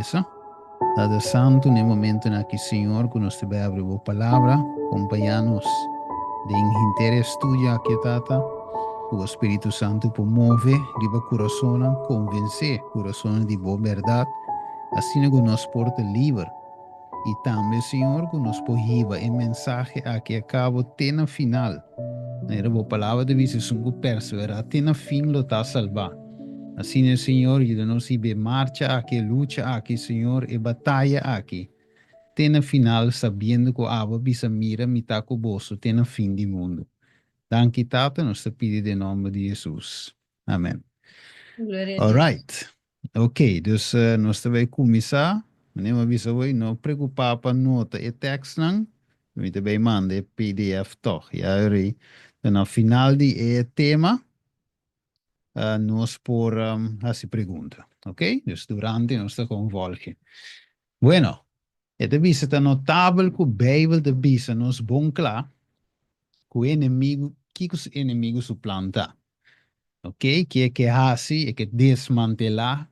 Resa. Tata Santu, na e momentonan aki, Señor, ku nos ta bai abri Bo Palabra, kompañá nos den henter e estudio aki, Tata, ku Bo Spiritu Santu por move riba kurasonnan, konvensé kurasonnan di Bo bèrdat, asina ku nos por ta liber. I tambe, Señor, ku nos por hiba e mensahe aki a kabo te na final. Manera Bo Palabra ta bisa, esun ku perseverá te na fin lo ta salbá. Asina, Señor, yuda nos hiba e marcha aki, e lucha aki, Señor, e bataya aki, te na final, sabiendo ku Abo a bisa, Mira, mi ta ku boso te na fin di mundu. Danki, Tata, nos ta pidi den nòmber di Hesus. Amen. Gloria a All Dios. right. Ok, dus nos ta bai kuminsá. Meneer mi a bisa hoy, no preokupá pa nota e tekstnan, mi ta bai manda e pdf tòg. Ya, Rey. Na final di e tema, nos por hasi pregunta, ok? Dus durante nos ta kon volge. Bueno, e ta bisa ta notabel ku Beibel ta bisa nos bon kla ku e enemigu, kiko su enemigu su plan ta. Ok, ke e ke hasi, e ke desmantelá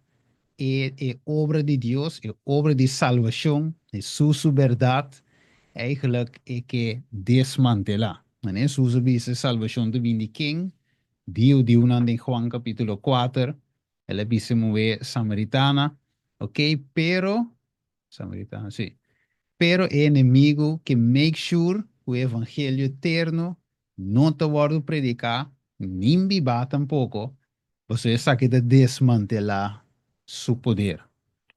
e e obra di Dios, e obra di salbashon, Hesus su bèrdat, eigenlijk e ke desmantelá. Hesus a bisa e salbashon ta bini di ken? Di hudiunan den Juan capítulo kuater, el a bisa e muhé samaritana, ok, pero, samaritana, sí, pero e enemigu ke make sure ku e evangelio eterno no ta wòrdu prediká, nin bibá tampoko, pasobra esaki ta desmantelá su poder.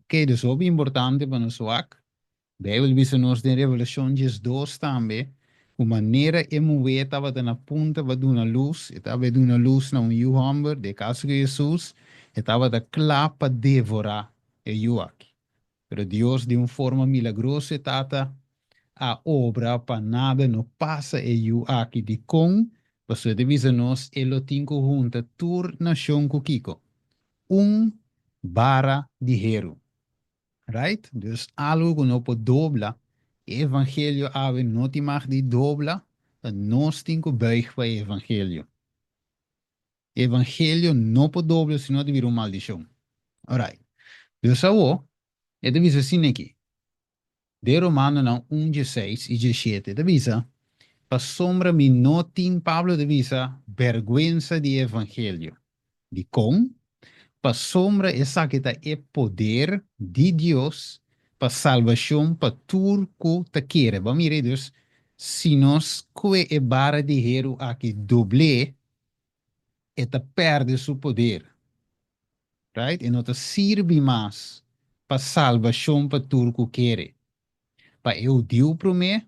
Ok, dus hopi importante pa nos wak Beibel bisa nos den Revelashon 12 tambe ku manera e muhé tabata na punta pa duna lus, e tabata duna lus na un yu hòmber, den e kaso ku Hesus, e tabata kla pa devorá e yu aki. Pero Dios di un forma milagroso e Tata a obra pa nada no pasa e yu aki. Dikon? Pasobra e ta bisa nos e lo tin ku hunta tur nashon ku kiko? Un bara di heru. Right? Dus algo ku no por dobla. E evangelio awe no tin mag di dobla, ta nos tin ku buig pa e evangelio. E evangelio no por dobla sino ta bira un maldishon. Alright. Dus awo, e ta bisa asina aki. Den Romanonan un dieseis i diesshete ta bisa, Pasobra mi no tin, Pablo ta bisa, bèrgwensa di e evangelio. Dikon? Pasobra esaki ta e poder di Dios pa salbashon pa tur ku ta kere. Bo a mira ei? Dus, si nos kue e bara di heru aki dobl'é, e ta pèrdè su poder. Right? E no ta sirbi mas pa salbashon pa tur ku kere. Pa e hudiu promé,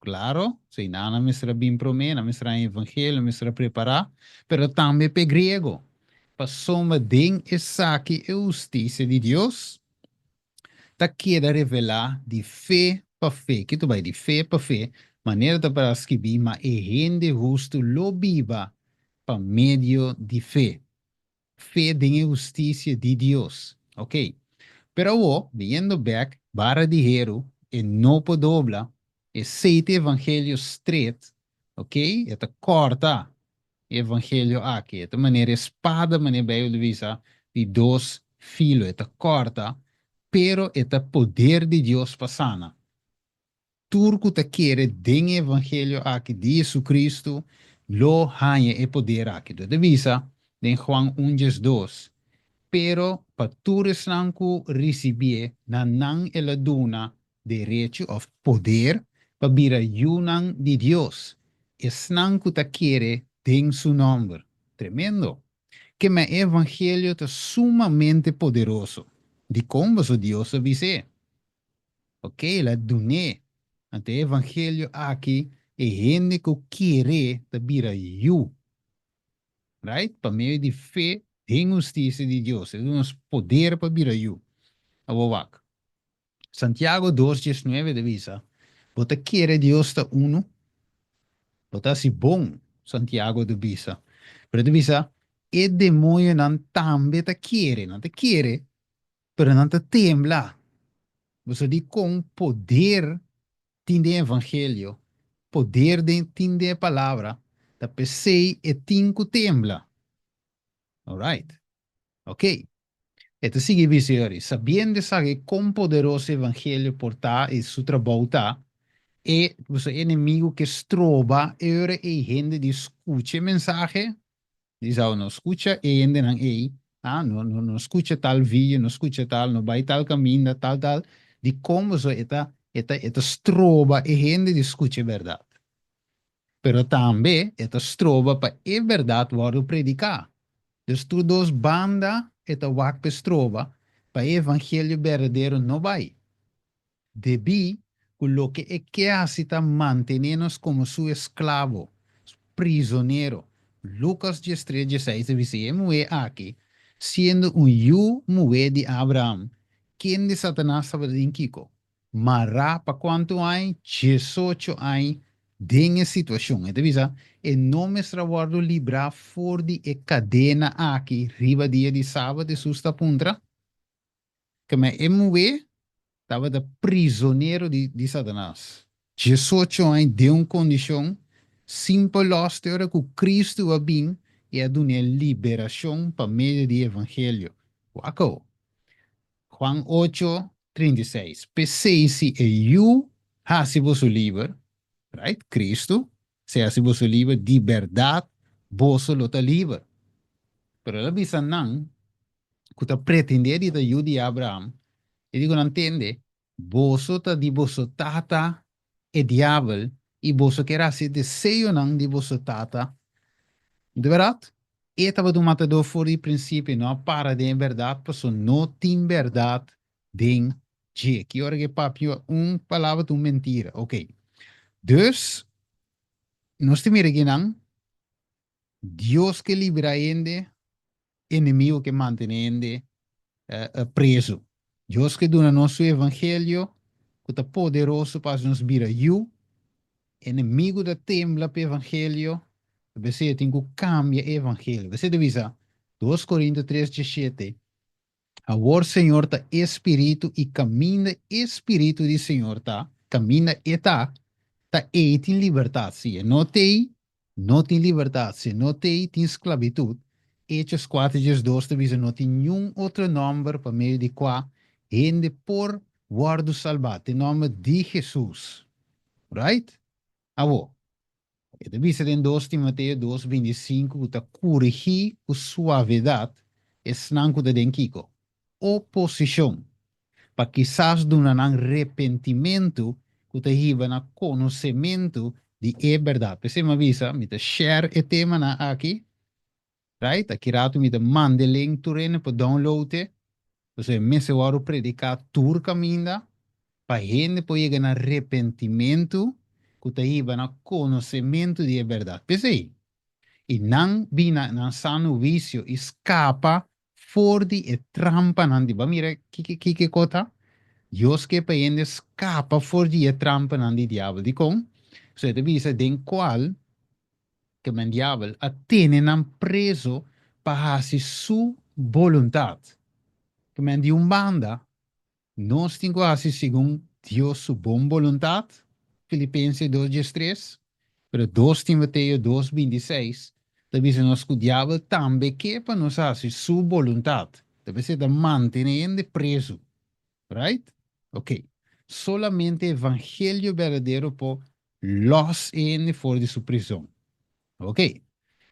klaro, si nan a mester a bin promé, nan a mester a haña evangelio, nan a mester a prepará, pero tambe pa e griego, pasobra den esaki e hustisia di Dios ta keda revelá di fe pa fe. Ki ta bai di fe pa fe? Manera ta para skibí, Ma e hende hustu lo biba pa medio di fe. Fe den e hustisia di Dios. Ok. Pero awor, biniendo bek, bara di heru, e no por dobla, esei ta e evangelio stret, ok, e ta kòrta e evangelio aki, e ta manera e spada, manera Beibel ta bisa, di dos filo, e ta kòrta, pero e ta poder di Dios pa sana. Tur ku ta kere den e evangelio aki di JesuCristu lo haña e poder aki. Lo ta bisa den Juan un 12, Pero pa tur esnan ku risibié, na nan el a duna derecho òf poder pa bira yunan di Dios, esnan ku ta kere den su nòmber. Tremendo! Kema e evangelio ta sumamente poderoso. Dikon? Pasobra Dios a bis'é. Ok, el a dun'é. Anto e evangelio aki, e hende ku kere ta bira yu. Right? Pa medio di fe den hustisia di Dios. E duna nos poder pa bira yu. Awor wak. Santiago dos 19 ta bisa, Bo ta kere Dios ta unu? Bo ta hasi bon, Santiago ta bisa. Pero e ta bisa, e demoñonan tambe ta kere. Nan ta kere, Pero nan ta tembla. Boso di kon poder tin den evangelio, poder den tin den e palabra, ta p'esei e tin ku tembla. Alright. Ok. E ta sigui bisa yori, sabiendo esaki kon poderoso evangelio por ta i su trabou ta, e boso enemigu ke stroba e ora ei hende di skucha e mensahe, di sa no skucha e hendenan ei, ah, no, no, no skucha tal video, no skucha tal, no bai tal kaminda, tal, tal, dikon boso e ta, e ta, e ta stroba e hende di skucha e bèrdat. Pero tambe e ta stroba pa e bèrdat wòrdu prediká. Dus tur dos banda e ta wak p'e stroba pa e evangelio berdadero no bai. Debí ku loke e ke hasi ta mantené nos komo su esklabo, su prizonero. Lukas 13, 16 ta bisa, E muhé aki, siendo un yu muhé di Abraham, kende Satanas tabata tin kiko? Mará pa kuantu aña? 18 aña den e situashon. E ta bisa, E no mester a wòrdu librá for di e kadena aki riba dia di sabat? Hesus ta puntra. Keme e muhé tabata prizonero di di Satanas. 18 aña den un kondishon sin por lòs te ora ku Kristu a bin i a dun'é liberashon pa medio di evangelio. Wak awo. Juan ocho, 36, P'esei si e Yu hasi boso liber, right, Kristu, si e hasi boso liber, di bèrdat boso lo ta liber. Pero el a bisa nan ku ta pretendé di ta yu di Abraham, e di ku nan tende, Boso ta di boso tata, e diabel, i boso kier hasi e deseonan di boso tata. Di bèrdat, e tabata un matadó for di prinsipio i no a para den e bèrdat, pasobra no tin bèrdat den dje. Ki ora ku e papia un palabra ta un mentira. Oké. Dus, nos ta mira akinan, Dios ke libra hende enemigo ke mantene hende preso. Dios ke duna nos su evangelio ku ta poderoso pa hasi nos bira yu. Enemigo ta tembla pa evangelio, p'esei e tin ku kambia e evangelio. P'esei ta bisa, 2 Korinto 3, 17, Awor Señor ta e Spiritu i kaminda e Spiritu di Señor ta, kaminda E ta, ta ei tin libertat. Si e no t'ei, No tin libertat, si no t'ei tin sklabitut. Hechos kuater 12 ta bisa no tin niun otro nòmber pa medio di kua hende por wòrdu salbá, te nòmber di Hesus. Right? Awor, e ta bisa den 2 Timoteo 2, 25 ku ta kurigí ku suavedat esnan ku ta den kiko? Oposishon. pa kisas duna nan repentimentu ku ta hiba na konosementu di e bèrdat. P'esei mi a bisa, mi ta share e temanan aki, right? Aki ratu mi ta manda e link tur hende por download e, pasobra e mester wòrdu prediká tur kaminda pa hende por yega na repentimentu ku ta hiba na konosementu di e bèrdat. P'esei, i nan bin na nan sano huisio i skapa for di e trampanan di. Bo a mira kiko kiko e kos ta? Dios ke pa hende skapa for di e trampanan di diabel. Dikon? Pasobra e ta bisa den kual ke men diabel a tene nan preso pa hasi su boluntat. Ke men di un banda Nos tin ku hasi segun Dios su bon boluntat, Filipense 2 13, pero 2 Timoteo 2 26 ta bisa nos ku Diabel tambe ke pa nos hasi su boluntat. Ta p'esei ta mantene hende prezu. Right? Ok. Solamente evangelio berdadero por lòs e hende for di su prizon. Ok.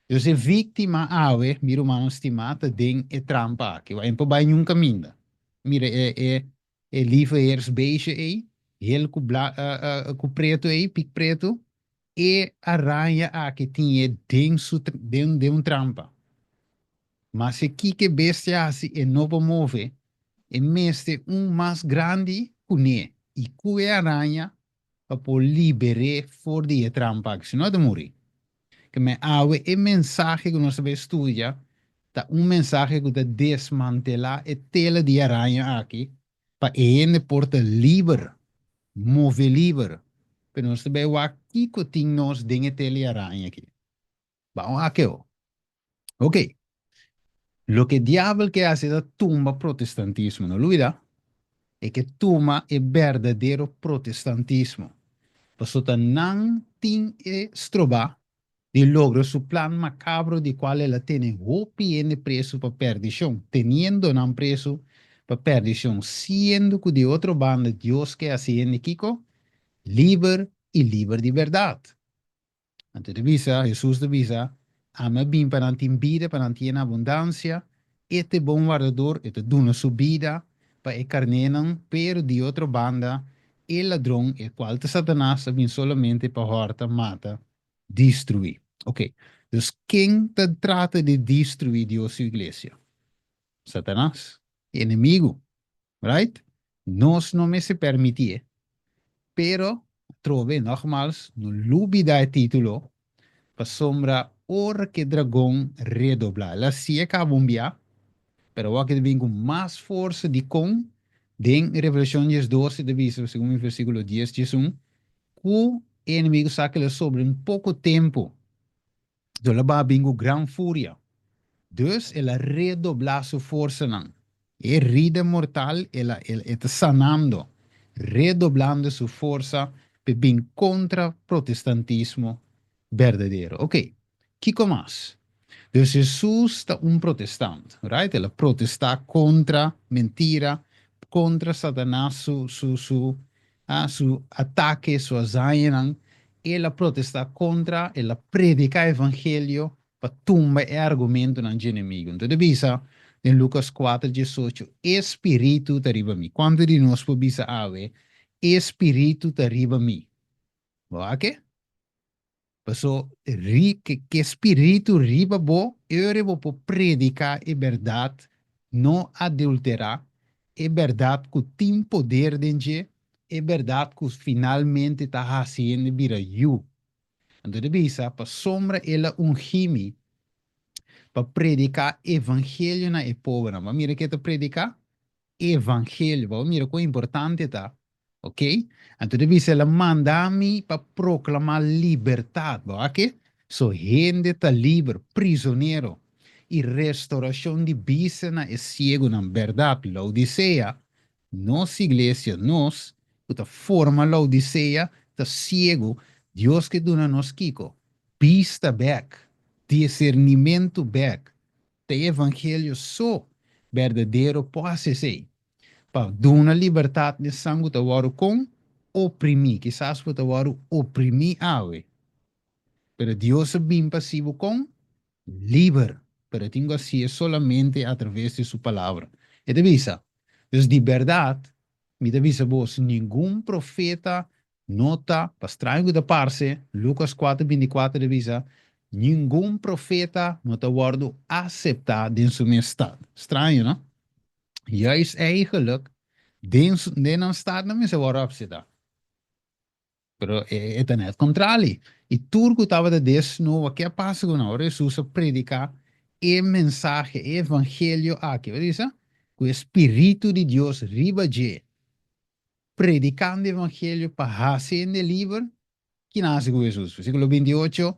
Dus e víktima awe, mi rumannan stimá, ta den e trampa aki. Wak, e no por bai niun kaminda. Mira e, e, e lieve heersbeestje ei, hel ku bla, ku pretu ei, pik pretu, e araña aki tin e den su, den, den un trampa. Maske kiko e bestia hasi, e no por move. E mester un mas grandi kuné i ku e araña pa por liber'é for di e trampa aki, si no e ta muri. Ke men awe e mensahe ku nos ta bai studia ta un mensahe ku ta desmantelá e tela di araña aki pa e hende por ta liber, move liber. Pero nos ta bai wak kiko tin nos den e tela di araña aki. Ban wak e ho. Ok. Loke diabel ke hasi ta tumba protestantismo. No lubida. E ke tuma e berdadero protestantismo. Pasobra ta nan tin e strobá. Di logra su plan makabro di kual el a tene hopi hende presu pa perdishon, teniendo nan presu pa perdishon, siendo ku di otro banda Dios ke hasi hende kiko? Liber i liber di bèrdat. Anto ta bisa, Hesus ta bisa, Ami a bin pa nan tin bida, pa nan tin en abundansia. E ta e bon wardador, e ta duna su bida pa e karnénan, pero di otro banda e ladron, e kual ta Satanas, a bin solamente pa hòrta, mata Destruí. Ok. Dus ken ta trata di destruí Dios su iglesia? Satanas, e enemigu. Right? Nos no mester permitié. Pero, atrobe, nogmals, no lubidá e título, pasobra ora ku e dragon redoblá, el a si'e kaba un bia, pero awor ke ta bin ku mas forsa. Dikon? Den Revelashon 12 ta bisa, segun mi versíkulo 10, 11, Ku e enemigu sa ku el a sobra un poko tempu, lo el a baha bin ku gran furia. Dus el a redoblá su forsanan. E herida mortal el a e ta sanando, redoblando su forsa p'e bin kontra protestantismo berdadero. Oke, kiko mas? Dus Hesus ta un protestant, right? El a protestá kontra mentira, kontra Satanas su su su ah su atake, su hazañanan. El a protestá kontra, el a prediká evangelio pa tumba e argumentonan dje enemigu. Enton ta bisa den Lukas 4, 18, E Spiritu ta riba mi. Kuantu di nos por bisa awe, E Spiritu ta riba mi? Bo a ke? Paso ri ke ke spiritu riba bo, ora bo por prediká e bèrdat no adulterá, e bèrdat ku tin poder den dje, e bèrdat ku finalmente ta hasi hende bira yu. Anto ta bisa, Pasobra el a ungí mi pa prediká evangelio na e pobernan. Bo a mira ke ta prediká? Evangelio. Bo a mira kon importante ta? Ok? Anto ta bisa el a manda mi pa proclama libertad. Bo a ke? So hende ta liber, prisonero, y restauracion di bista na e ciegonan. Berdad, Laodicea, nos iglesia, nos cu ta forma Laodicea, ta ciego. Dios ke duna nos kico? Bista bek, discernimento bek. Ta e evangelio so berdadero por haci esey. Pa duna libertat n'e san ku ta wòrdu kon oprimí. Kisas bo ta wòrdu oprimí awe, pero Dios a bin pa hasi bo kon liber. Pero e tin ku hasié solamente atraves di su Palabra. E ta bisa, Dus di bèrdat mi ta bisa boso, ningun profeta no ta, pa straño ku ta parse, Lukas 4, 24 ta bisa, ningun profeta no ta wòrdu aseptá den su mes stat. Straño, no? Juist eigenlijk den den nan stad nan mester wòrdu apseptá. Pero e ta net kontrali. I tur ku tabata desnoba, ke a pasa ku nan? Ora Hesus a prediká e mensahe, e evangelio aki, bo ta bisa? Ku e Spiritu di Dios riba dje, predikando e evangelio pa hasi hende liber, Ki nan hasi ku Hesus? Versíkulo 28,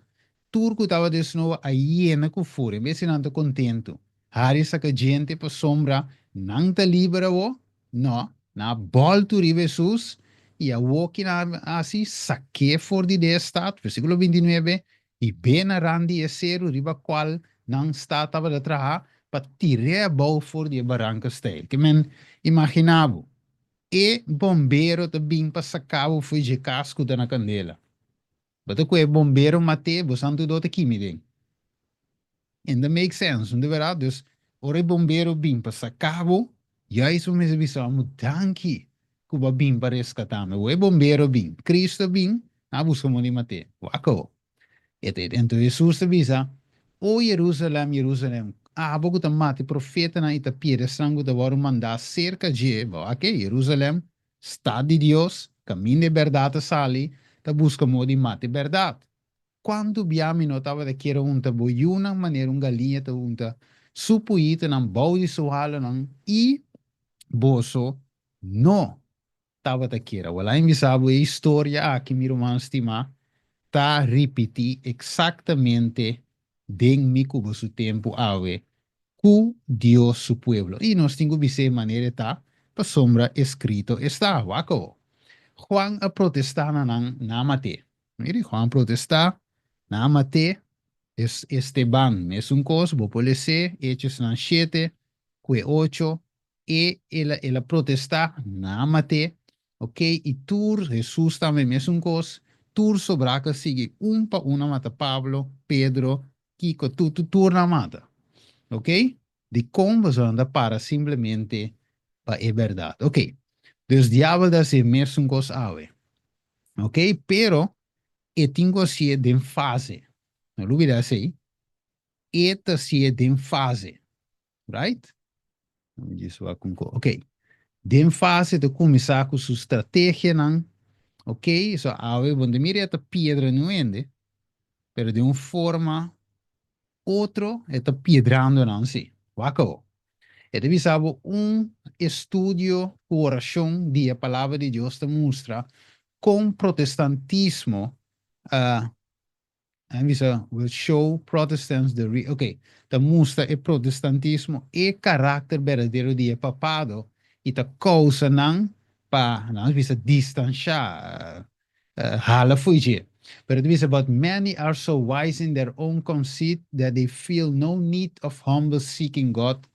Tur ku tabata den snoa a yena ku furia. En bes di nan ta kontentu, hari saka djente pasobra nan ta liber awor? No, nan a bòltu riba Hesus i awor ki nan a hasi? Sak'é for di den e stat. Versíkulo 29, I be na rand di e seru riba kual nan stat tabata traha, pa tir'é abou for di e baranka steil. Ke men imaginá bo, E bombero ta bin pa saca bo fo'i dje cas cu ta na candela. Bo ta cu e bombero mat'é, bo santu do ta kimi den. And that make sense, no ta verdad? Dus, ora e bombero bin pa saca bo, juist bo mester bisa, Amo danki cu bo a bin pa rescata mi. Bo e bombero bin, Cristo a bin, nan a busca moda di mat'é. Wak awo. E ta Enton Hesus ta bisa, O Jerusalèm, Jerusalèm, abo ku ta mata e profetanan i ta pierde esnan ku ta wòrdu mandá serka dje, bo a ke, Jerusalèm, stat di Dios, kaminda e bèrdat ta sali, ta buska moda di mata e bèrdat. Kuantu bia mi no tabata kier a hunta bo yunan manera un galiña ta hunta su puyitonan bou di su halonan, i boso no tabata kier. Awor lain bisa bo e historia aki, mi ruman stimá, ta ripití eksaktamente den mi ku bo su tempu awe ku Dios su pueblo. I nos tin ku bis'é manera e ta, pasobra eskrito esta. Wak awo. Juan a protestá na nan, nan a mat'é. Mira, Juan a protestá, nan a mat'é. Es Esteban, mesun kos, bo por les'é, Hechosnan shete ku e ocho, e el a el a protestá, nan a mat'é, ok, i tur, Hesus tambe mesun kos, tur sobrá ku a sigui un pa un a mata Pablo, Pedro, kiko, tur tur tur nan a mata, ok. Dikon boso nan ta para simplemente pa e bèrdat? Ok, dus diabel ta hasi e mesun kos awe, ok, pero e tin ku hasié den fase. No lubida esei. E ta hasié den fase. Right? Mi djis wak un ko. Ok. Den fase ta kuminsá ku su strategianan. Ok, so awe bo no ta mira e ta piedra niun hende, pero den un forma otro e ta piedrando nan si. Wak awo. E ta bisa bo un estudio ku orashon di e Palabra di Dios ta mustra kon protestantismo a a bisa will show Protestants the real ok ta mustra e protestantismo e karakter berdadero di e papado i ta kousa nan pa nan bisa distanshá hala fo'i dje. Pero ta bisa, But many are so wise in their own conceit that they feel no need of humble seeking God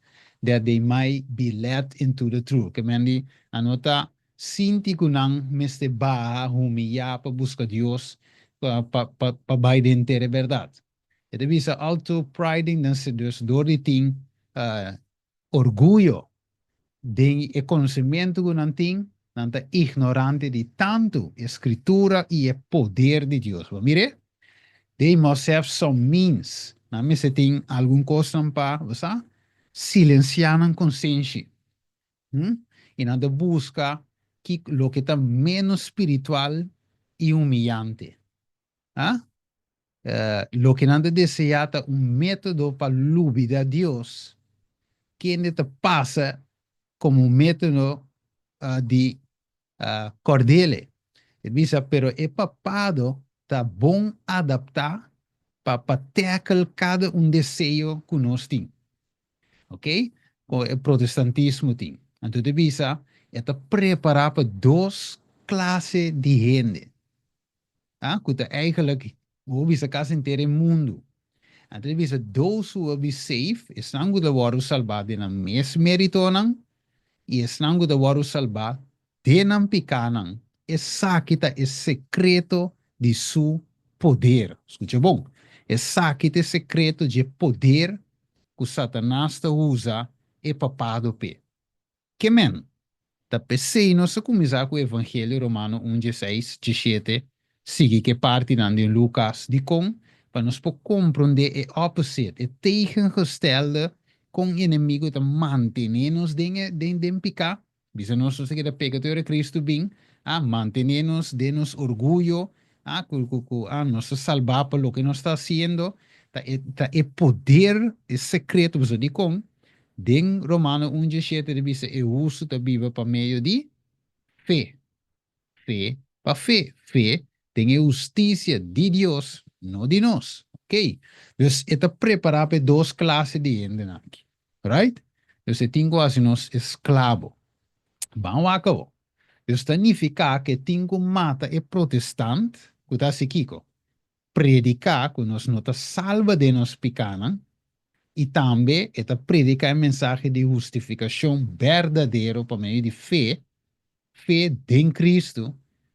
that they might be led into the truth. Ke men di, nan no ta sinti ku nan mester baha, humiyá pa buska Dios pa pa pa bai den ter e bèrdat. E ta bisa, Although priding themselves, dor di tin orguyo Den e konosementu ku nan tin, nan ta ignorante di tantu e Skritura i e poder di Dios. Bo mir'é? They must have some means. Nan mester tin algun kosnan pa, bo sa, silensiá nan konsenshi. Hm? I nan ta buska ki loke ta ménos spiritual i humiyante. Ha? Loke nan ta deseá ta un método pa lubidá Dios, kende ta pasa komo un método di kòrd'El. E bisa, Pero e papado ta bon adaptá pa pa tackle kada un deseo ku nos tin. Ok? Ku e protestantismo tin. Anto ta bisa, e ta prepará pa dos klase di hende. Ah, ku ta eigenlijk, bo bisa kasi henter e mundu. Anto e bisa, those who will be saved, esnan ku ta wòrdu salbá den nan mes méritonan, i esnan ku ta wòrdu salbá den nan pikánan, esaki ta e sekreto di su poder. Skucha bon, esaki ta e sekreto dje poder ku Satanas ta usa e papado p'e. Ke men? Ta p'esei nos a kuminsá ku Evangelio Romano un dieseis, diesshete, sigui ku e partinan den Lukas. Dikon? Pa nos por komprondé e opposite, e tegengestelde, kon enemigu ta mantené nos den e den den piká. Bisa nos nos ta keda peka te ora Kristu bin, a mantené nos den nos orguyo, a ku ku ku a nos ta salbá pa loke nos ta hasiendo. Ta e ta e poder, e sekreto. Pasobra dikon? Den Romano un diesshete ta bisa e hustu ta biba pa medio di fe. Fe pa fe. Fe den e hustisia di Dios, no di nos. Ok. Dus e ta prepará pa e dos klase di hendenan aki. Right? Dus e tin ku hasi nos esklabo. Ban wak awor. Dus ta nifiká ku e tin ku mata e protestant ku ta hasi kiko? Prediká ku nos no ta salba den nos pikánan i tambe e ta prediká e mensahe di hustifikashon berdadero pa medio di fe, fe den Kristu,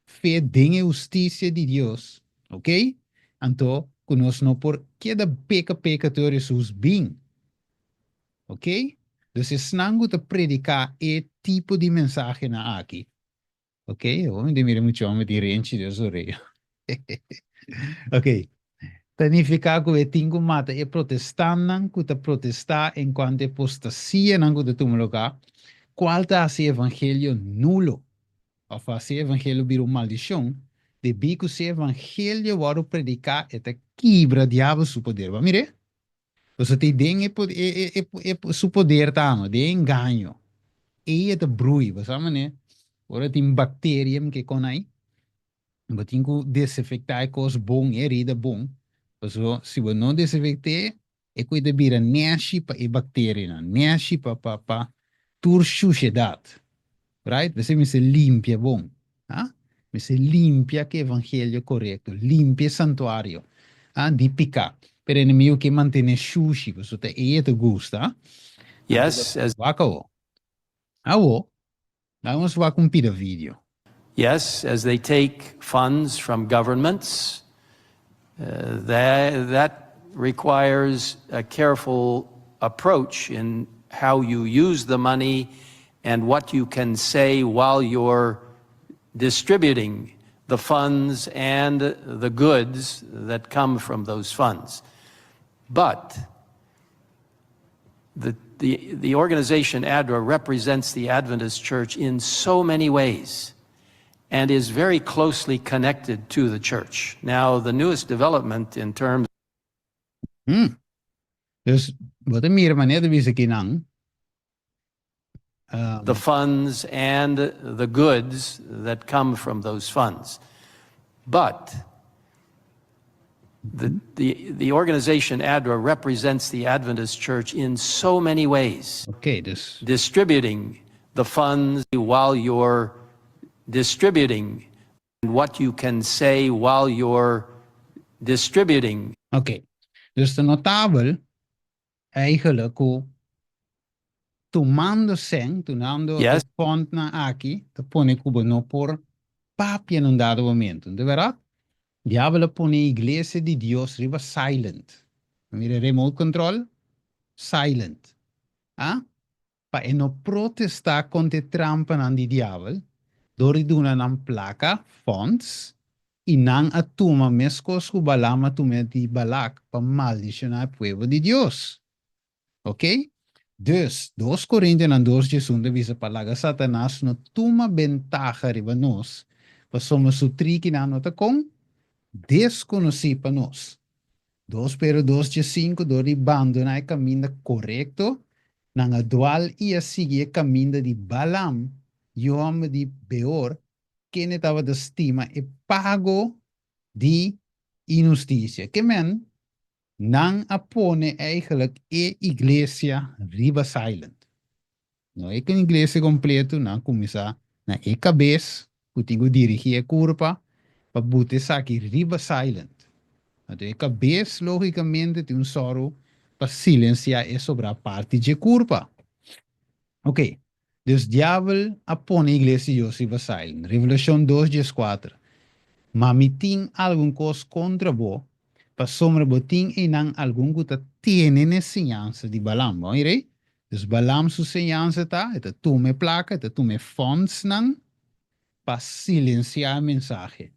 fe den e hustisia di Dios, ok? Anto ku nos no por keda peka peka te ora Hesus bin, ok? Dus esnan ku ta prediká e tipo di mensahenan aki, Ok, awor mi ta mira mucho homber tin renchi den su orea. Ok, ta nifiká ku e tin ku mata e protestantnan ku ta protestá enkuanto e apostasianan ku ta tuma lugá, kual ta hasi e evangelio nulo òf hasi e evangelio bira un maldishon, debí ku si e evangelio wòrdu prediká e ta kibra diabel su poder. Bo a mir'é? Pasobra ta den e e e su poder ta ama, den e engaño. Ei e ta brui, bo sa manera? Ora tin bacteria ke kon ai, bo tin ku desinfecta e kos bon, e herida bon, pasobra si bo no desinfect'e, e koe ta bira neshi pa e bacterianan, neshi pa pa pa tur shushedat. Right? P'esei mester limpia bon. Ha? Mester limpia ku evangelio korekto, limpia e santuario, ha, di piká. Pero enemigu ke mantené shushi, pasobra ta e e ta gusta. Yes, as Wak awo. Awo, laga nos wak un pida video. Yes, as they take funds from governments, that requires a careful approach in how you use the money and what you can say while you're distributing the funds and the goods that come from those funds. But the organization ADRA represents the Adventist Church in so many ways and is very closely connected to the church. Now, the newest development in terms Dus, bo ta mira manera ta bisa kinan. The funds and the goods that come from those funds. But the organization ADRA represents the Adventist Church in so many ways. Ok, dus. Distributing the funds while you're distributing what you can say while you're distributing. Ok, dus ta notabel eigenlijk ku tumando sèn, tumando e fondnan aki, ta pone ku bo no por papia na un dado momento. No ta bèrdat? Diabel a pone e iglesia di Dios riba silent. Mira remote control, silent. A? Pa e no protestá kontra e trampanan di diabel, dor di duna nan plaka, fonds, i nan a tuma meskos ku Balaam a tuma di Balak pa maldishoná e pueblo di Dios. Ok? Dus, dos Korintionan dos djesun ta bisa pa laga Satanas no tuma bentaha riba nos, pasobra su trikinan no ta kon deskonosí pa nos. Dos Pedro dos djesinku Dor di bandoná e kaminda korekto, nan a dwal i a sigui e kaminda di Balaam, yu hòmber di Beor, kende tabata stima e pago di inhustisia. Ke men, nan a pone eigenlijk e iglesia riba silent. No e iglesia kompleto, nan a kuminsá na e kabes ku tin ku dirigí e kurpa pa buta esaki riba silent. Anto e kabes lógikamente tin un sòru pa silensiá e sobrá parti dje kurpa. Oké, dus diabel a pone iglesia di Dios riba silent. Revelashon dos dieskuater, Ma mi tin algun kos kontra bo, pasobra bo tin einan algun ku ta tene n'e siñansa di Balaam. Bon irei? Dus Balaam su siñansa ta, e ta tuma e plaka, e ta tuma e fondsnan pa silensiá e mensahe.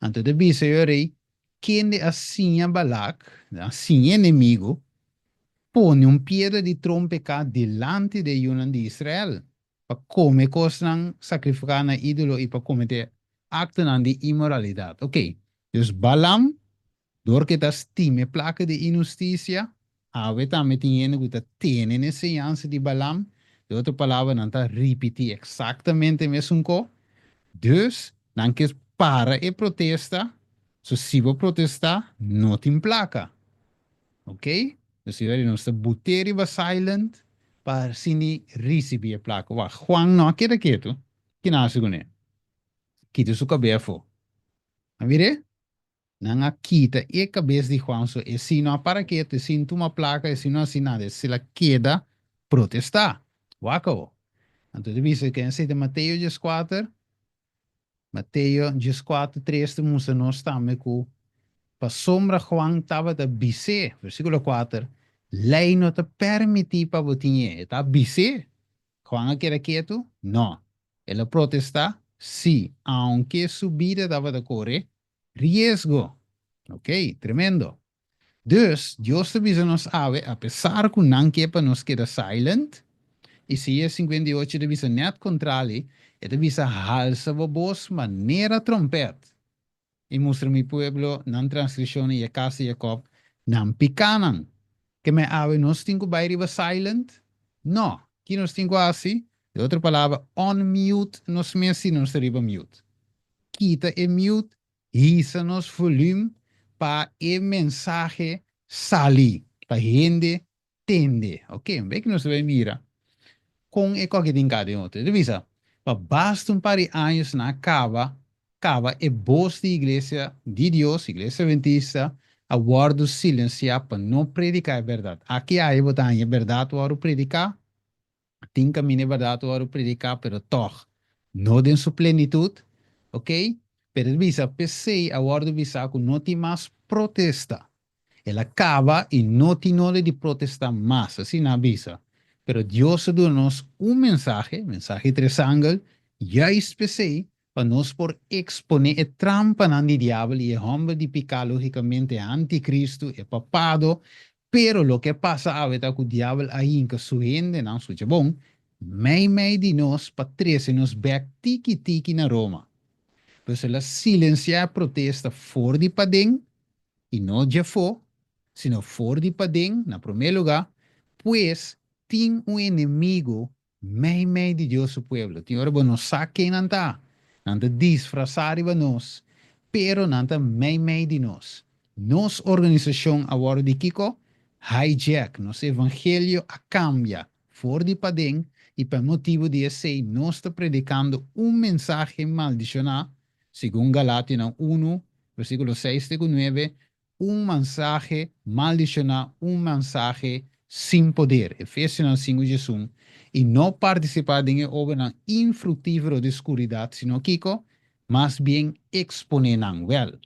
Anto e ta bisa e rei, Kende a siña Balak, a siña enemigu, pone un piedra di trompeká dilanti di e yunan di Israel, pa kome kosnan sakrifiká na ídolo i pa kometé aktonan di inmoralidat. Oké, dus Balaam, dor ku e ta stima e plaka di inhustisia, awe tambe tin hende ku ta tene na e señansa di Balaam, di otro palabra nan ta ripití eksaktamente e mesun ko, dus nan ke para e protesta, so si bo protestá no tin plaka. Ok, dus si wèri nos ta but'é riba silent pa asina risibí e plaka. Wak, Juan no a keda ketu, kina hasi kuné? Kita su kabes afó. A mir'é? Nan a kita e kabes di Juan, so e si no a para ketu, e si no tuma plaka, e si no hasi nada, e si la keda protestá. Wak awo. Anto ta bisa ku esei ta Mateo dieskuater, Mateo dieskuater tres ta mustra nos tambe ku pasobra Juan tabata bis'é, versíkulo kuater, Lei no ta permití pa bo tin e. E ta bis'é. Juan a keda ketu? No. El a protestá? Sí, aunke su bida tabata kore riesgo. Ok, tremendo. Dus, Dios ta bisa nos awe, apesar ku nan ke pa nos keda silent, Isaías 58 ta bisa nèt kontrali, e ta bisa, Halsa bo bos manera trompèt, i mustra mi pueblo nan transgreshonnan i e kas di Jakòb nan pikánan. Ke men awe nos tin ku bai riba silent? Nò. Ki nos tin ku hasi? Di otro palabra, unmute nos mes si nos ta riba mute. Kita e mute Hisa nos volume pa e mensahe sali, pa hende tende. Ok, un bek nos ta bai mira kon e koki tin ka den otro. E ta bisa, pa basta un par di años nan a kaba, kaba e bos di Iglesia di Dios, Iglesia Adventista, A wòrdu silensiá pa no prediká e bèrdat. Aki aya bo ta haña e bèrdat wòrdu prediká, tin kaminda e bèrdat wòrdu prediká, pero tòg no den su plenitut, ok? Pero e ta bisa, p'esei a wòrdu bisá ku no tin mas protesta. El a kaba i no tin nodi di protestá mas, asina a bisa. Pero Dios a duna nos un mensahe, mensahe tres angel, juist p'esei, pa nos por eksponé e trampanan di diabel i e hòmber di piká, lógikamente e antikristu, e papado. Pero loke a pasa awe ta ku diabel a hinka su hendenan, skucha bon, meimei di nos pa trese nos bèk tiki tiki na Roma. Pues el a silensiá e protesta for di paden i no djafó, sino for di paden na promé lugá, pues tin un enemigu meimei di Dios su pueblo. Tin ora bo no sa ken nan ta. Nan ta disfrasá riba nos, pero nan ta meimei di nos. Nos organisashon a wòrdu di kiko? Hijack. Nos evangelio a kambia for di paden i pa e motibu di esei nos ta predikando un mensahe maldishoná, segun Galationan unu, versíkulo seis te ku nuebe, Un mansahe maldishoná, un mansahe sin poder, Efesionan sinku diesun, i no partisipá den e obranan infruktífero di skuridat, sino kiko? Mas bien eksponé nan. Wèl,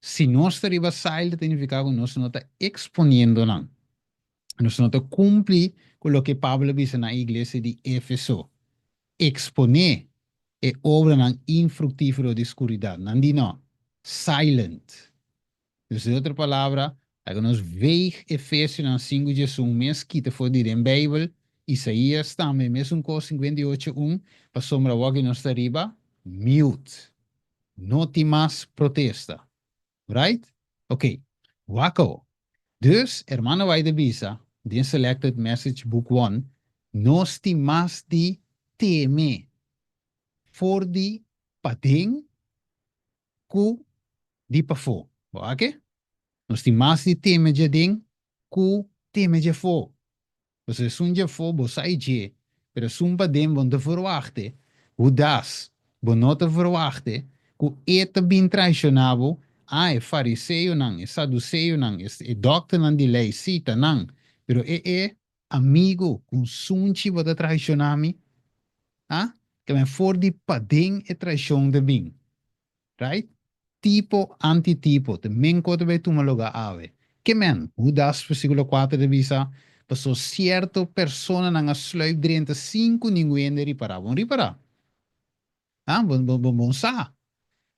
si nos ta riba sail ta nifiká ku nos no ta eksponiendo nan. Nos no ta kumpli ku loke Pablo a bisa na e iglesia di Efeso, Eksponé e obranan infruktífero di skuridat. Nan di no, silent. Dus den otro palabra, laga nos veeg Efesionan 5:11 mes kita for di den Beibel, Isaías tambe mesun kos 58:1, pasobra awor nos ta riba mute. No tin mas protesta. Right? Ok. Wak awo. Dus, Hermana White a bisa den Selected Message Book One, Nos tin mas di teme for di paden ku di pafó. Bo wak e? Nos tin mas di teme djaden ku teme djafó. Pasobra esun djafó bo sa i dje, pero esun paden bo no ta verwachtte. Hudas, bo no ta verwachtte ku e ta bin traishoná bo? Ah, e fariseonan, e saduseonan, e dòkternan di lei, sí, ta nan. Pero e e amigu ku un sunchi bo ta traishoná mi? Ah, ke for di paden e traishon ta bin. Right? Tipo, antitipo, te men ko ta bay tuma loga awe. Ke men? Hudas, versikulo kuater ta bisa, Paso sierto personanan a sluip drenta sin ku ningun hende ripará. Bon ripará? Ha? Bon, bon, bon, bon sa.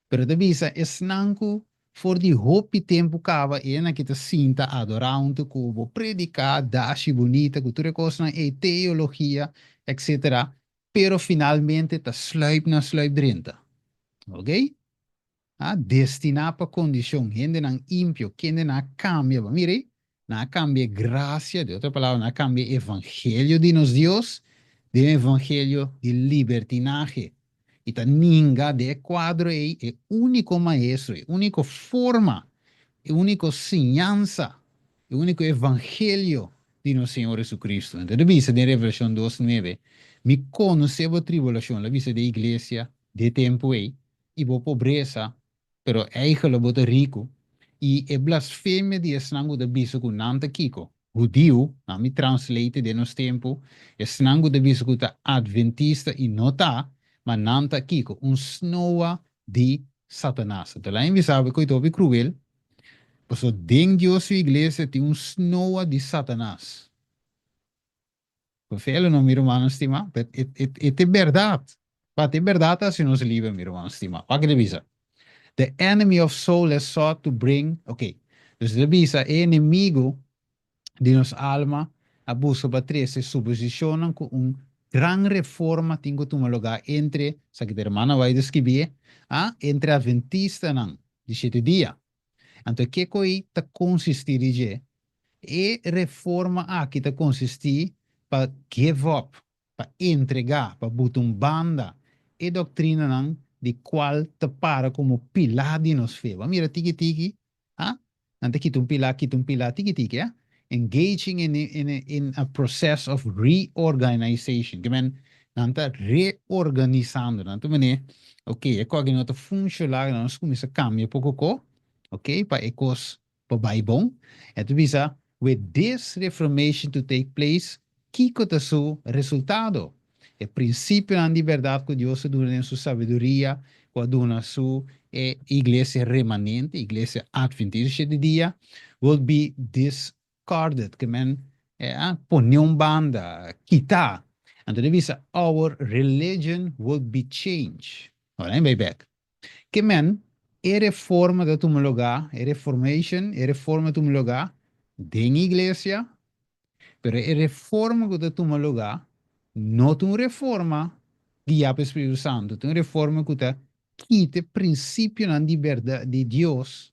Pero ta bisa, esnan ku for di hopi tempu kaba e nan ki ta sinta adorá huntu ku bo, prediká, dashi bunita ku tur e kosnan ei, teologia, etcetera, pero finalmente ta sluip nan sluip drenta. Ok? A destiná pa kondishon, hendenan impio, kende nan a kambia, bo mira ei, nan a kambia e grasia, di otro palabra, nan a kambia e evangelio di nos Dios den un evangelio di libertinahe. I ta ninga den e kuadro ei e úniko maestro, e úniko forma, e úniko siñansa, e úniko evangelio di nos Señor Jesucristo. Anto ta bisa den Revelacion dos nuebe, Mi conoce bo tribulacion, el a bisa den iglesia de tempo ei, y bo pobresa, pero eigenlijk bo ta rico, y e blasfemia di esnan cu ta bisa cu nan ta kico? Hudiu, nan mi translate den nos tempo, esnan cu ta bisa cu ta adventista y no ta, ma nan ta kico? Un snoa di Satanas. Anto laña bisa bo cu e ta hopi cruel, Pasobra den Dios su iglesia tin un snoa di Satanas. Konfielo no, mi rumannan stimá, pero e, e, e ta e bèrdat. Pa ta e bèrdat ta hasi nos liber, mi rumannan stimá. Wak e ta bisa? The enemy of soul has sought to bring, ok, dus e ta bisa e enemigu di nos alma a buska pa trese suposishonnan ku un gran reforma tin ku tuma lugá entre, esaki ta hermana White a skibié, a, entre Adventistanan di shete dia. Anto kiko ei ta konsistí di dje? E reforma aki ta konsistí pa give up, pa entregá, pa buta un banda e doktrinanan di kual ta para komo pilá di nos fe. Bo a mira tiki tiki, a? Nan ta kita un pilá, kita un pilá, tiki tiki, a? Engaging in in in a process of reorganization. Ke men, nan ta reorganisando. Nan ta manera, ok, e kos aki no ta funshoná, nos kuminsá kambia poko ko, ok, pa e kos. Pa bai bon. E ta bisa, with this reformation to take place, kiko ta su resultado? E prinsipionan di bèrdat ku Dios a duna den su sabiduria, ku a duna su e iglesia remanente, iglesia Adventista shete dia, will be discarded, ke men a pone un banda, kita. Anto ta bisa, our religion will be changed. Ora nan bai bèk. Ke men, e reforma ta tuma lugá, e reformation, e reforma tuma lugá den iglesia, pero e reforma ku ta tuma lugá no ta un reforma guiá pa e Spiritu Santu, ta un reforma ku ta kita e prinsipionan di bèrdat di Dios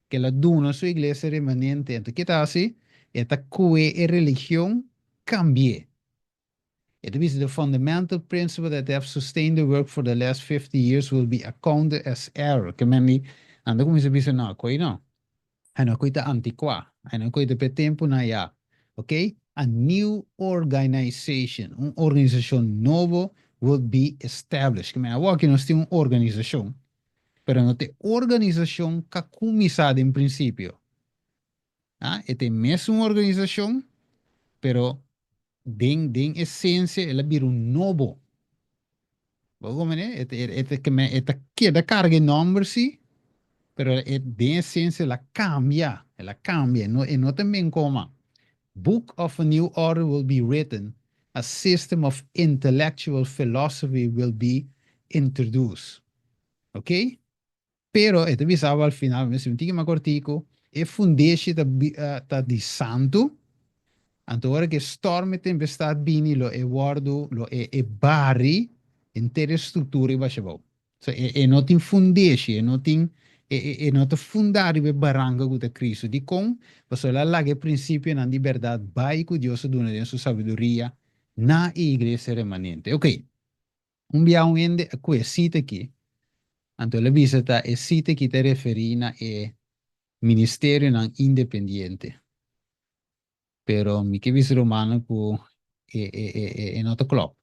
ku el a duna su iglesia remanente. Anto ke ta hasi? E ta kue e religion kambi'é. E ta bisa, The fundamental principle that have sustained the work for the last 50 years will be accounted as error. Ke men di, nan ta kuminsá bisa, No, koi no. Ai no koi ta antikuá. Ai no koi ta p'e tempunan ya. Ok? A new organization, un organisashon nobo, will be established. Ke men awor aki nos tin un organisashon, pero no ta e organisashon k'a kuminsá den prinsipio. Ah, e ta e mesun organisashon, pero den den esensia el a bira un nobo. Bo komprende? E ta e ta e ta keda karga e nòmber si, pero e den esensia el a kambia, el a kambia, e no e no ta men koma. Book of a new order will be written, a system of intellectual philosophy will be introduced. Ok? Pero e ta bisaba al final, mi mester un tiki mas kortiku, e fundeshi ta ta di santu, anto ora ku e storm e tempestat bini lo e wòrdu, lo e e bari henter e struktura i basha abou. So e e no tin fundeshi, e no tin e e e no ta fundá riba e baranka ku ta Kristu. Dikon? Pasobra el a laga e prinsipionan di bèrdat bai ku Dios a duna den su sabiduria na e iglesia remanente. Oke. Un bia un hende a kue sita aki, anto el a bisa ta e sita aki ta referí na e ministerionan independiente. Pero mi ke bisa rumannan ku e e e e e no ta klòp.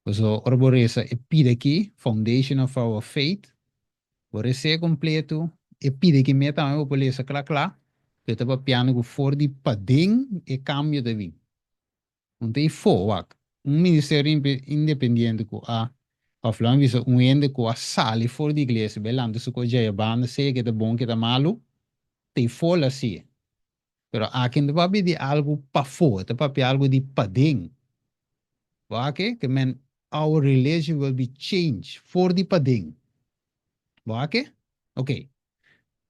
Pasobra ora bo resa e pida aki, Foundation of Our Faith, bo res'é kompletu, e pida aki mei tambe bo por lesa kla kla, ku e ta papiando ku for di paden e kambio ta bin. Un ta ifó, wak. Un ministerio independiente ku a, òf lo mi bisa un hende ku a sali for di iglesia bai lanta su kos djaya banda sea ke ta bon ke ta malu, ta ifó lo hasié. Pero aki no ta papia di algu pafó, e ta papia algu di paden. Wak ke men our religion will be changed for di paden. Wak ke? Ok.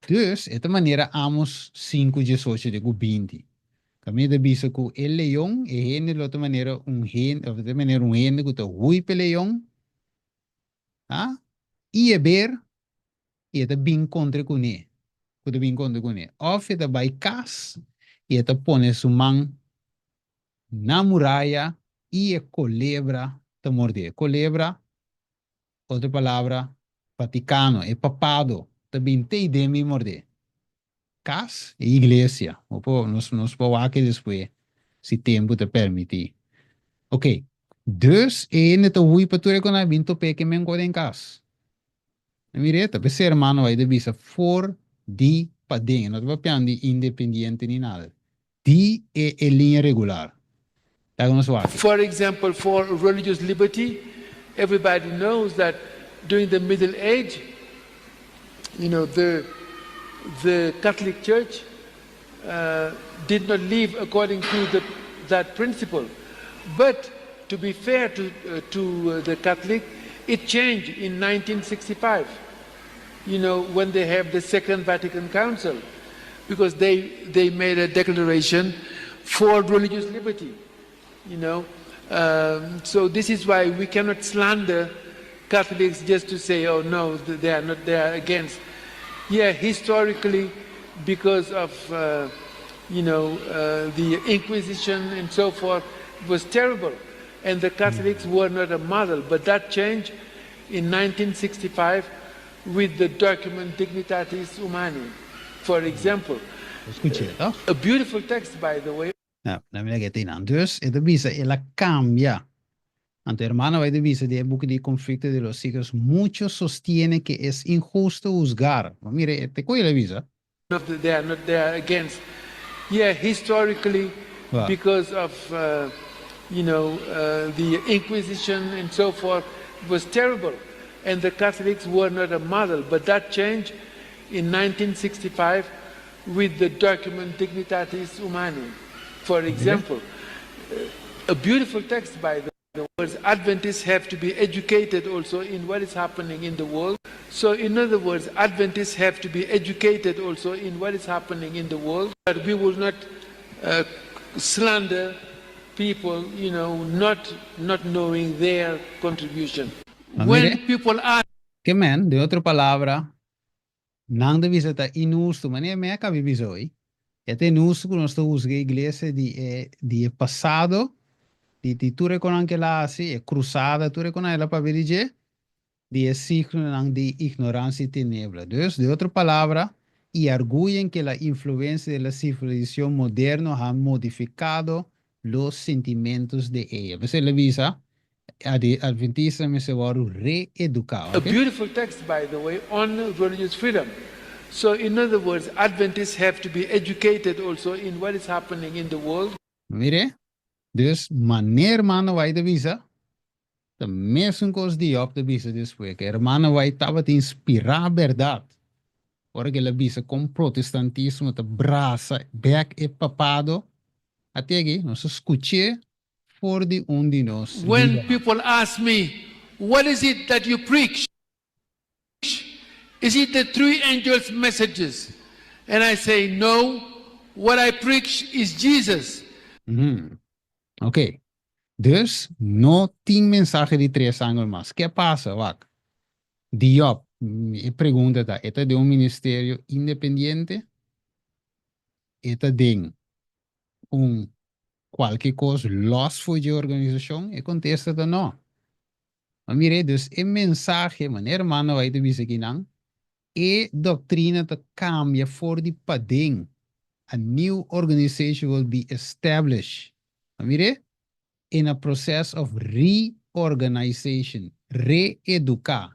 Dus, e ta manera Amos sinku diesocho te ku 20. Kaminda ta bisa ku e leon, e hende lo ta manera un hende, òf ta manera un hende ku ta hui p'e leon, ha? I e ber, i e ta bin kontra kuné, ku ta bin kontra kuné. Òf e ta bai kas, i e ta pone su man na muraya, i e kolebra ta mord'é. Kolebra Otro palabra, Vaticano, e papado, ta bin te i den mi mordé. Cas, e iglesia. Bo por, nos, nos por wak e despues, si tempu ta permití. Ok, dus e hende ta hui pa tur e konai bin top'é ke men den cas. A mir'é, ta p'esei hermano bai ta bisa for di paden, e no ta papiando di independiente ni nada. Di e e liña regular. Laga nos wak. For example, for religious liberty, everybody knows that during the Middle Age, the the Catholic Church did not live according to the that principle. But to be fair to to the Catholic, it changed in 1965, when they have the Second Vatican Council, because they made a declaration for religious liberty. So this is why we cannot slander Catholics just to say, "Oh no, they are not, they are against." Yeah, historically, because of the Inquisition and so forth, it was terrible. And the Catholics were not a model, but that changed in 1965 with the document Dignitatis Humanae, for example. Skuch'é, toch? A beautiful text, by the way. Ja, na mira ke tin nan. Dus, e ta bisa, el a kambia. Anto hermano bai ta bisa den e buki di Conflicto de los Siglos, muchos sostienen que es injusto huzgar. Bo mira, e te koe el a bisa. Of the, they are not, they are against. Yeah, historically, because of the Inquisition and so forth, it was terrible. And the Catholics were not a model. But that changed in 1965 with the document Dignitatis Humanae, for example. A beautiful text, by the words, Adventists have to be educated also in what is happening in the world. So, in other words, Adventists have to be educated also in what is happening in the world. But we will not slander people, not knowing their contribution. When people ask Ke men, den otro palabra, nan ta bisa ta inhustu, manera mi a kaba bisa hoy, e ta inhustu ku nos ta husga e iglesia di e di e pasado, di di tur e konan ku el a hasi, e krusada, tur e konan el a papia di dje, di e signonan di ignoransia i tenebra. Dus, den otro palabra, i arguyen ke la influensia de la sivilisashon moderno ha modifikado los sentimentos de ella. P'esei el a bisa, Adventista mester wòrdu reeduká. A beautiful text, by the way, on religious freedom. So, in other words, Adventists have to be educated also in what is happening in the world. Mir'é? Dus, manera hermano White ta bisa, ta mesun kos Diop ta bisa despues, ku hermano White tabata inspirá bèrdat ora ku el a bisa kon protestantismo ta brasa bèk e papado. Ate aki nos a skuch'é for di un di nos When lidernan. people ask me, What is it that you preach? Is it the three angels' messages? And I say, No, what I preach is Jesus. Ok. Dus, no tin mensahe di tres angel mas. Ke pasa? Wak. Diop, e pregunta ta, e ta den un ministerio independiente? E ta den un kualke kos lòs for dje organisashon? E kontesta ta nò. Ma mira, dus e mensahe, manera hermano White ta bisa akinan, e doktrina ta kambia for di paden. A new organization will be established. Ma mira, in a process of reorganization, reeduká.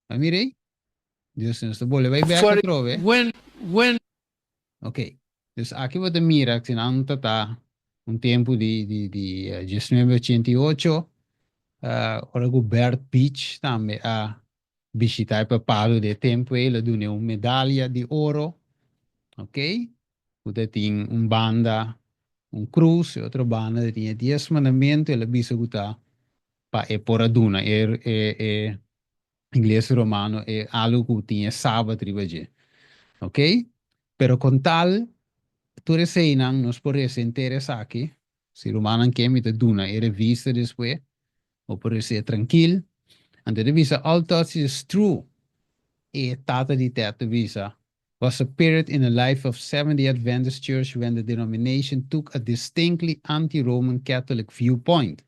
Ma mira, dus nos ta bolbe bai bek atrobe. When, when. Ok, dus aki bo ta mira si nan ta ta un tempu di di di 1988, ora ku Bert Beach tambe a bishita e papado di e tempu ei, el a dun'e un medalia di oro, ok, ku ta tin un banda un krus, e otro banda ta tin e dies mandamentu, el a bisa ku ta pa e por a duna e e e Iglesia Romano e algu ku tin e Sabat riba dje. Ok? Pero kon tal tur eseinan nos por resa henter esaki, si rumannan ke mi ta duna e revista despues, bo por res'é trankil. Anto e ta bisa all thoughts is true, e tata di Ted ta bisa, was a period in the life of Seventh-day Adventist Church when the denomination took a distinctly anti-Roman Catholic viewpoint.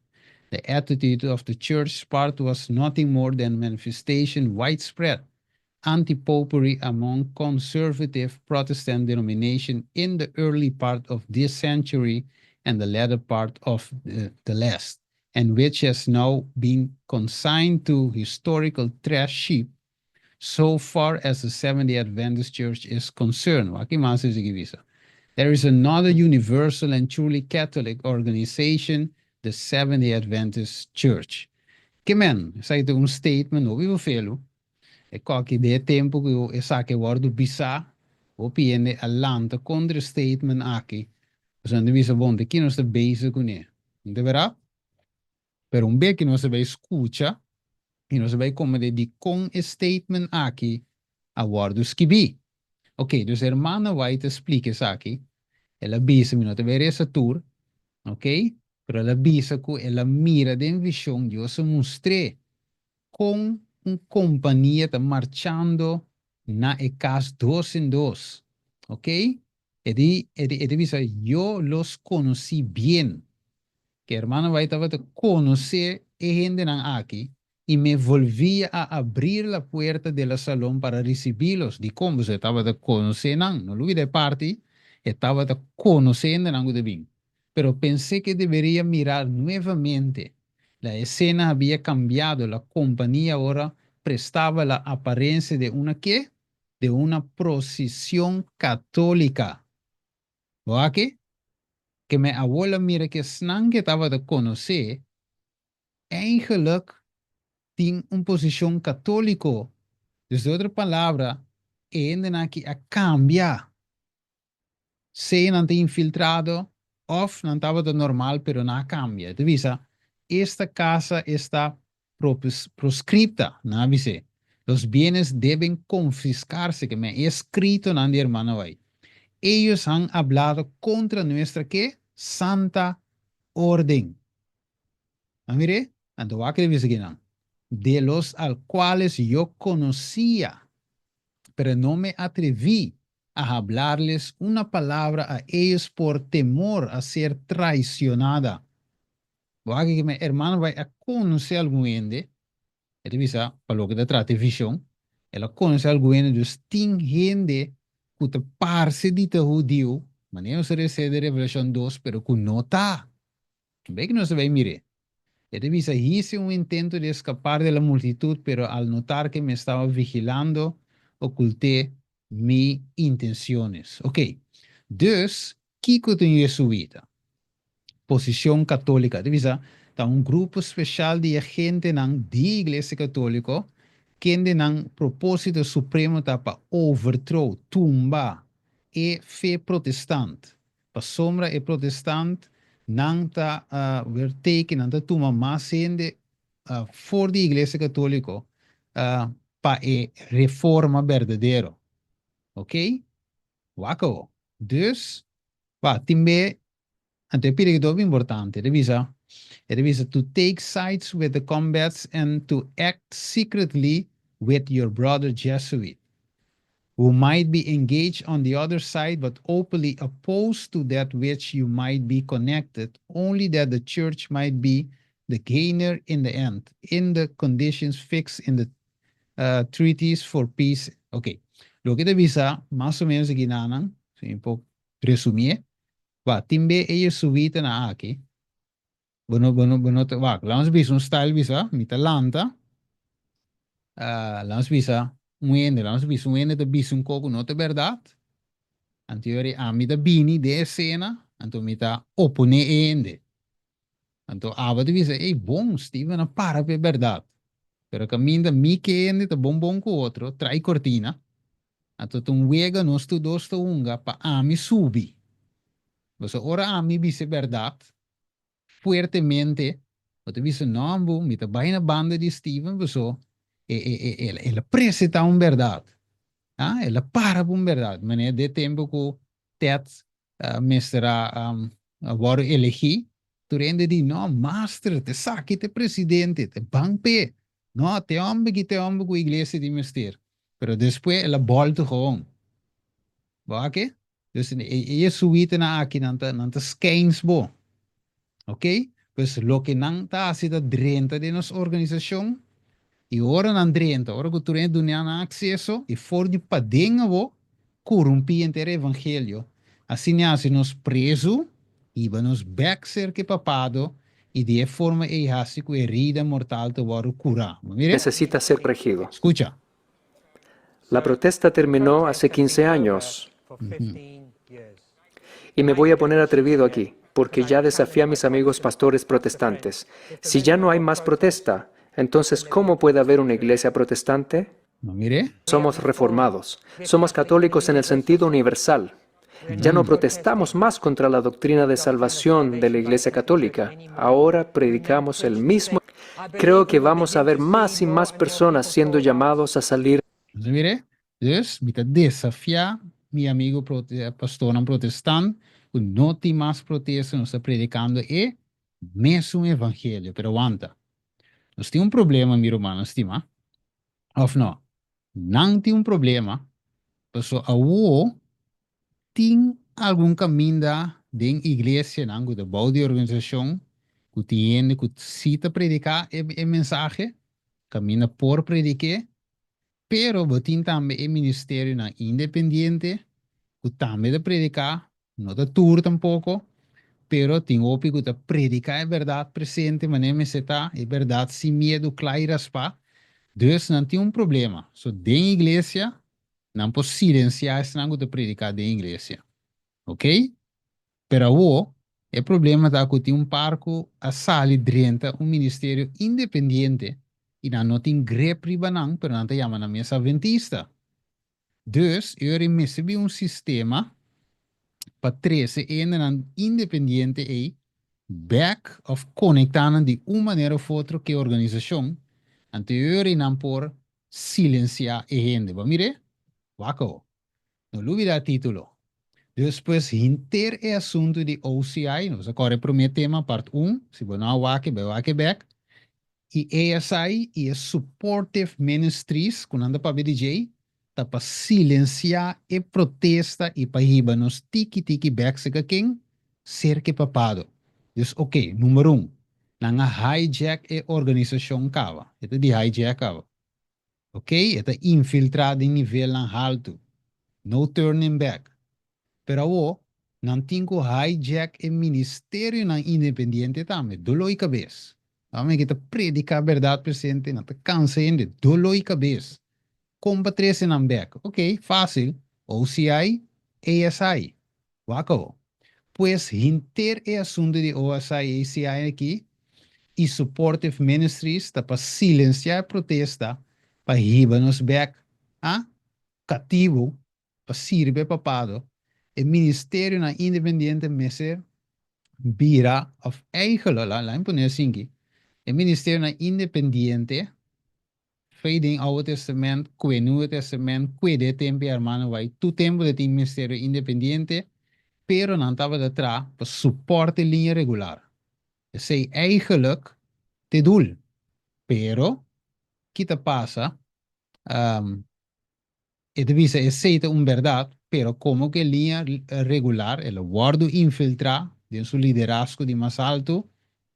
The attitude of the church's part was nothing more than manifestation widespread anti-popery among conservative Protestant denomination in the early part of this century and the latter part of the, the last, and which has now been consigned to historical trash heap so far as the Seventh-day Adventist Church is concerned. Wak ki mas e sigui bisa. There is another universal and truly Catholic organization, the Seventh-day Adventist Church. Ke men, esaki ta un statement hopi befelu. E koki den e tempu ku esaki a wòrdu bisá, hopi hende a lanta kontra e statement aki. Pasobra nan ta bisa, bon, ta ki nos ta bezig kuné? No ta bèrdat? Pero un bes ki nos a bai skucha i nos a bai komprendé dikon e statement aki a wòrdu skibí. Oké, dus hermana White a splika esaki. El a bisa, mi no ta bai resa tur, oké, pero el a bisa ku el a mira den vishon, Dios a mustr'é kon un kompania ta marchando na e kas dos en dos. Oké? E di, e di, e ta bisa, Yo los konosí bien. Ke hermano White tabata konosé e hendenan aki i me volvía a abrir la puerta de la salon para risibilos. Dikon? Pasobra e tabata konosé nan. No lubida e parti, e tabata konosé hendenan ku ta bin. Pero pensé ke debería mirar nuevamente. La escena había cambiado, la compañía ahora prestaba la apariencia de una ke? de una procesión católica. Bo aki? Ke men awor a mira ku esnan ku tabata konosé, eigenlijk tin un posishon katóliko. Dus di otro palabra, e aki a kambia. Sea nan ta infiltrado òf nan tabata normal, pero nan a kambia. Anto bisa, esta casa está proscripta, nan bisa. Los bienes deben confiscarse, ke men eskrito nan di hermano White. Ellos han hablado contra nuestra ¿qué? Santa orden. Ah, mire, anto wak bisa akinan. De los al cuales yo conocía, pero no me atreví a hablarles una palabra a ellos por temor a ser traicionada. Wak ku mi hermano bai a konosé algun hende, e ta bisa, pa loke ta trata vishon, el a konosé algun hende, dus tin hende ku ta parse di ta hudiu, manera nos a lesa den Revelashon 2, pero ku no ta. Bai ku nos bai mira. E ta bisa, hice un intento de escapar de la multitud, pero al notar que me estaba vigilando, oculté mis intenciones. Ok. Dus, kiko ta jesuita? Posishon katóliko. Ta bisa, ta un grupo spesial di agentenan di Iglesia Katóliko, ku nan propósito supremo ta pa overthrow, tumba e fe protestant. Pasombra e protestant nan ta weer teken, nan ta tuma mas hende for di Iglesia Katóliko pa e reforma berdadero. Ok? Wak. Dus, ba, tin be, anto e ta importante, revisa, revisa to take sides with the combats and to act secretly with your brother Jesuit, who might be engaged on the other side but openly opposed to that which you might be connected, only that the church might be the gainer in the end, in the conditions fixed in the treaties for peace. Ok. Loke ta bisa, mas o ménos akinan, si un poko resumí, ba, tin be e jesuitanan aki, bueno, bueno, bueno, wak, laga bisa un style bisa, mi ta lanta, laga bisa un hende, laga bisa un hende ta bisa un kos ku no ta berdat, anto ami ta bini den esena, anto mi ta oponé hende. Anto abo ta bisa, ei, bon, Steven a para pa berdat. Pero kaminda mi ku hende ta bon bon ku otro, trai kortina. Anto ta un wega nos tur dos ta hunga pa ami subi. Paso ora ami bisa berdat, fuertemente, bo ta bisa no, bu, mi ta bai na banda di Steven, paso el a presentá un berdat. Ah, el a para pa un berdat. Manera den tempu ku Ted mester a wòrdu elegí, tur hende di, no, master, t'esaki ta presidente, ta ban p'e. No, te hòmber aki te hòmber ku iglesia di mester. Pero despues el a bòltu gewoon. Bo ke? Dus e jesuitanan aki nan ta skeins bo. Ok? Pues loke nan ta hasi ta drenta den nos organisashon i ora nan drenta, ora ku tur hende duna nan akseso i for di paden abo korumpí henter evangelio. Asina hasi nos prezu, hiba nos bèk serka e papado i di e forma ei hasi ku herida mortal ta wòrdu kurá. Mira? Necesita ser corregido. Skucha. La protesta terminó hace 15 años. Y me voy a poner atrevido aquí, porque ya desafié a mis amigos pastores protestantes. Si ya no hay más protesta, entonces ¿cómo puede haber una iglesia protestante? No, mira. Somos reformados. Somos católicos en el sentido universal. Ya no protestamos más contra la doctrina de salvación de la Iglesia Católica. Ahora predicamos el mismo. Creo que vamos a ver más y más personas siendo llamados a salir. Mira? Dus, mi ta desafiá mi amigu pastornan protestant, ku no tin mas protesta, nos ta predikando e mesun evangelio, pero wanta. Nos tin un problema, mi ruman stimá. Òf no? Nan tin un problema, paso awo tin algun kaminda den iglesianan ku ta bou di organisashon ku tin hende ku si ta prediká e mensahe, kaminda por predik'é, pero bo tin tambe e ministerionan independiente ku tambe ta prediká, no ta tur tampoko, pero tin hopi ku ta prediká e berdat presente, manera mester ta, e berdat sin miedu, kla i raspá. Dus nan tin un problema. So, den iglesia, Nan por silensiá esnan ku ta prediká den iglesia. Ok? Pero awor, e problema ta ku tin un par ku a sali drenta un ministerio independiente i nan no tin grip riba nan, pero nan ta yama nan mes Adventista. Dus, e ora ei mester bin un sistema pa trese e hendenan independiente ei bek òf konektá nan di un manera òf otro ku e organisashon, anto e ora ei nan por silensiá e hende. Bo a mir'é? Wak awor. No lubidá título. Despues henter e asuntu di OCI, nos a kòrda e promé tema, part un, si bo no a wak e, bai wak e bèk, i ASI i e supportive ministries ku nan ta papia di djei, ta pa silensiá e protesta i pa hiba nos tiki tiki bèk serka ken? Serka e papado. Dus oké, number un, nan a hijack e organisashon kaba. E ta di hijack kaba. Ok, e ta infiltrá den nivelnan haltu. No turning back. Pero awor, nan tin ku hijack e ministerionan independiente tambe. Doló i kabes. Ame ki ta prediká bèrdat presente, nan ta kansa hende. Doló i kabes. Kon pa trese nan bèk? Ok, fásil. OCI, ASI. Wak awor. Pues henter e asuntu di OSI, ACI aki i Supportive Ministries ta pa silensiá e protesta pa hiba nos bèk a katibu pa sirbi e papado. E ministerionan independiente mester bira òf eigelo, laat mi pone asinki, e ministerionan independiente Fe den Oude Testament kue Nieuwe Testament kue de tempu e hermano bai tur tempu ta tin ministerio independiente pero nan tabata tra pa suport e liña regular. Esei eigenlijk te dul. Pero ki ta pasa? E ta bisa esei ta un bèrdat, pero komo ku e liña regular el a wòrdu infiltrá den su liderazgo di mas altu,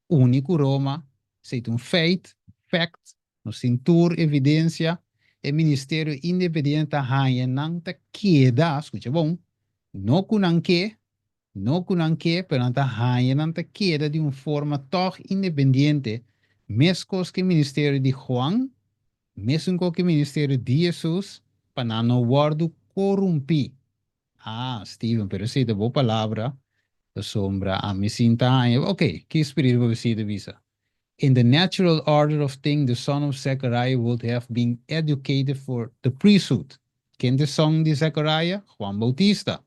uni ku Roma, esei ta un feit, fact, nos tin tur evidensia, e ministerio independiente ta haña nan ta keda, skucha bon, no ku nan ke, no ku nan ke, pero nan ta haña nan ta keda di un forma tòg independiente, meskos ku e ministerio di Juan, Mesun ku e ministerio di Hesus pa nan no wòrdu korumpí. Ah, Steven, pero esei ta bo palabra, pasobra ami sin ta haña. Ok, ki spiritu profesia ta bisa? In the natural order of things the son of Zechariah would have been educated for the priesthood. Ken ta e son di Zechariah? Juan Bautista.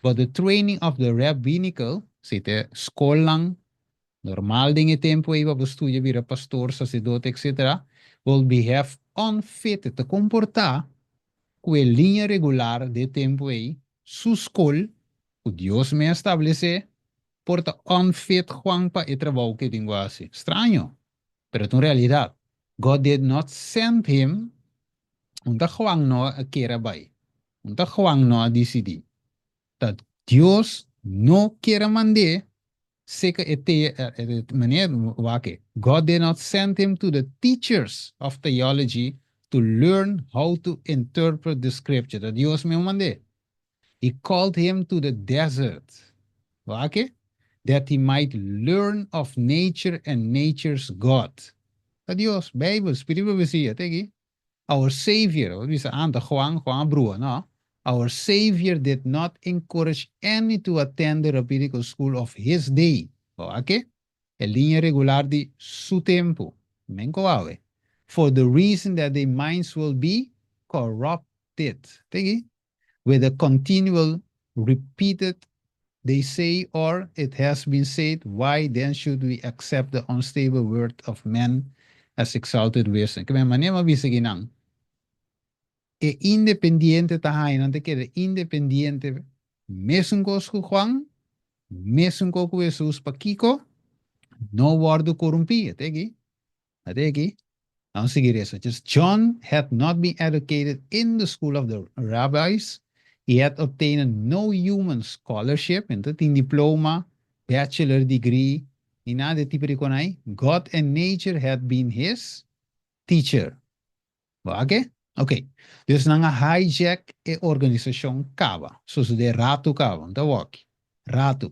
But the training of the rabbinical, esei ta e skolnan Normal den e tempu ei pa bo studia bira pastor, saserdote etc. Will be have unfit ta komportá ku e liña regular di e tempu ei, su skol ku Dios mes a stablesé por ta unfit Juan pa e trabou ku e tin ku hasi. Straño, pero ta un realidat. God did not send him, un ta Juan no a kier a bai, un ta Juan no a disidí. Ta Dios no kier a mand'é Seka e te manera wak e. God did not send him to the teachers of theology to learn how to interpret the scripture. Ta Dios mes mand'é. He called him to the desert. Wak e. That he might learn of nature and nature's God. Ta Dios, Bijbel, Spiritu Profesia, te aki. Our Savior, bo bisa anta Juan, Juan a brua, no. Our Savior did not encourage any to attend the rabbinical school of his day. Bo a ke? E liña regular di su tempu. Men ku awe. For the reason that their minds will be corrupted. Te aki? With a continual repeated they say or it has been said, why then should we accept the unstable word of men as exalted wisdom? Ke men manera mi a bisa kinan, e independiente ta haña nan ta keda independiente mesun kos ku Juan, mesun kos ku Hesus, pakiko? No wòrdu korumpí, e te aki. Ate aki, Vamos sigui resa. Just John had not been educated in the school of the rabbis, he had obtained no human scholarship, e no ta tin diploma, bachelor degree, ni nada di e tipo di konai. God and nature had been his teacher. Bo a ke? Ok. Dus nan a hijack e organisashon kaba. Sosodé ratu kaba. No ta woki. Ratu.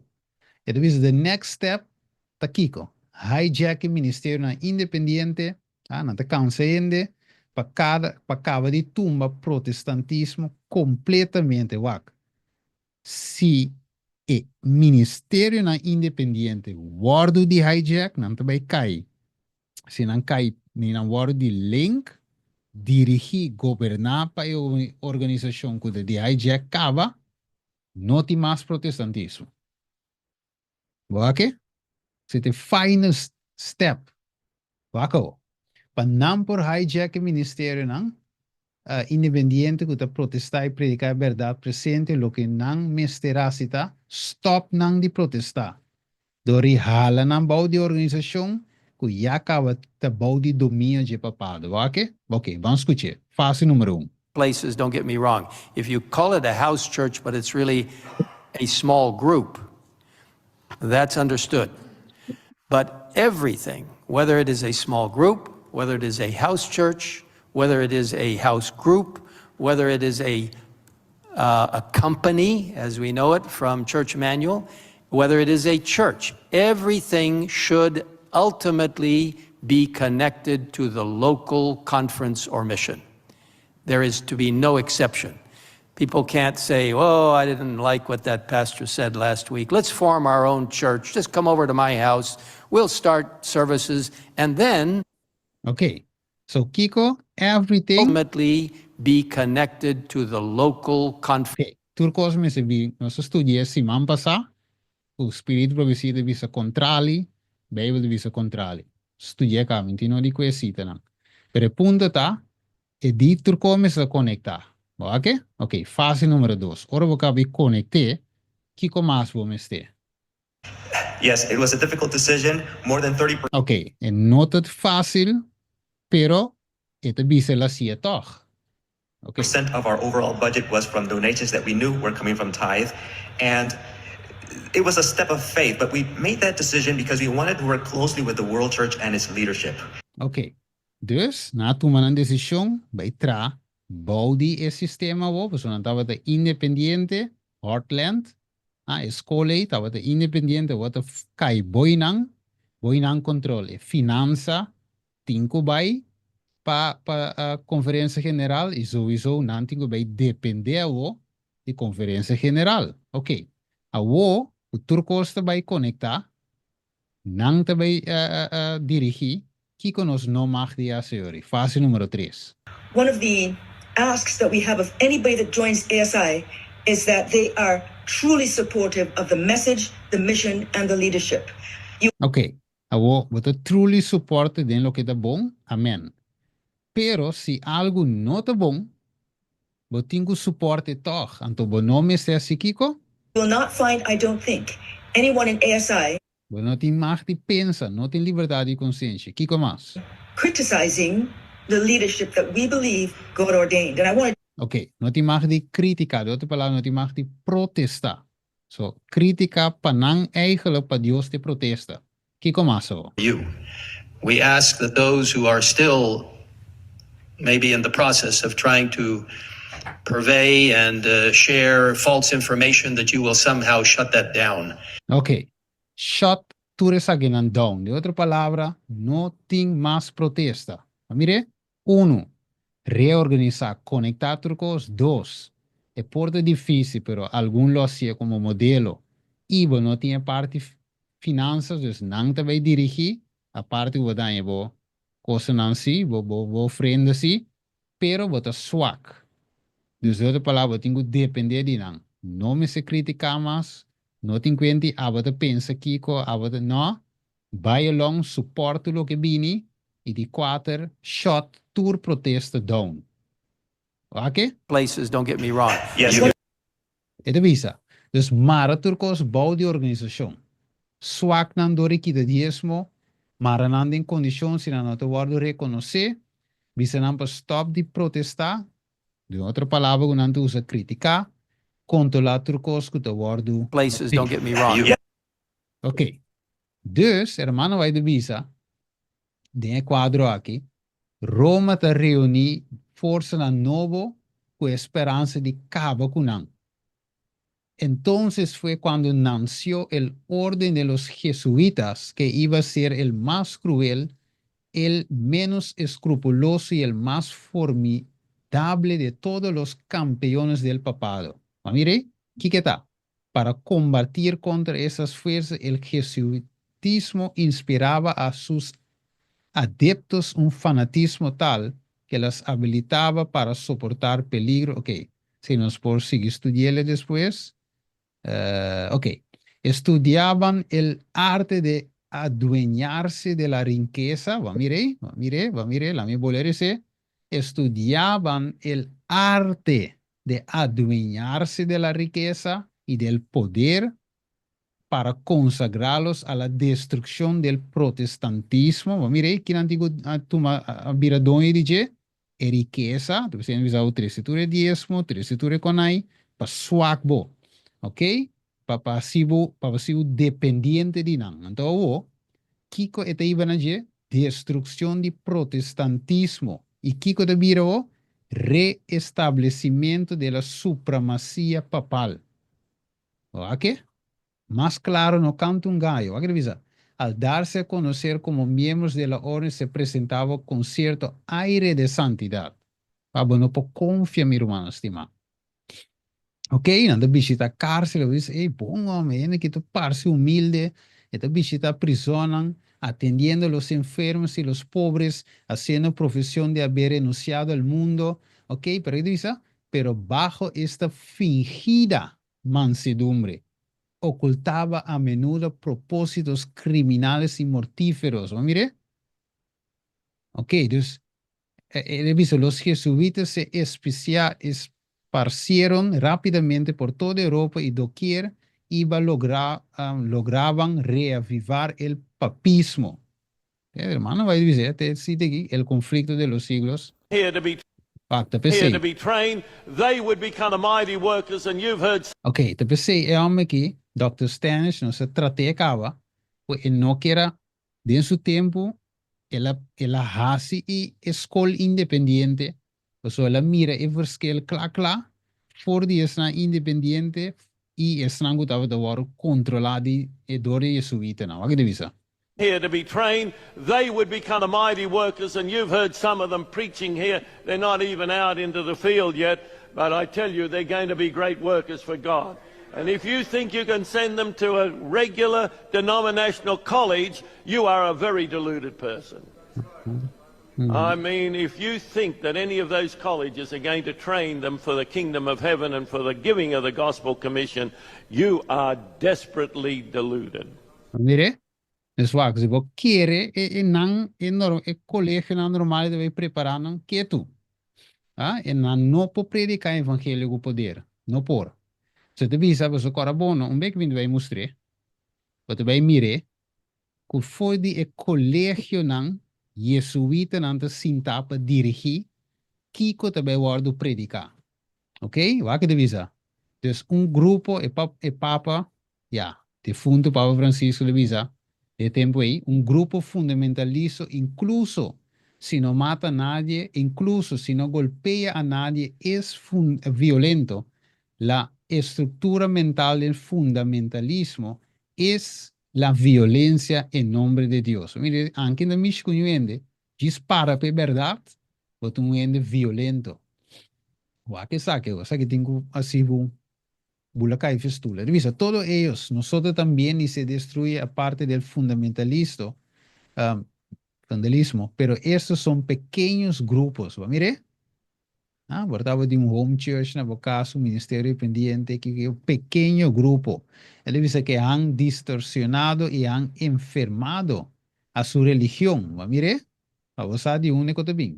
E ta bisa the next step ta kiko? Hijack e ministerionan independiente. Ah, nan ta kansa hende. Pa kada pa kaba di tumba protestantismo kompletamente. Wak. Si e ministerionan independiente wòrdu di hijack, nan ta bai kai. Si nan kai, ni nan wòrdu di link, dirigí, goberná pa e organisashon ku ta di hijack kaba, no tin mas protestantismo. Bo wak e? Esei ta e final step. Wak awo. Pa nan por hijack e ministerionan independiente ku ta protestá i prediká e bèrdat presente, loke nan mester hasi ta stòp nan di protestá dor di hala nan bou di organisashon ku ya kaba ta bou di dominio dje papado. Wak e? Oke, ban skuch'é. Fase numero un. Places, don't get me wrong. If you call it a house church, but it's really a small group, that's understood. But everything, whether it is a small group, whether it is a house church, whether it is a house group, whether it is a company, as we know it from Church Manual, whether it is a church, everything should ultimately be connected to the local conference or mission. There is to be no exception. People can't say, "Oh, I didn't like what that pastor said last week. Let's form our own church. Just come over to my house. We'll start services." And then Ok. So, kiko, everything ultimately be connected to the local conference Ok. Tur kos mester bi, nos a studia siman pasá, ku spiritu profesia ta bisa kontrali, Beibel ta bisa kontrali. Studia kaba, mi tin no di ku e sitanan. Pero e punto ta, e di tur kos mester ta konektá. Bo wak e? Ok, fase numero dos. Ora bo kaba di konekt'é, kiko mas bo mester? Yes, it was a difficult decision. More than 30% Ok, e no ta fásil, pero e ta bisa el hasié tòg. Ok. Of our overall budget was from donations that we knew were coming from tithe. And it was a step of faith, but we made that decision because we wanted to work closely with the World Church and its leadership. Ok. Dus, nan a tuma nan desishon bai tra bou di e sistema awor, pasobra nan tabata independiente, Heartland, ah, e skol ei tabata independiente, awor ta kai boi nan, boi nan kontrol. E finansa tin ku bai pa Konferensia General i souiso nan tin ku bai dependé awor di Konferensia General. Ok. Awor ku tur kos ta bai konektá, nan ta bai dirigí kiko nos no mag di hasi ori. Fase numero tres. One of the asks that we have of anybody that joins ASI is that they are truly supportive of the message, the mission and the leadership. You Ok, awor bo ta truly support den loke ta bon, amen. Pero si algu no ta bon, bo tin ku support e tòg, anto bo no mester hasi kiko? Will not find, I don't think, anyone in ASI Bo no tin mag di pensa, no tin libertad di konsenshi. Kiko mas? Criticizing the leadership that we believe God ordained. And I want to Ok, no tin mag di kritika, di otro palabra no tin mag di protesta. So, kritika pa nan eigenlijk pa Dios ta protesta. Kiko mas awor? You. We ask that those who are still maybe in the process of trying to purvey and share false information that you will somehow shut that down. Ok, shut tur esakinan down. Di otro palabra, no tin mas protesta. A mir'é? Unu, reorganisá, konektá tur kos. Dos, e por ta difísil, pero algun lo hasié komo modelo i bo no tin e parti finansas, dus nan ta bai dirigí, aparte ku bo daña bo kosanan sí, bo bo ofrenda sí, pero bo ta swak. Dus di otro palabra, bo tin ku dependé di nan. No mester kritiká mas, no tin kuenti abo ta pensa kiko, abo ta, no, bai along, support tur loke bini, i di kuater, shut tur protesta down. Wak? Places, don't get me wrong. Yes. E ta bisa, dus mara tur kos bou di organisashon. Swak nan dor di kita diesmo, mara nan den kondishon si nan no ta wòrdu rekonosé, bisa nan pa stòp di protestá, den otro palabra ku nan ta usa kritiká, kontrolá tur kos ku ta wòrdu Places, don't get me wrong. Ok. Dus, hermano White ta bisa, den e kuadro aki, Roma ta reuní forsanan nobo ku e speransa di kaba ku nan. Entonces fue cuando nació el orden de los jesuitas que iba a ser el mas cruel. El menos escrupuloso y el más formidable de todos los campeones del papado. Ma mira, kiko ta? Para combatir contra esas fuerzas, el jesuitismo inspiraba a sus adeptos un fanatismo tal que las habilitaba para soportar peligro. Ok, si nos por sigui studi'é despues. Ok. Estudiaban el arte de adueñarse de la riqueza. Ban mira, ban mira, ban mira, laga mi bolbe esei. Estudiaban el arte de adueñarse de la riqueza y del poder para consagrarlos a la destrucción del protestantismo. Ban mira, ku antiguo tuma bira doño di dje, e rikesa, anto bo bisa trese tur e diesmo, trese tur e konai, pa swak bo, ok? Pa hasi bo, pa hasi bo dependiente di nan. Anto, o, kiko e ta iba na dje, destrukshon di protestantismo. I kiko ta bira o reestablecimiento de la supremacía papal. Ok? Mas klaro no kanta un gayo. Wak bisa. Al darse a conocer como miembros de la orden se presentaba con cierto aire de santidad. Ah, bueno, por konfia, mi ruman stimá. Ok, nan ta bishitá kàrsel, bisa, ei, bon hòmber, ku ta parse humilde, e ta bishitá prizòn, atendiendo a los enfermos y los pobres, haciendo profesión de haber renunciado al mundo. Ok, pero bisa, pero bajo esta fingida mansedumbre, ocultaba a menudo propósitos criminales y mortíferos. Mira. Ok, dus, el bisa, los jesuitas se especia, esparcieron rápidamente por toda Europa y doquier iba a lograr, lograban reavivar el papismo. Ruman, bai bisa, te aki, el conflicto de los siglos. Here to be Pacta here PC. To be trained, they would become the mighty workers, and you've heard Ok, ta p'esei e hòmber aki, Dr. Standish, nos a trat'é kaba, e no ke den su tempu, el a hasi e skol independiente, so el a mira e verschil kla kla, for di esnan independiente i esnan ku tabata kontrolá di e dor di jesuitanan. Wak bisa. Here to be trained, they would become the mighty workers, and you've heard some of them preaching here. They're not even out into the field yet, but I tell you, they're going to be great workers for God. And if you think you can send them to a regular denominational college, you are a very deluded person. I mean, if you think that any of those colleges are going to train them for the kingdom of heaven and for the giving of the gospel commission, you are desperately deluded. Mira, dus wak, si bo kere e nan e norm e kolegionan normal debe prepará nan ketu. Ah, e nan no por prediká evangelio ku poder. No por. Se te bisa, você cora bono, um bek vindo vai mostrar. Você vai mire, ku for di e kolegionan jesuitanan ta sinta pa dirigí kiko ta bai wòrdu prediká. Ok? Wak e bisa. Dus un grupo e papa, ya, defuntu Papa Francisco a bisa, e tempu ei, un grupo fundamentalista, incluso si no mata a nadie, incluso si no golpea a nadie, es violento. La estructura mental del fundamentalismo es la violencia en nombre de Dios. Mira, aunke na mishi ku hende, dispara pa berdat, bo ta un hende violento. Wak esaki, esaki tin ku hasi bo bula kai for stul. Revisa, todos ellos, nosotros también, y se destruye aparte del fundamentalista, vandalismo, pero estos son pequeños grupos. Mira, ah, di un home church, na kas, un ministerio independiente, ku un pequeño grupo. El dice que han distorsionado y han enfermado a su religión. Mira, bo di úniko tambe.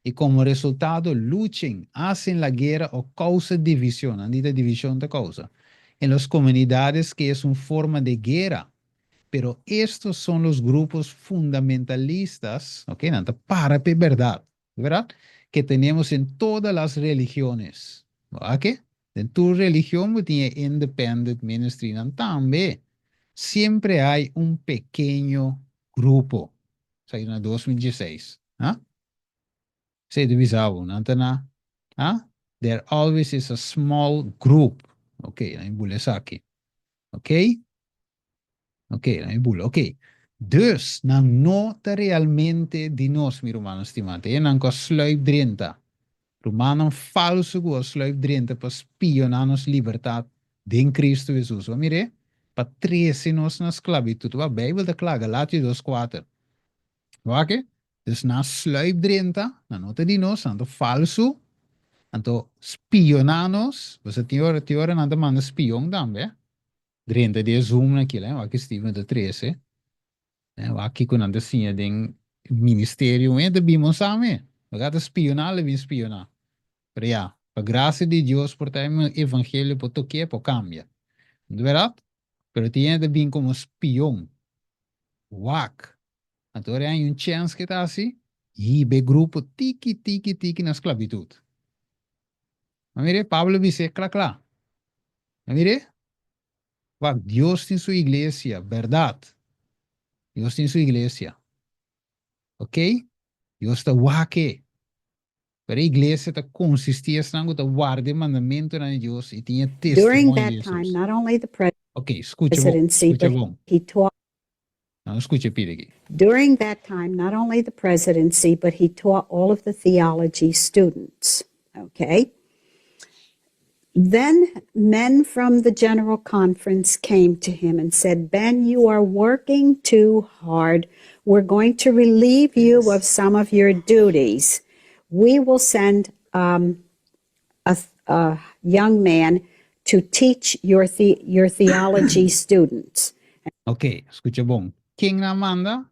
Y como resultado luchen, hacen la guerra o causa división, andita división de causa, en las comunidades que es una forma de guerra. Pero estos son los grupos fundamentalistas, ok, para berdat, berdat? Que tenemos en todas las religiones. Ok? En tu religion tin independent ministry tambe. Siempre hay un pequeño grupo. Esaki na 2016. Ah? Sei de bisabo, não Ah? There always is a small group. Ok, laga mi bula esaki. Ok? Ok, laga mi bula. Ok. Dus, nan no ta realmente di nos, mi rumannan stimá. Ta e nan ku a sluip drenta. Rumannan falsu ku a sluip drenta pa spioná nos libertat den Kristu Hesus. Bo a mir'é? Pa trese nos na sklabitut. Wak, Beibel ta kla, Galatio dos kuater. Wak e? Dus nan a sluip drenta, nan no ta di nos, nan ta falsu, anto spioná nos. Pasobra tin ora, tin ora nan ta manda spion tambe. Drenta di e Zoom nan kila, wak Steven ta trese, wak kiko nan ta siña den ministerio, e ta bin bon sa me, wak ta spioná lo bin spioná. Pero ya, pa gracia di Dios por ta e evangelio por toke, por cambia. No ta berdad? Pero tin hende ta bin como spion. Wak. Anto ora hay un chens ke ta hasi, hiba e grupo tiki tiki tiki na sclavitud. Ma mire, Pablo bis'é kla kla. Ma mire, wak, Dios tin su iglesia, bèrdat. Dios tin su iglesia. Ok? Dios ta wak e. Pero e iglesia ta konsistí esnan ku ta warda e mandamentunan di Dios i tin e During testimonio di that Hesus. time, not only the Ok, skucha bon, presidency, skucha but bon. he taught. Nan skucha e pida aki. During that time, not only the presidency, but he taught all of the theology students. Okay? Then men from the General Conference came to him and said, Ben, you are working too hard. We're going to relieve you of some of your duties. We will send a young man to teach your theology students. Ok, skucha bon. Ken nan a manda?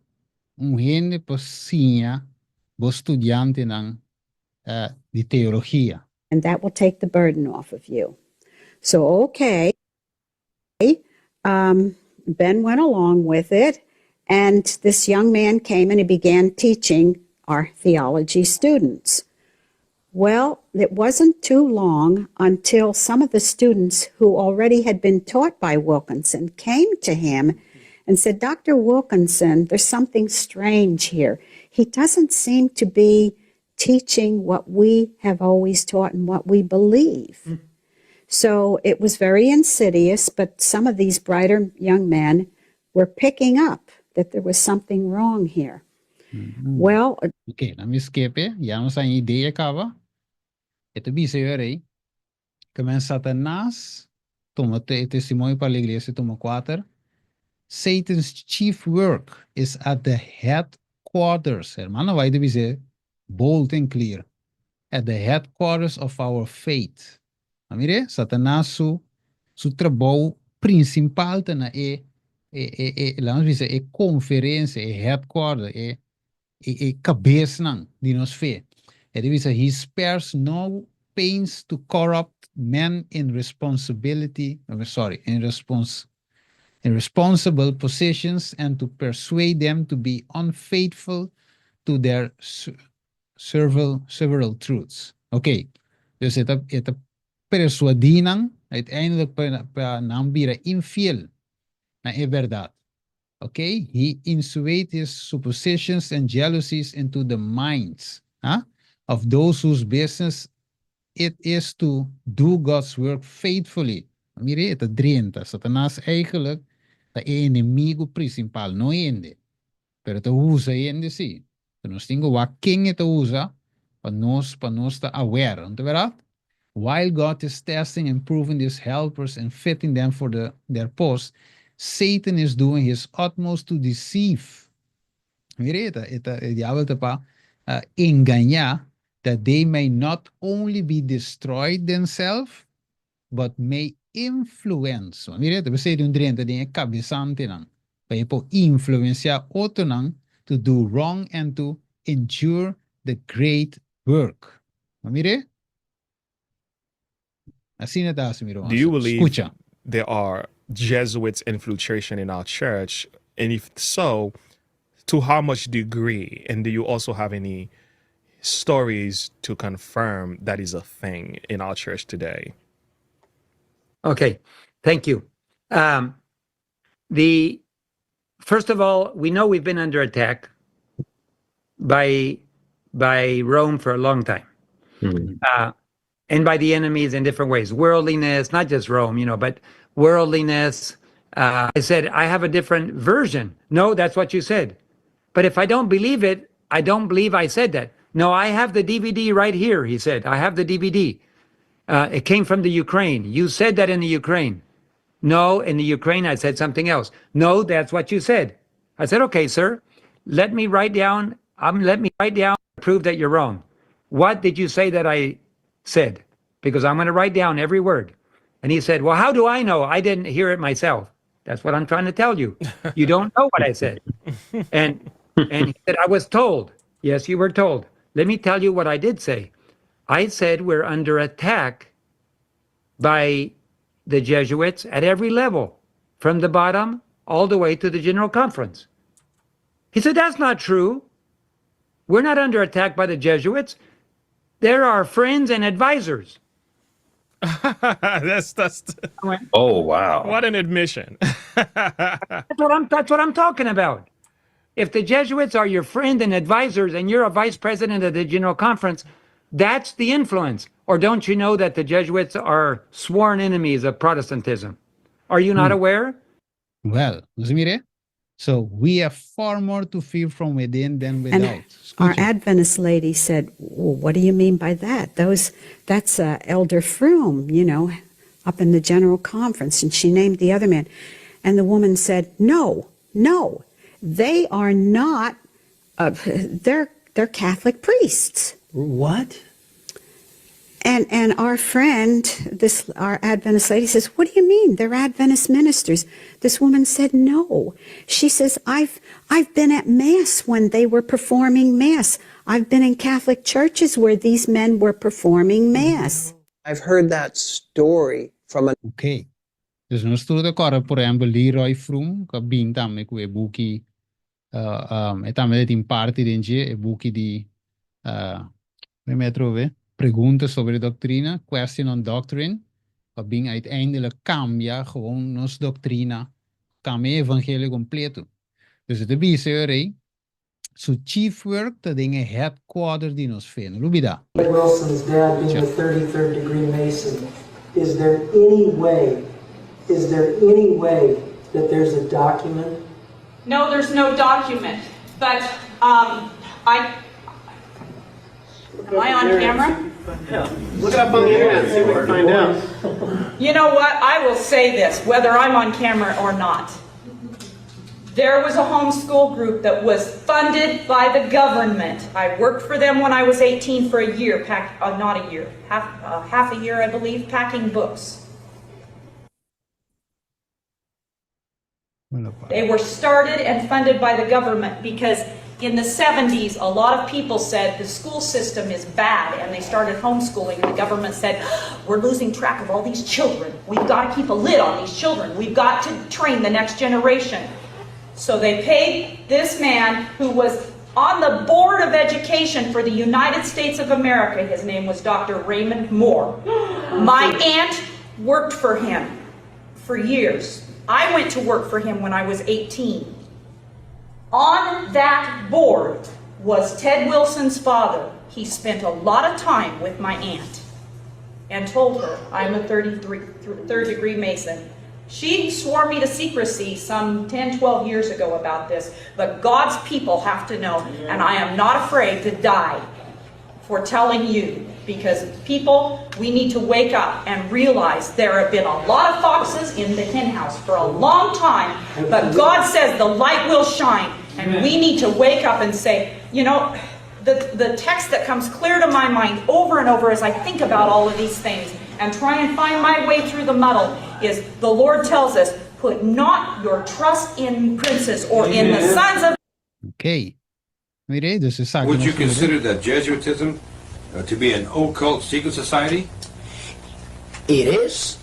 Un hende pa siña bo studiantenan di teologia. And that will take the burden off of you. So, okay, Ben went along with it, and this young man came and he began teaching our theology students. Well, it wasn't too long until some of the students who already had been taught by Wilkinson came to him and said, Dr. Wilkinson, there's something strange here. He doesn't seem to be teaching what we have always taught and what we believe. So it was very insidious, but some of these brighter young men were picking up that there was something wrong here. Well, Ok, laga mi skip, ya nos tin idea kaba. E ta bisa ei, ku men Satanas tuma testimonio pa e iglesia tuma 4. Satan's chief work is at the headquarters. Ruman White ta bisa bold and clear. At the headquarters of our faith. Mira, Satanas su trabou prinsipal ta na e, laga nos bisa, e konferensia, e headquarter, e kabes di nos fe. E ta bisa, he spares no pains to corrupt men in responsibility, oh, sorry, in responsible positions and to persuade them to be unfaithful to their several truths. Ok, dus e ta persuadí nan uiteindelijk pa nan bira infiel na e bèrdat. Okay, he insinuates his suppositions and jealousies into the minds, huh, of those whose business it is to do God's work faithfully. Mira, e ta drenta. Satanas eigenlijk ta e enemigu prinsipal, no hende. Pero ta usa hende sí. Nos tin ku wak ken e ta usa pa nos ta aware, no ta bèrdat? While God is testing and proving these helpers and fitting them for their post, Satan is doing his utmost to deceive. Mira, e diabel ta pa engañá that they may not only be destroyed themselves, but may influence. Mira, ta bisa un drenta den kabesantenan. Pa por influensiá otronan to do wrong and to injure the great work. Mira? Asina ta, mira. Do you believe Skucha. there are Jesuits infiltration in our church? And if so, to how much degree? And do you also have any stories to confirm that is a thing in our church today? Okay, thank you. The first of all, we know we've been under attack by Rome for a long time, and by the enemies in different ways. Worldliness, not just Rome, but worldliness. I said, I have a different version. No, that's what you said. But if I don't believe it, I don't believe I said that. No, I have the DVD right here, he said. I have the DVD. It came from the Ukraine. You said that in the Ukraine. No, in the Ukraine, I said something else. No, that's what you said. I said, okay, sir, let me write down, let me write down, prove that you're wrong. What did you say that I said? Because I'm going to write down every word. And he said, well, how do I know? I didn't hear it myself. That's what I'm trying to tell you. You don't know what I said. And he said, I was told. Yes, you were told. Let me tell you what I did say. I said we're under attack by the Jesuits at every level, from the bottom all the way to the General Conference. He said, That's not true. We're not under attack by the Jesuits. They're our friends and advisors. That's Oh wow. What an admission. That's what I'm talking about. If the Jesuits are your friend and advisors and you're a vice president of the General Conference, that's the influence. Or don't you know that the Jesuits are sworn enemies of Protestantism? Are you not aware? Well, nos mira. So we have far more to fear from within than And without. our Skucha. Adventist lady said, well, "What do you mean by that? That's Elder Froom, up in the General Conference." And she named the other man, and the woman said, No, they are not. They're Catholic priests." What? And our friend, this our Adventist lady says, "What do you mean? They're Adventist ministers." This woman said, "No." She says, "I've been at mass when they were performing mass. I've been in Catholic churches where these men were performing mass." I've heard that story from a Ok. Dus nos tur ta kòrda, por ehèmpel, Leroy Froom, ku a bin tambe ku e buki, e tambe tin parti den e buki di, mi trobe, Pregunta sobre Doktrina, Question on Doctrine, ku a bin uiteindelijk kambia gewoon nos doktrina, kambia evangelio kompleto. Dus e bisa rei, su chief work ta den headquarter di nos fe, no lubidá. Wilson's dad being a 33rd degree Mason, is there any way that there's a document? No, there's no document, but am I on camera? Yeah. Look it up on the internet and see what we can find out. You know what? I will say this, whether I'm on camera or not. There was a homeschool group that was funded by the government. I worked for them when I was 18 for a year, not a year, half a year, I believe, packing books. They were started and funded by the government because in the 70s, a lot of people said the school system is bad and they started homeschooling. And the government said, We're losing track of all these children. We've got to keep a lid on these children. We've got to train the next generation. So they paid this man who was on the board of education for the United States of America. His name was Dr. Raymond Moore. My aunt worked for him for years. I went to work for him when I was 18. On that board was Ted Wilson's father. He spent a lot of time with my aunt and told her, I'm a 33, third degree Mason. She swore me to secrecy some 10, 12 years ago about this, but God's people have to know, and I am not afraid to die for telling you because people, we need to wake up and realize there have been a lot of foxes in the hen house for a long time, but God says the light will shine, and we need to wake up and say, the text that comes clear to my mind over and over as I think about all of these things and try and find my way through the muddle is the Lord tells us, put not your trust in princes or in the sons of Ok. Mira, dus esaki. Would you consider that Jesuitism to be an occult secret society? It is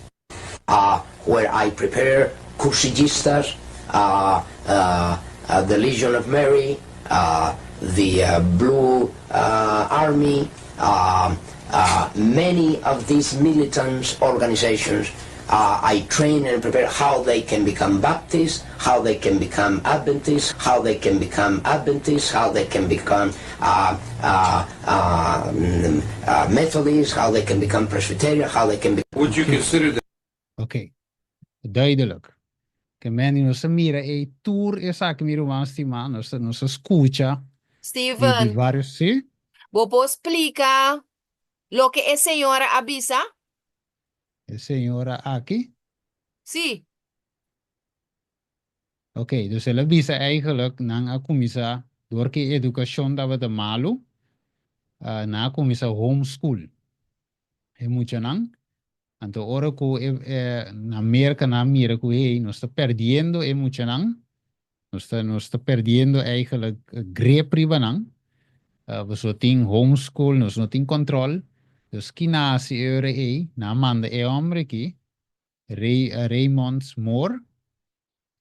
where I prepare cursillistas, the Legion of Mary, the Blue Army, many of these militant organizations. I train and prepare how they can become Baptists, how they can become Adventists, how they can become Adventists, how they can become Methodists, how they can become Presbyterian, how they can be. Would you consider that? Ok. Duidelijk. Ke men di nos ta mira ei tur esaki mi ruman stimá, nos ta nos ta skucha di di Steven, varios, sí. bo por splika loke e señora a bisa? E señora aki? Sí. Ok, dus el a bisa eigenlijk nan a kuminsá dor ku e edukashon tabata malu, nan a kuminsá homeschool e muchanan. Anto ora ku e na Merka nan a mira ku hey nos ta perdiendo e muchanan, nos ta nos ta perdiendo eigenlijk grip riba nan, pasobra tin homeschool, nos no tin kòntròl. Dus ki nan a hasi e ora ei? Nan a manda e hòmber aki, Ray Raymond Moore,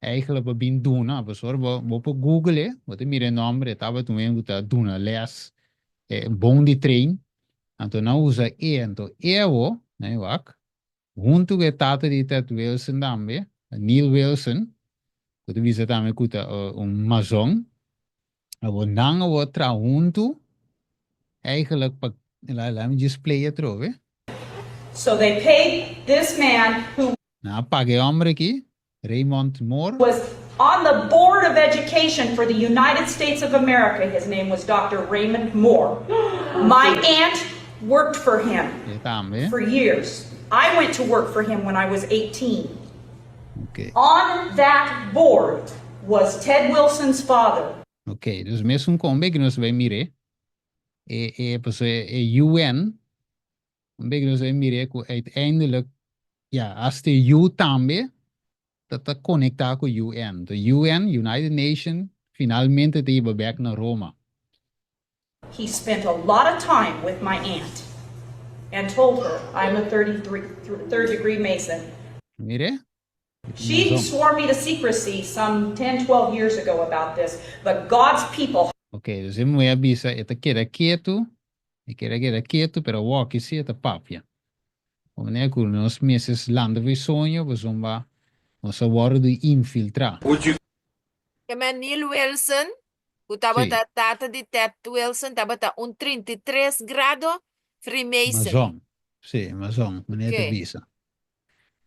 Eigenlijk bo bin duna, pasobra bo bo por google e, bo ta mira e nomber, e tabata un hende ku ta duna les, e bon di train, anto nan usa e, anto e awo, nan e wak, huntu ku e tata di Ted Wilson tambe, Neil Wilson, ku ta bisa tambe ku ta un mazon, awo nan awo traha huntu, eigenlijk pa, laat mi just play atrobe. So they paid this man who. Nan a paga e homber aki, Raymond Moore. Was on the board of education for the United States of America, his name was Doctor Raymond Moore. My aunt worked for him E tambe. for years. I went to work for him when I was 18. Ok. On that board was Ted Wilson's father. Ok, dus mesun kombe ku nos bai mir'é, e e pasobra e UN Un bek nos a mir'é ku uiteindelijk, ya, hasta e yu tambe ta ta konektá ku UN. Enton UN, United Nation, finalmente ta hiba bek na Roma. He spent a lot of time with my aunt and told her I'm a 33 third degree Mason. Mir'é? She swore me to secrecy some ten, 12 years ago about this, but God's people. Ok, dus e muhé a bisa e ta keda ketu, e keda keda ketu, pero awoki si e ta papia. Bo manera ku nos mester lanta for e soño, pasobra nos a wòrdu infiltrá. Keme Neil Wilson, ku tabata tata di Ted Wilson, tabata un 33 grado Freemason. Mazon, sí, mazon, manera ta bisa.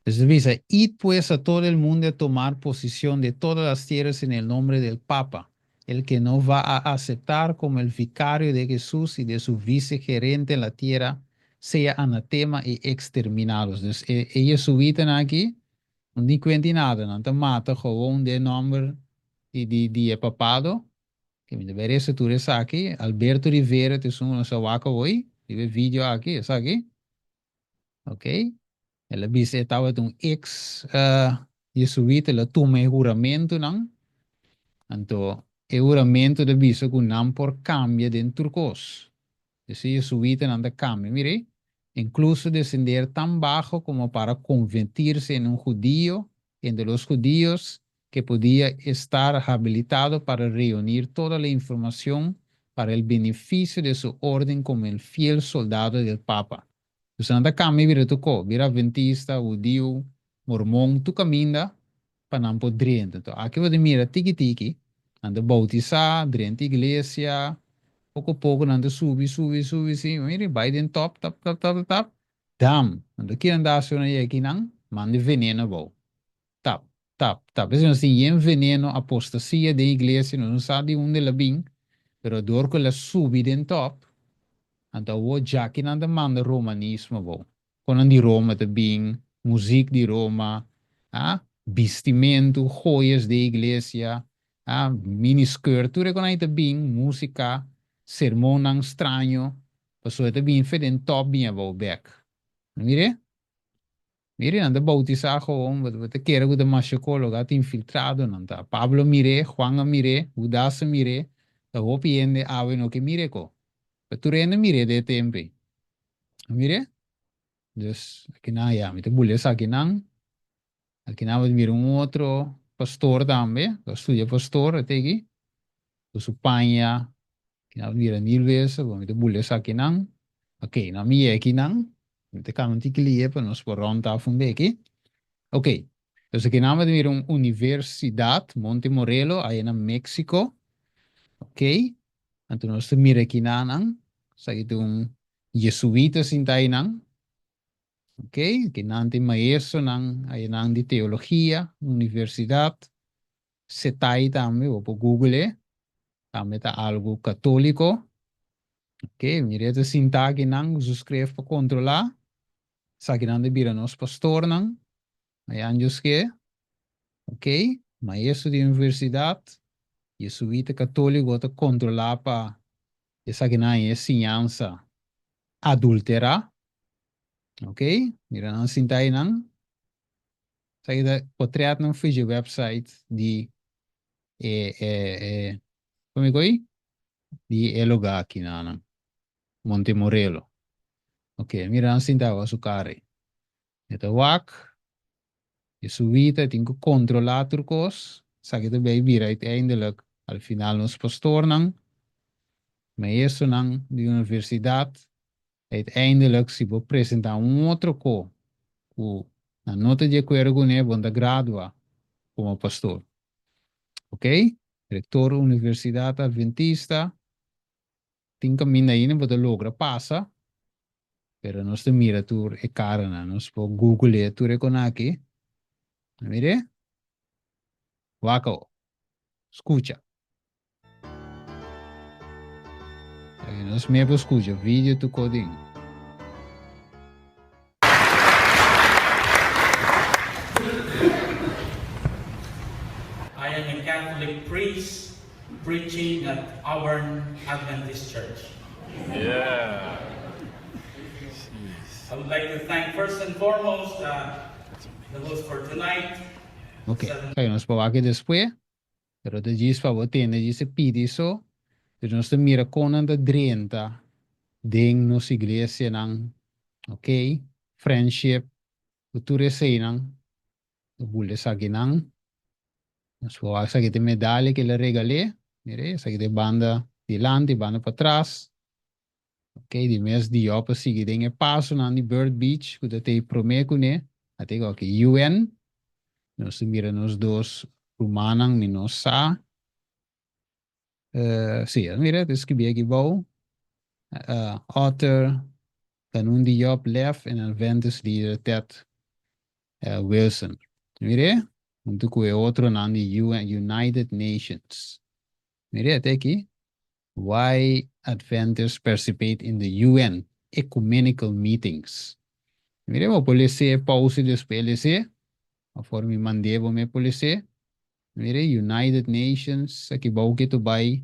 Entonces bisa, Id pues a todo el mundo a tomar posesión de todas las tierras en el nombre del Papa, el que no va a aceptar como el vicario de Jesús y de su vicegerente en la tierra, sea anatema y exterminados. Dus e, e jesuitanan aki, no tin cuenta di nada, nan ta mata gewoon den nomber di, di, di e papado. Ke mi ta bay resa tur esaki. Alberto Rivera ta esun cu nos a wak awoy, riba e video aki, esaki. Ok. El a bisa e tabata un ex jesuita, el a tuma e huramentunan. Anto e huramentu ta bisa ku nan por kambia den tur kos. Ese jesuitanan ta kambia, mira ei, incluso descender tan bajo como para convertirse en un judío entre los judíos que podía estar habilitado para reunir toda la información para el beneficio de su orden como el fiel soldado del Papa. Dus nan ta cambia bira tur co, bira adventista, hudiu, mormon, tur caminda pa nan por drenta. Enton aki bo ta mira tiki tiki, nan ta bautisa, drenta iglesia, poco poco nan ta subi, subi, subi, si, mira, bay den top, tap, tap, tap, tap, dam! Nan ta kira nan ta haci ora yeki nan, manda veneno abou. Tap, tap, tap. P'esei nos tin yen veneno, apostasia den iglesia, nos no sa di unda el a bin, pero dor ku el a subi den top, anto awor djaki nan ta manda romanismo abou. Konan di Roma ta bin, muzik di Roma, ah, bistimentu, joyas den iglesia, ah, mini skirt, tur e konan ei ta bin, musika, sermonnan straño, pasobra e ta bin fe den top bin abou bek. Mir'é? Mire, nan ta bautisá gewoon, bo ta kere ku ta masha kologa, ta infiltrado nan ta. Pablo a mir'é, Juan a mir'é, Hudas a mir'é, ta hopi hende awe no ke mir'é ko. Pero tur hende mir'é den e tempu ei. A mir'é? Dus, akinan ya, mi ta bula esakinan. Akinan bo ta mira un otro pastor tambe, ku a studia pastor, a teki, ku su paña. Kinan mira mil bes, bo mi ta bula esakinan. Ok, nan mi yega akinan, mi ta kamba un tiki lie pa nos por rond af un beki. Ok, dus akinan bo ta mira un universidat, Monte Morelo, aya na Mexico. Ok, anto nos ta mira akinanan, esaki ta un jesuita sinta ayinan. Ok, kinan tin maestronan ayanan di teologia, universidat, Setai tambe, bo por google e, tambe ta algu katóliko. Ok, mira e ta sintá akinan ku su skref pa kontrolá. Esakinan ta bira nos pastornan, ayan Dios ke. Ok, maestro di universidat, jesuita katóliko ta kontrolá pa esakinan haña e siñansa adulterá. Ok, mira nan sintá einan. Esaki ta potretnan for dje website di e e e como mi koe? Di e lugar aki nan, Montemorelo. Ok, mira nan sinta awa su kara ei. E ta wak, e suwita, e tin ku kontrolá tur kos. Esaki ta bay bira uiteindelijk al final nos pastornan, maestronan di universidat Uiteindelijk si bo presenta un otro ko ku nan no ta di akuerdo kuné bo no ta gradua komo pastor. Ok? Rektor Universidat Adventista tin kaminda ainda bo ta logra pasa pero nos ta mira tur e karanan. Nos por google tur e konaki. Mire? Wak awo. Skucha. Nos me por scucha video tu coding. I am a Catholic priest preaching at Auburn Adventist Church. Yeah. I would like to thank first and foremost uh, the host for tonight. Ok, okay nos por wak despues. Pero ta djis pa bo tende djis e pidi so, pero nos ta mira kon nan ta drenta den nos iglesianan, ok, friendship, ku tur eseinan, ta bula esakinan. Nos por wak esaki ta e medalha ku el a regal'é, mira esaki ta e banda dilanti, banda patras. Ok, di mes Diop a sigui den e pasonan di Bird Beach ku ta tei promé kuné, a tei ku UN. Nos ta mira nos dos rumannan, mi no sa. Sí, a mira, ta skibí aki bou. Author, Ganoune Diop, left, en Adventist leader Ted Wilson. Mir'é, huntu ku e otronan di UN, United Nations. Mir'é, a tei aki. Why Adventists Participate in the UN Ecumenical Meetings. Mira, bo por les'é, pause despues les'é, of ora mi mand'é bo me por les'é. Mira, United Nations, aki bou ke tu bai,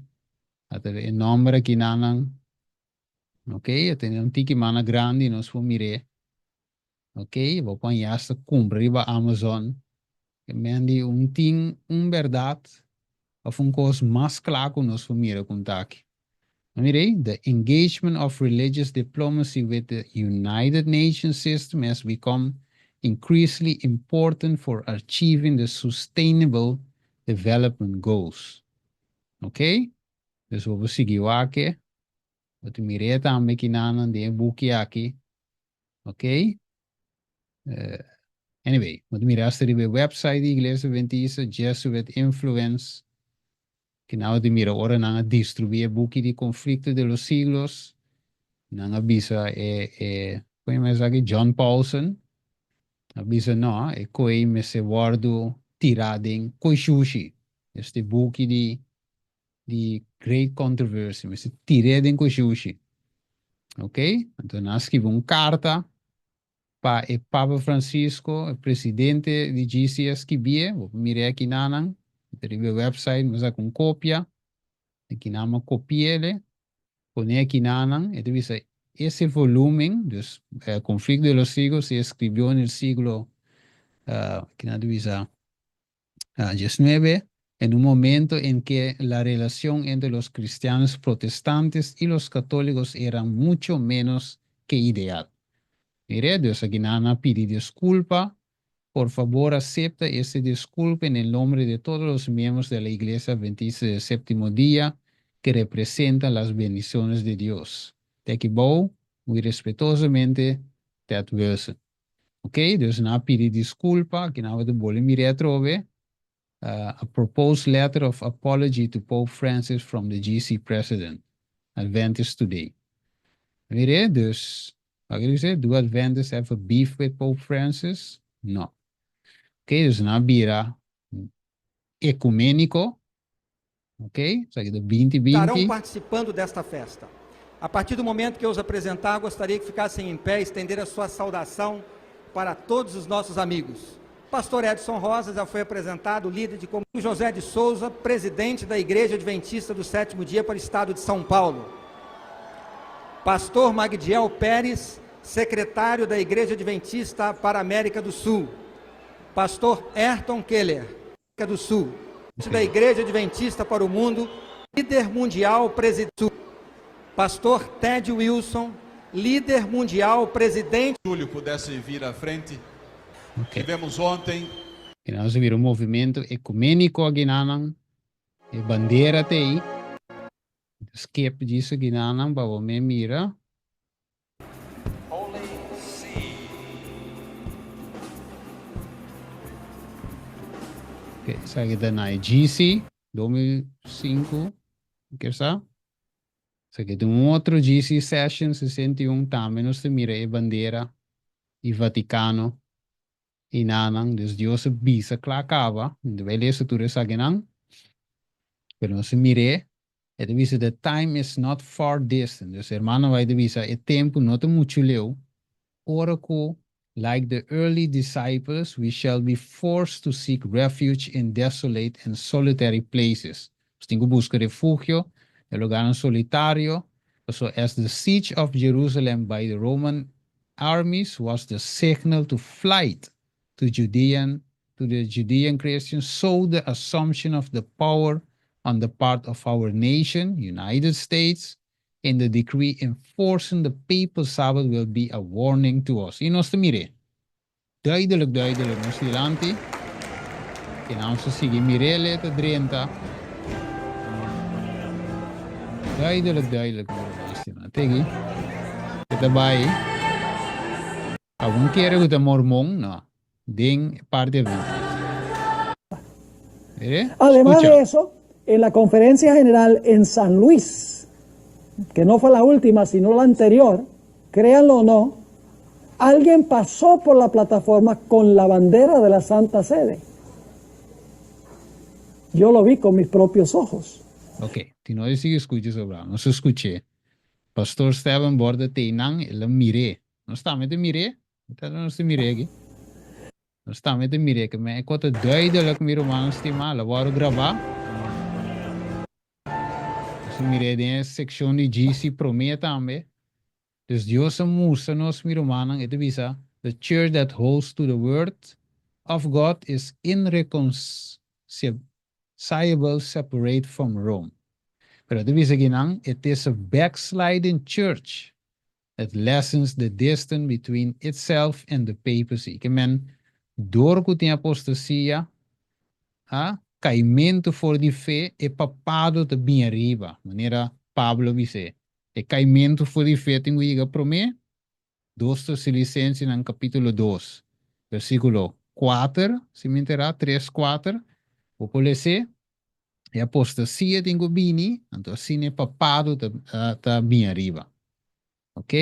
ata e nomber aki nan. Ok, a tene un tiki mana grandi, nos por mir'é. Ok, bo por haña hasta kumpra riba Amazon. E men di un tin un bèrdat òf un kos mas kla ku nos por mira ku un ta aki. No mira ei, The engagement of religious diplomacy with the United Nations system has become increasingly important for achieving the Sustainable Development Goals. Ok, dus bo por sigui wak e. Bo ta mir'é tambe kinanan den e buki aki. Ok. Uh, anyway, bo ta mira hasta riba e website di Iglesia Adventista, Jesuit Influence. Kina bo ta mira ora nan a distribuí e buki di Conflicto de los Siglos. Nan a bisa e, e, kon yama esaki? John Paulson. A bisa no, e koe mester wòrdu tirá den koishushi. Este buki di di Great Controversy, mester tir'é den kushushi. Ok? Anto nan a skibi un karta pa e Papa Francisco, e presidente di GC a skibié, bo por mir'é aki nanan, ta riba e website, mi a saka un kopia, aki nan mi a kopi'é, pon'é aki nanan, e ta bisa ese volumen, dus Conflicto de los Siglos se escribió en el siglo, aki nan ta bisa, 19, en un momento en que la relación entre los cristianos protestantes y los católicos era mucho menos que ideal. Mire, dus aki nan a pidi disculpa. Por favor acepta este disculpa en el nombre de todos los miembros de la Iglesia Adventista del Séptimo Día que representan las bendiciones de Dios. Te aki bou, muy respetuosamente, Ted Wilson. Ok, dus nan a pidi disculpa, aki nan a bole mira atrobe, a proposed letter of apology to Pope Francis from the GC President, Adventist Today. Mire, dus. Wak e bisa? Do Adventists have a beef with Pope Francis? No. Ok, dus nan a bira ecuménico. Ok, esaki ta binti Estarão binti. participando desta festa. A partir do momento que eu os apresentar, gostaria que ficassem em pé e estender a sua saudação para todos os nossos amigos. Pastor Edson Rosa já foi apresentado, líder de comunidade. José de Souza, presidente da Igreja Adventista do Sétimo Dia para o Estado de São Paulo. Pastor Magdiel Pérez, secretário da Igreja Adventista para a América do Sul. Pastor Ayrton Keller, do Sul, da Igreja Adventista para o Mundo, líder mundial, presidente. Pastor Ted Wilson, líder mundial, presidente. Júlio pudesse vir à frente. Tivemos ontem. I nos a mira un movimento ekuméniko akinanan, e bandera ta ei. Skip djis akinanan pa bo me mira. Ok, esaki ta na e GC 2005, kier sa. Esaki ta un otro GC Session 61, tambe nos ta mira e bandera di Vaticano i nanan. Dus Dios a bisa kla kaba, mi ta bai lesa tur esakinan, pero nos a mir'é E ta bisa the time is not far distant. Dus hermano White ta bisa e tempu no ta muchu leu ora ku like the early disciples we shall be forced to seek refuge in desolate and solitary places. Nos tin ku buska refugio den lugarnan solitario pasobra as the siege of Jerusalem by the Roman armies was the signal to flight to Judean to the Judean Christians, so the assumption of the power on the part of our nation, United States, in the decree enforcing the papal Sabbath will be a warning to us. I nos ta mir'é. Duidelijk, duidelijk, nos dilanti. I nan nos ta sigui mir'é le ta drenta. Duidelijk, duidelijk, mi ruman stima. Tegi. E ta bai. Algun kere ku ta mormon? No. Den e parti adventista. Mire, Además skucha. de eso, en la conferencia general en San Luis, que no fue la última, sino la anterior, créanlo o no, alguien pasó por la plataforma con la bandera de la Santa Sede. Yo lo vi con mis propios ojos. Ok, tin no di sigui skucha sobra. Nos a skuch'é. Pastor Steven Borde teinan, el a mir'é. Nos tambe ta mir'é. Ta nos ta mir'é aki. Nos tambe ta mir'é ke men e kos ta duidelijk, mi rumannan stimá. Lo wòrdu grabá. Nos ta mir'é den e sekshon di GC promé tambe. Dus Dios a mustra nos, mi rumannan, e ta bisa, The church that holds to the word of God is irreconcilable separate from Rome. Pero e ta bisa akinan, it is a backsliding church that lessens the distance between itself and the papacy. Ke men, dor ku tin apostasia, a kaimentu for di fe, e papado ta bin ariba, manera Pablo a bis'é. E kaimentu for di fe tin ku yega promé, Dos Tesalisensenan kapítulo dos, versíkulo kuater, si mi enterá, tres, kuater, bo por les'é. E apostasia tin ku bini, anto asina e papado ta ta bin ariba. Ok?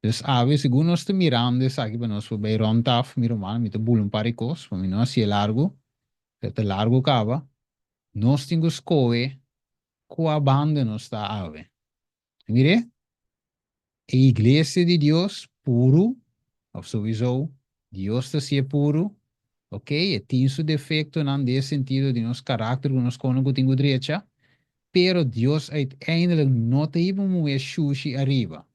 Dus awe segun nos ta mirando esaki pa nos por bai rond af, mi ruman, mi ta bula un par di kos, pa mi no hasié largu, e ta largu kaba. Nos tin ku skohe kua banda nos ta awe. Mir'é, e iglesia di Dios puru, of souiso, Dios ta hasié puru, ok, e tin su defectonan den e sentido di nos karakter ku nos kono ku tin ku drecha, pero Dios uiteindelijk no ta hiba un muhé shushi ariba.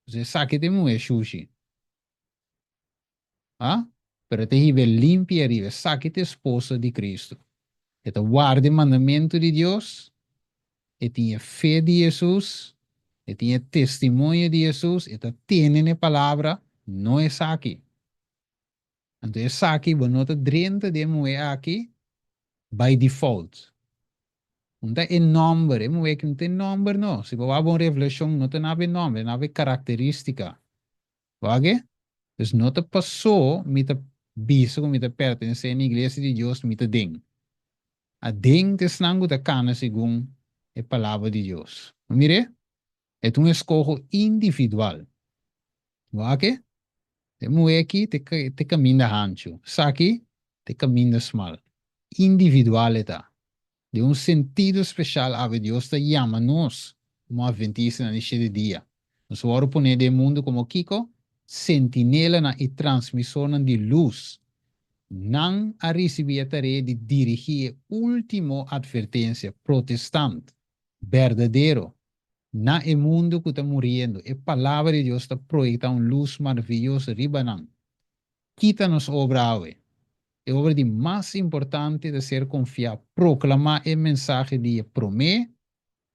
Pues esaki ta e muhé shushi. A? Pero e ta hiba e limpi ariba. Esaki ta esposa di Cristo. E ta warda e mandamentu di Dios, e tin e fe di Hesus, e tin e testimonio di Hesus, e ta tene na e palabra, no esaki. Anto esaki bo no ta drenta den e muhé aki by default. Un ta e nòmber, e muhé aki no ta e nòmber no. Si bo wak bon Revelashon no ta naba e nòmber, e naba e karakterístika. Wak? Dus no ta pasó mi ta bisa ku mi ta pertenesé na Iglesia di Dios, mi ta den. Aden ta esnan ku ta kana segun e Palabra di Dios. Bo mir'é? E ta un eskoho individual. Wak e? E muhé aki ta e kaminda hanchu, esaki ta e kaminda smal. Individual e ta. Den un sentido speshal awe Dios ta yama nos komo Atventistanan di shete dia. Nos wòrdu poné den e mundu komo kiko? Sentinelanan i transmisornan di lus. Nan a risibí e tarea di dirigí e último atvertensia protestant berdadero na e mundu ku ta muriendo. E Palabra di Dios ta proyektá un lus maravioso riba nan. Ki ta nos obra awe? E obra di mas importante ta ser konfiá, proklamá e mensahe di e promé,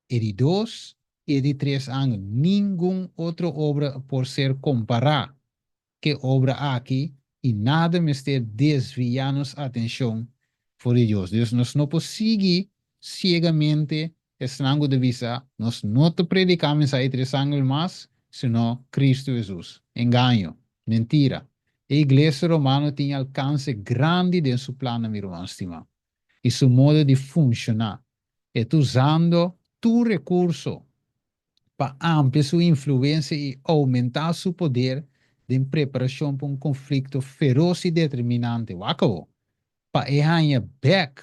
e di dos i e di tres angel. Ningun otro obra por ser kompará ku e obra aki i nada mester desviá nos atenshon for di Dios. Dus nos no por sigui siegamente esnan ku ta bisa, Nos no ta prediká mensahe di tres angel mas, sino Kristu Hesus. Engaño. Mentira. E Iglesia Romano tin alkanse grandi den su plannan, mi ruman stimá, i su modo di funshoná. E ta usando tur rekurso pa amplia su influensia i oumentá su poder den preparashon pa un konflikto feros i determinante. Wak awor, pa e haña bèk,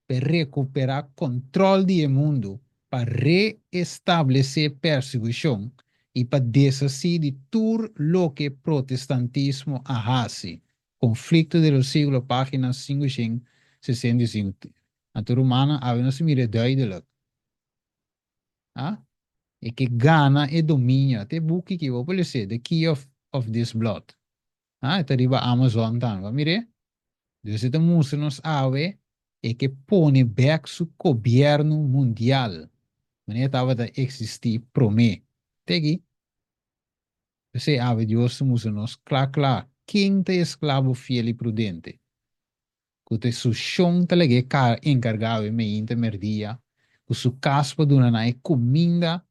pa e rekuperá kòntròl di e mundu, pa reestablesé persiguishon i pa deshasí di tur loke protestantismo a hasi. Conflicto de los Siglos, página 565. Anto rumannan, awe nos a mira duidelijk. A E ke gana e dominio. Ata e buki ki bo por lese, The Key of of This Blood. A E ta riba Amazon tambe. Bo a mir'é? Dus e ta mustra nos awe e ke pone bek su gobièrnu mundial manera e tabata eksistí promé. Te aki. P'esei awe Dios ta mustra nos kla kla ken ta e esklabo fiel i prudente. Ku ta e su shon ta lag'é kar enkargá e meinta merdia ku su kas pa duna nan e kuminda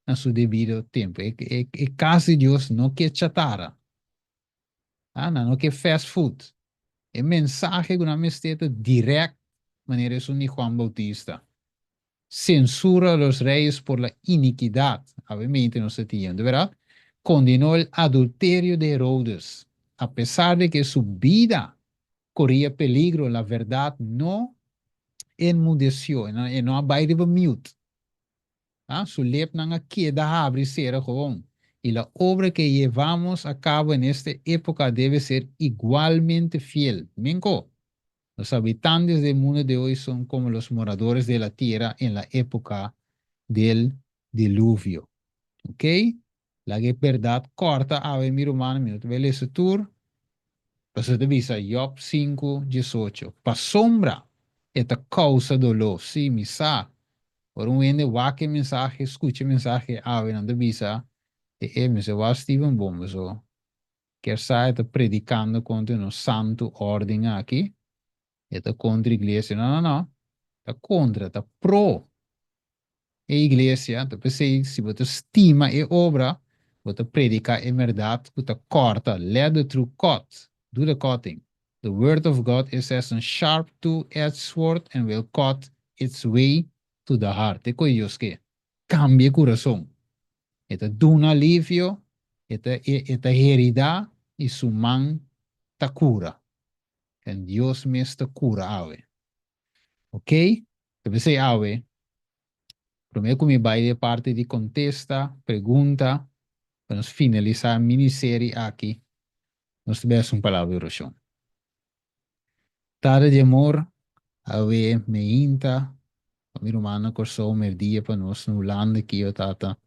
na su debido tempu. E, e, e kas di Dios no ke chatara. Ah, nan no ke fast food. E mensahe ku nan mester ta dirèkt manera esun di Juan Bautista. Censura los reyes por la iniquidad. Awe mente nos ta tin, verdad? Condenó el adulterio de Herodes, a pesar de que su bida corría peligro, la verdad no enmudeció, e no a bai riba mute. Ah, su lepnan a keda habri sera gewoon. Y la obra que llevamos a cabo en esta época debe ser igualmente fiel. Menko, los habitantes del mundo de hoy son como los moradores de la tierra en la época del diluvio. Ok? Laga e bèrdat kòrta awe mi rumannan, mi no ta bai lesa tur, pasobra ta bisa Job sinku diesocho, Pasobra e ta kousa doló. Sí, mi sa. Ora un hende wak e mensahe, skucha e mensahe awe, nan ta bisa, E e mester wak Steven bon, pasobra kier sa e ta predikando kontra nos santu órden aki, e ta kontra iglesia. No, no, no. Ta kontra, ta pro e iglesia, ta p'esei si bo ta stima e obra, bo ta prediká e merdat ku ta kòrta, let the truth cut, do the cutting, the word of God is as an sharp two-edged sword and will cut its way to the heart. Te koe Dios ke, kambia e kurason. E ta duna alivio, e ta e ta heridá i su man ta kura. En Dios mes ta kura awe. Ok, ta p'esei awe, promé ku mi bai di e parti di kontesta, pregunta, pa nos finalisá e miniserie aki, nos ta bai hasi un palabra di orashon. Tata di amor, awe meinta, pa mi ruman na Kòrsou, merdia pa nos na Hulanda aki, o Tata,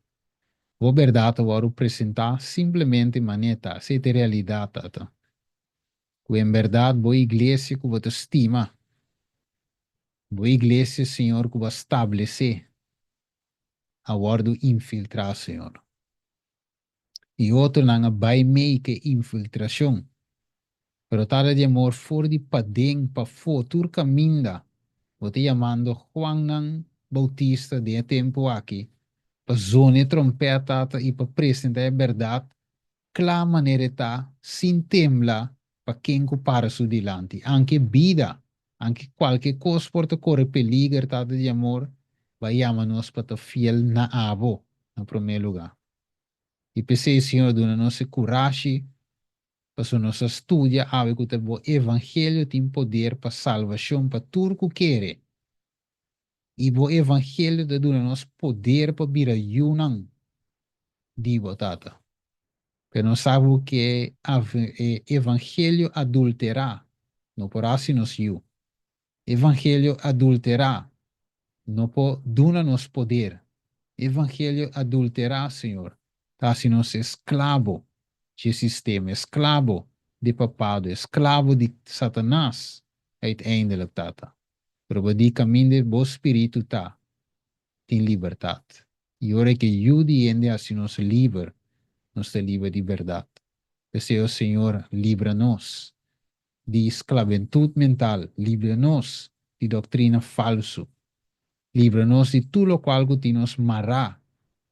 bo bèrdat a wòrdu presentá simplemente manera ta, esei ta e realidat, Tata. Ku en bèrdat bo iglesia ku bo ta stima, bo iglesia, Señor, ku bo a stablesé, a wòrdu infiltrá, Señor. I otronan a bai mei ku e infiltrashon. Pero Tata di amor, for di paden pafó tur kaminda bo ta yamando Juannan Bautista den e tempu aki pa zona e trompèt, Tata, i pa presentá e bèrdat Kla manera e ta, sin tembla pa ken ku para su dilanti. Anke bida, anke kualke kos por ta kore peliger, Tata di amor, bai yama nos pa ta fiel na abo na promé lugá. I p'esei, Señor, duna nos e kurashi, pasobra nos a studia awe ku ta bo evangelio tin poder pa salbashon pa tur ku kere. I bo evangelio ta duna nos poder pa bira yunan di bo, Tata. Pero nos sa ku e evangelio adulterá no por hasi nos yu. Evangelio adulterá no por duna nos poder. Evangelio adulterá, Señor, ta hasi nos esklabo dje sistema, esklabo di papado, esklabo di Satanas uiteindelijk, Tata. Pero bo di kaminda bo spiritu ta, tin libertat. I ora ku e Yu di hende hasi nos liber, nos ta liber di bèrdat. P'esei, o Señor, libra nos di sklabentut mental, libra nos di doktrina falsu, libra nos di tur lokual ku tin nos mará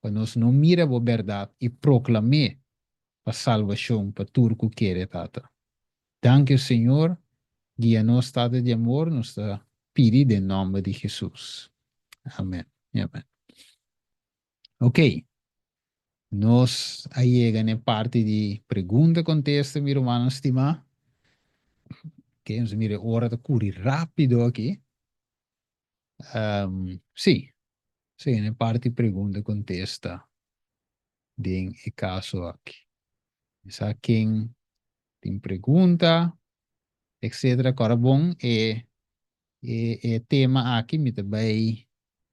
pa nos no mira bo bèrdat i proklam'é pa salbashon pa tur ku kere, Tata. Danki, o Señor, guia nos, Tata di amor, nos ta pidi den nòmber di Hesus. Amen i amen. Ok, nos a yega na e parti di pregunta kontesta, mi rumannan stimá. Ok, nos a mira e ora ta kuri rápido aki. Um, sí, sí, na e parti pregunta kontesta den e kaso aki. Mi sa ken tin pregunta, etcétera. Kòrda bon e E e tema aki mi ta bai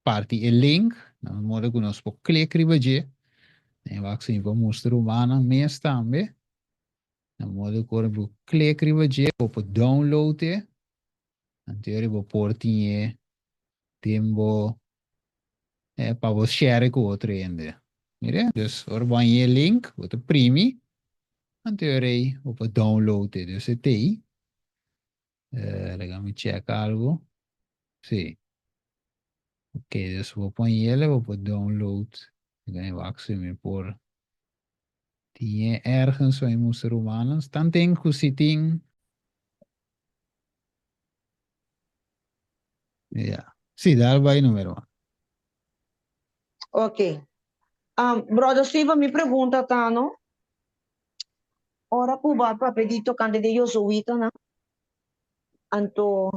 parti e link na un modo ku nos por klik riba dje. Den wak si mi por mustra rumannan mes tambe. Na modo ku ora bo klik riba dje bo por download e. Anto ora bo por tin e den bo pa bo share ku otro hende. Mira, dus ora bo haña e link bo ta primi anto ora ei bo por download e. Dus e ta ei. Laga mi check algo. Sí. Ok, dus bo pon yele, bo por download. Laga mi wak si mi por tin ergens pa mi mustra rumannan. Tanten ku si tin. Ja. Sí, dal bai numero one. Ok. Um, brother Steven, mi pregunta ta, no? Ora ku bo a papia di tokante di Yosuitanan, anto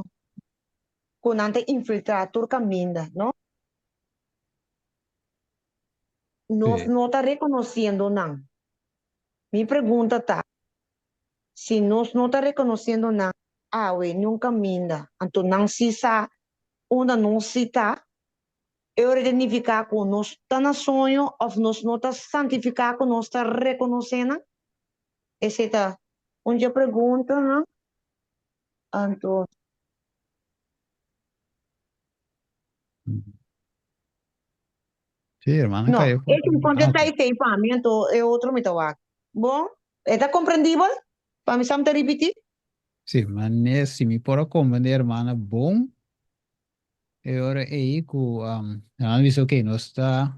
ku nan ta infiltrá tur kaminda, no? Nos no ta rekonosiendo nan. Mi pregunta ta, si nos no ta rekonosiendo nan awe niun kaminda, anto nan si sa unda nos si ta, E ora ta nifiká ku nos ta na soño òf nos no ta santifiká ku nos ta rekonosé nan? Esei ta un dje preguntanan. Anto. Sí, hermana No, Cayo. e tin kontestá esei pa mi, anto e otro mi ta wak. Bon, e ta komprendibel? Pa mi sa mi ta ripití? Sí, mane si mi por a komprendé hermana bon, E ora ei ku nan a bisa, ok, nos ta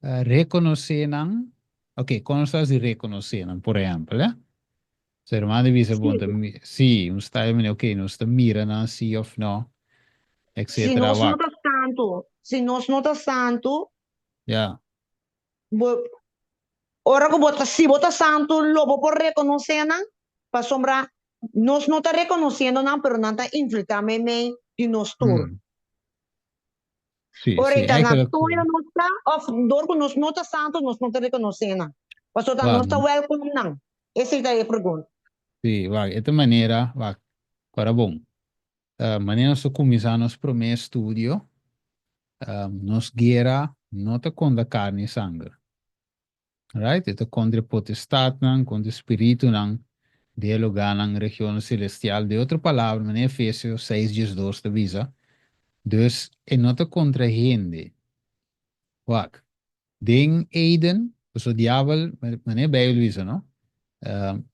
rekonosé nan, ok, kon nos ta hasi rekonosé nan, por ehèmpel, eh? So hermano a bisa, bon, ta mi, sí, un style manera, ok, nos ta mira nan sí òf nò, Si etcétera, nos no wak. ta santu, si nos no ta santu, Ya. bo, ora ku bo ta, si bo ta santu, lo bo por rekonosé nan, pasobra nos no ta rekonosiendo nan, pero nan ta infiltrá meimei di nos tur. Sí, Ora sí, e ta na eigenlijk soño nos ta, òf dor ku nos no ta santu, nos no ta rekonosé nan. Pasobra ta Wak, nos ta wèlkom nan. Esei ta e pregunta. Sí, wak, e ta manera, wak, kòrda bon. Manera nos a kuminsá nos promé estudio, nos guera no ta kontra karni i sanger. Right? E ta kontra e potestatnan, kontra e spiritunan di e lugánan, regionnan selestial. Den otro palabra, manera Efesios seis diesdos ta bisa, dus e no ta kontra hende. Wak, Den Eden, pasobra diabel, manera e Bijbel bisa, no?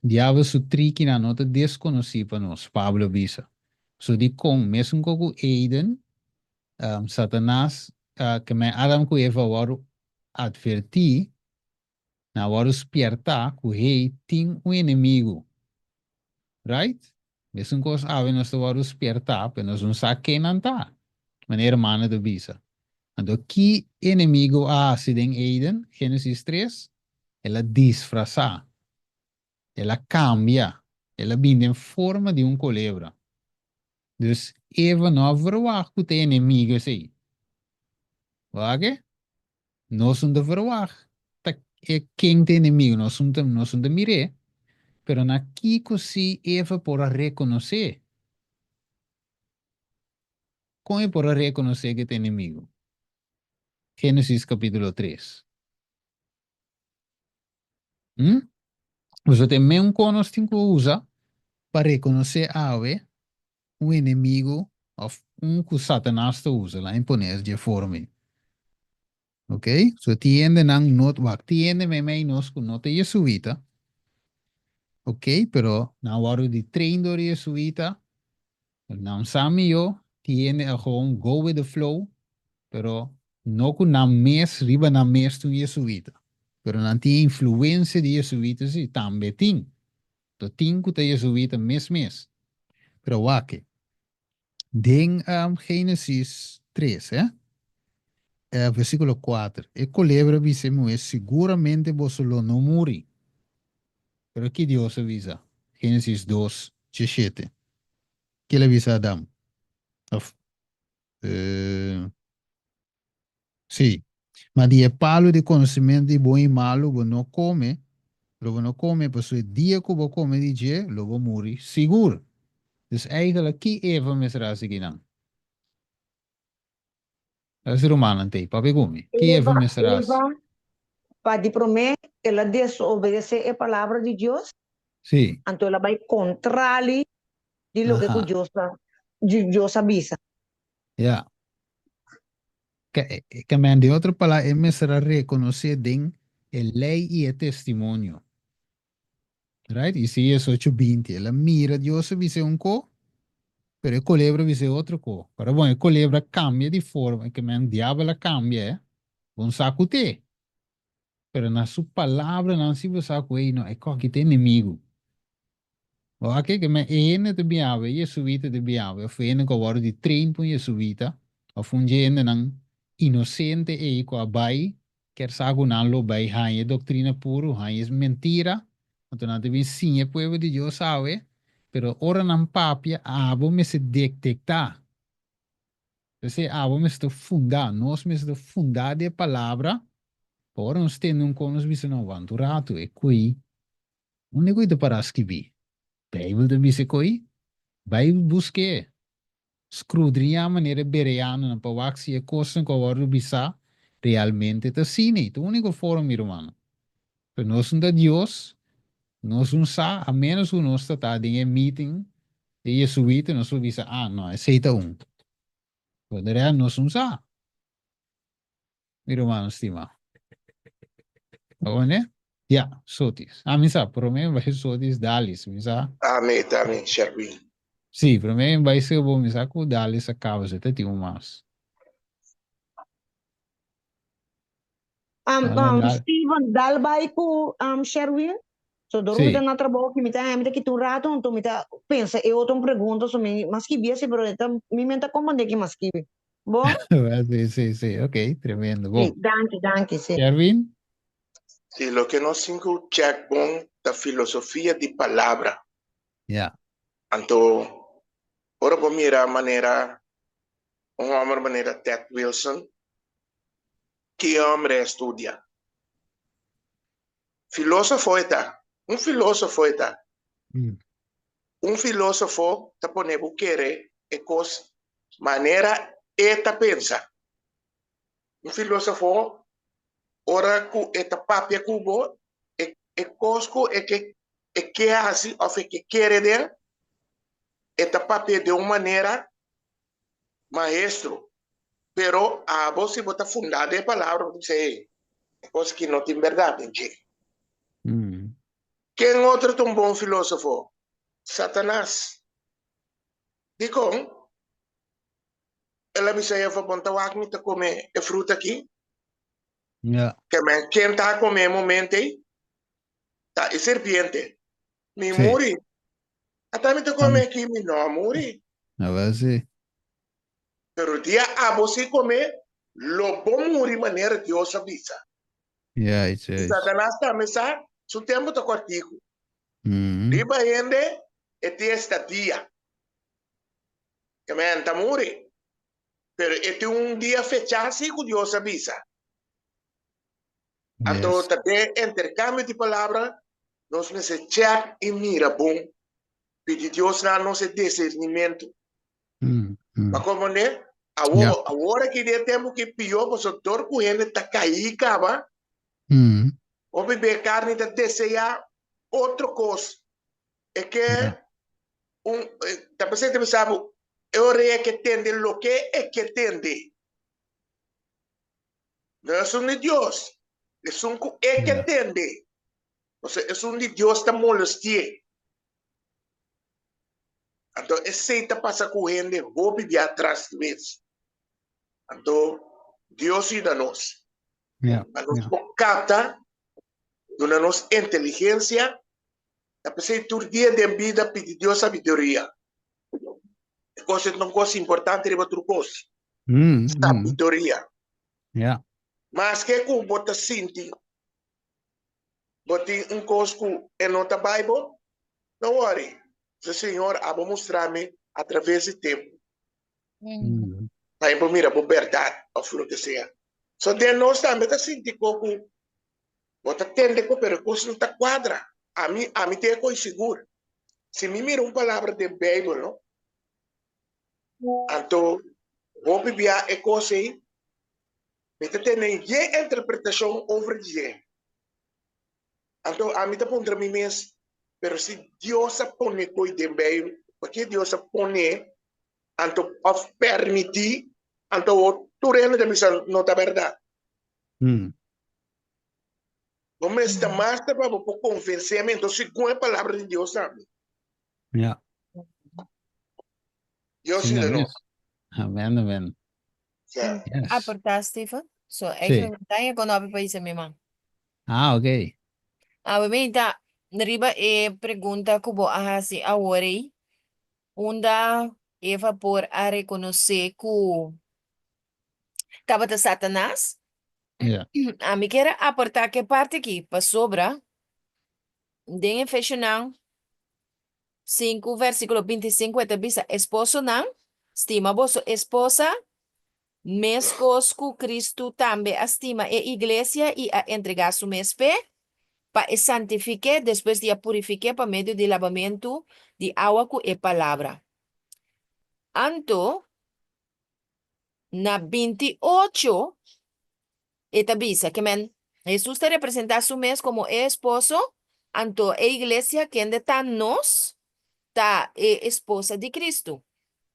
Diabel su trikinan no ta deskonosí pa nos, Pablo bisa. So dikon, mesun ku ku Eden, Satanas, ke men Adam ku Eva wòrdu atvertí, nan a wòrdu spièrtá ku hey, tin un enemigu. Right? Mesun kos awe nos ta wòrdu spièrtá, pero nos no sa ken nan ta, manera hermano ta bisa. Anto ki enemigu a hasi den Eden, Génesis tres? El a disfrasá. El a kambia. El a bini den forma di un kolebra. Dus Eva no a verwagt ku ta e enemigo esei. Wak e? Nos no ta verwagt ta e ken ta e enemigo, nos no ta nos no ta mir'é. Pero na kiko si Eva por a rekonosé? Kon e por a rekonosé ku e ta enemigo? Génesis kapítulo tres. Hm? Boso ta e meun kon nos tin ku usa pa rekonosé awe un enemigu òf un ku Satanas ta usa, laat mi pone es dje forma ei. Ok? So tin hendenan no, wak, tin hende meimei nos ku no ta jesuita, ok, pero nan a wòrdu di train dor di jesuita, Nan sa mihó tin hende a gewoon go with the flow, pero no ku nan mes riba nan mes ta un jesuita. Pero nan tin e influencia di jesuita si, tambe tin. To tin ku ta jesuita mes mes. Pero wak e, den Genesis tres, eh, versikulo kuater, e kolebra bisa e muhé, Siguramente boso lo no muri. Pero ki Dios a bisa? Génesis dos, djeshete. Ki el a bisa Adam? Of, eh, sí. Ma di e palu di konosementu di bon i malu bo no kome, lo bo no kome, pasobra e dia ku bo kome di dje, lo bo muri sigur. Dus eigenlijk, ki Eva mester hasi kinan? Ese rumannan t'ei, papia ku mi. Ki Eva Eva, mester hasi? Eva, pa di promé el a desobedesé e palabra di Dios, Sí. anto el a bai kontrali di loke ku Aha. Dios a di Dios a bisa. Ya. Ke, ke men, den otro palabra, e mester a rekonosé den e lei i e testimonio. Right? Isaías ocho binti. El a mira Dios a bis'é un ko, pero e kolebra a bis'é otro ko. Pero bon, e kolebra a kambia di forma, ke men diabel a kambia, eh. Bon sa ku t'e. Pero na su palabranan si bo sa ku ei no, e koki ta enemigu. Bo a ke ke men e hende ta biawe, e jesuita ta biawe, of e hende ku a wòrdu di train pa un jesuita, of un dje hendenan inosente ei ku a bai Kier sa ku nan lo bai haña e doktrina puru, haña e mentira, anto nan ta bin siña e pueblo di Dios awe, pero ora nan papia, abo mester detektá. P'esei abo mester ta fundá, nos mester ta fundá di e palabra, pa ora nos tende un kos nos bisa, no, wanta un ratu, e kui, unda e kui ta pará skibí? Beibel ta bisa e kui? Bai busk'é. Scrudriñá manera e bereanonan pa wak si e kosnan ku a wòrdu bisá realmente ta asina. Ta úniko forma, mi rumannan. Pero nos no ta Dios, nos no sa, a ménos ku nos ta ta den e meeting di jesuita, nos por bisa, ah, no, esei ta un. Pero de real nos no sa. Mi rumannan stimá. Awor, Ya, Sotis. Ah, mi sa, promé mi bai Sotis Dalis, mi sa. Ah, mi ta mi, Sherwin. Sí, promé mi bai Sebo, mi sa ku Dalis a kaba, se ta tin un mas. Um, Dale, um, dale. Steven, dal bai ku um, Sherwin. So, dor mi Sí. ta na trabou ki mi ta mi ta kita un rato, anto mi ta pensa e otro un pregunta, so mi mas skibi asi, pero e ta, mi men ta comprende ki mas skibi. Bon? Sí, sí, sí, ok, tremendo. Sí, Bon. danki, danki, sí. Sherwin? Sí, loke nos tin ku check bon ta filosofia di palabra. Ja. Anto, ora bo mira manera un hòmber manera Ted Wilson, ki hòmber e a studia? Filósofo e ta, un filósofo e ta. Un filósofo ta pone bo kere e kos manera e ta pensa. Un filósofo ora ku e ta papia ku bo, e e kos ku e ke e ke hasi òf e ke kere den, e ta papia den un manera maestro. Pero abo si bo ta fundá den e palabra bo ta bisa, hey, e kos aki no tin bèrdat den dje. Ken otro ta un bon filósofo? Satanas. Dikon? El a bisa Eva, Bon ta wak mi ta kome e fruta aki? Ja. Ke men ken ta kome e momento ei? Ta e serpiente. Mi Sí. muri. Ata mi ta kome aki, mi no a muri. Awel sí. Pero dia abo si kome, lo bo muri manera Dios a bisa. Juist, juist. Satanas tambe sa su tempu ta kòrtiku. Riba hende e tin esta dia. Amen, ta muri. Pero e tin un dia fechá si ku Dios a bisa. Anto ta den interkambio di palabra nos mester chèk i mira bon. Pidi Dios na nos e disernimentu. Pa komprendé? Awor, awor aki den e tempu ki pió pasobra dor ku hende ta kaí kaba, hopi be karni ta deseá otro kos. E ke un, ta p'esei ta bisa bo, e orea ke tende loke e ke tende. No esun di Dios, esun ku e ke tende. Pasobra esun di Dios ta molesti'é. Anto esei ta pasa ku hende hopi bia atras mes. Anto Dios yuda nos. Pa nos por kapta, duna nos inteligensia. Ta p'esei tur dia den bida pidi Dios sabiduria. E kos ei ta un kos importante riba tur kos. Sabiduria. Maske ku bo ta sinti bo tin un kos ku e no ta bai bo, no worry. Bisa, Señor, abo mustra mi atraves di tempu. Pa mi por mira bo bèrdat òf loke sea. So den nos tambe ta sinti ko ku bo ta tende ko pero e kos no ta kuadra. Ami, ami tin e kos sigur. Si mi mira un palabra den Beibel, no, anto hopi bia e kos ei Mi ta tene ye interpretashon over di dje. Anto ami ta puntra mi mes, pero si Dios a pone koe den Bijbel, pakie Dios a pone anto of permiti anto tur hende ta bisa no ta berdad? Bo mester mas ta pa bo por konvensé mi anto segun e palabra di Dios tambe. Ja. Dios yuda nos. Amen, amen. Yes. Aportá, Stephen. So, eigenlijk sí. Tanya kon hopi país mi man. Ah, oké. Ah, we menta riba e pregunta ku bo a hasi awor ei. Unda Eva por a rekonosé ku tabata Satanas? Ja. Ami kier a aportá ke parti aki, pasobra den Efesionan 5 versíkulo 25 e ta bisa, Esposonan, stima boso esposa, meskos ku Kristu tambe a stima e iglesia i a entregá su mes p'e, pa e santifik'é despues di a purifik'é pa medio di labamentu di awa ku e palabra. Anto, Na 28, e ta bisa, ke men, Hesus ta representá su mes komo e esposo, anto e iglesia kende ta nos, ta e esposa di Kristu.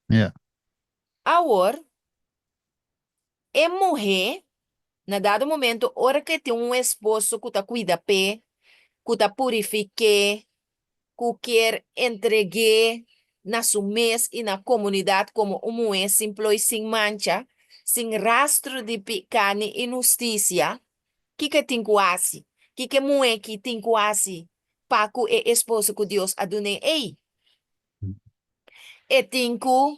Ja. Awor, e muhé, na dado momento, ora ku e tin un esposo ku ta kuida p'e, ku ta purifik'é, ku kier entreg'é na su mes i na komunidat komo un muhé sin ploi sin mancha, sin rastro di piká ni inhustisia, kiko e tin ku hasi? Kiko e muhé ki tin ku hasi pa ku e esposo ku Dios a dun'é ei? E tin ku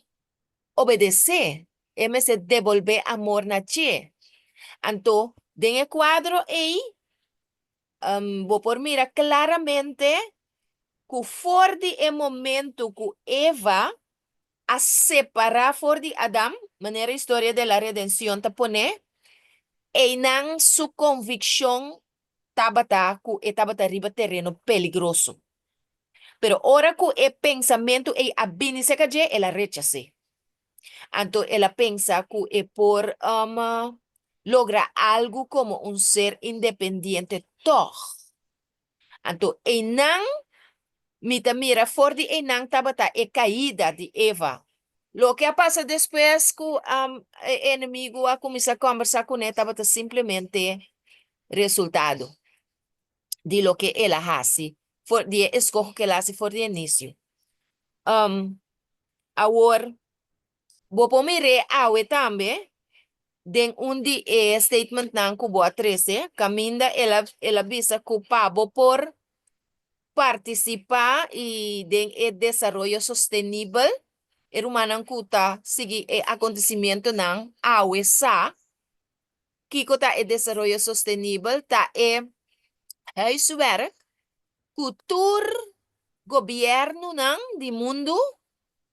obedesé, e mester debolbé amor na dje. Anto, den e kuadro ei, Bo por mira klaramente ku for di e momentu ku Eva a separá for di Adam, manera Historia de la Redención ta pone, einan su konvikshon tabata ku e tabata riba tereno peligroso. Pero ora ku e pensamentu ei a bini serka dje, el a rechas'é. Anto el a pensa ku e por logra algu komo un ser independiente tòg. Anto einan mi ta mira for di einan tabata e kaida di Eva. Loke a pasa despues ku e enemigu a kuminsá kòmbersá kuné tabata simplemente resultado di loke el a hasi for di e eskoho ku el a hasi for di inisio. Awor, bo por mir'é awe tambe den un di e statementnan ku bo a trese, kaminda el a el a bisa ku pa bo por partisipá i den e desaroyo sostenibel, e rumannan ku ta sigui e akontesimentonan awe sa. Kiko ta e desaroyo sostenibel? Ta e huiswerk ku tur gobièrnunan di mundu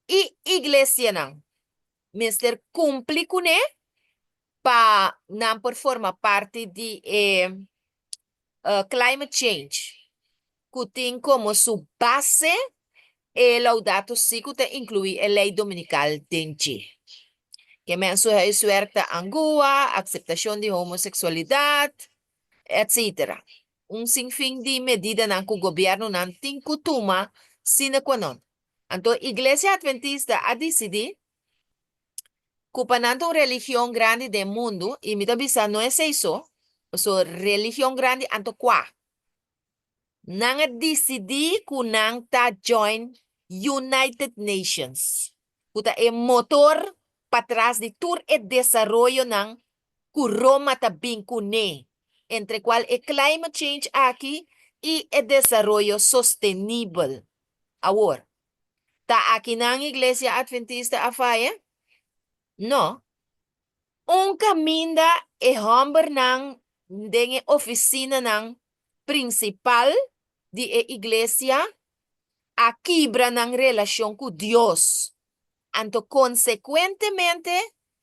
i iglesianan mester kumpli kuné pa nan por forma parti di e climate change ku tin komo su base e Laudato Si ku ta inkluí e lei dominikal den dje. Ke men su huiswerk ta angua, akseptashon di homoseksualidat, etsetera. Un sinfin di medidanan ku gobièrnunan tin ku tuma sine qua non. Anto Iglesia Adventista a disidí ku pa nan ta un religion grandi den mundu, i mi ta bisa no esei so, pasobra religion grandi anto kua? Nan a disidí ku nan ta join United Nations, ku ta e motor patras di tur e desaroyonan ku Roma ta bin kuné, entre kual e climate change aki i e desaroyo sostenibel. Awor, ta akinan Iglesia Adventista a faya? No. Un kaminda e hòmbernan den e ofisinanan prinsipal di e iglesia a kibra nan relashon ku Dios, anto konsekuentemente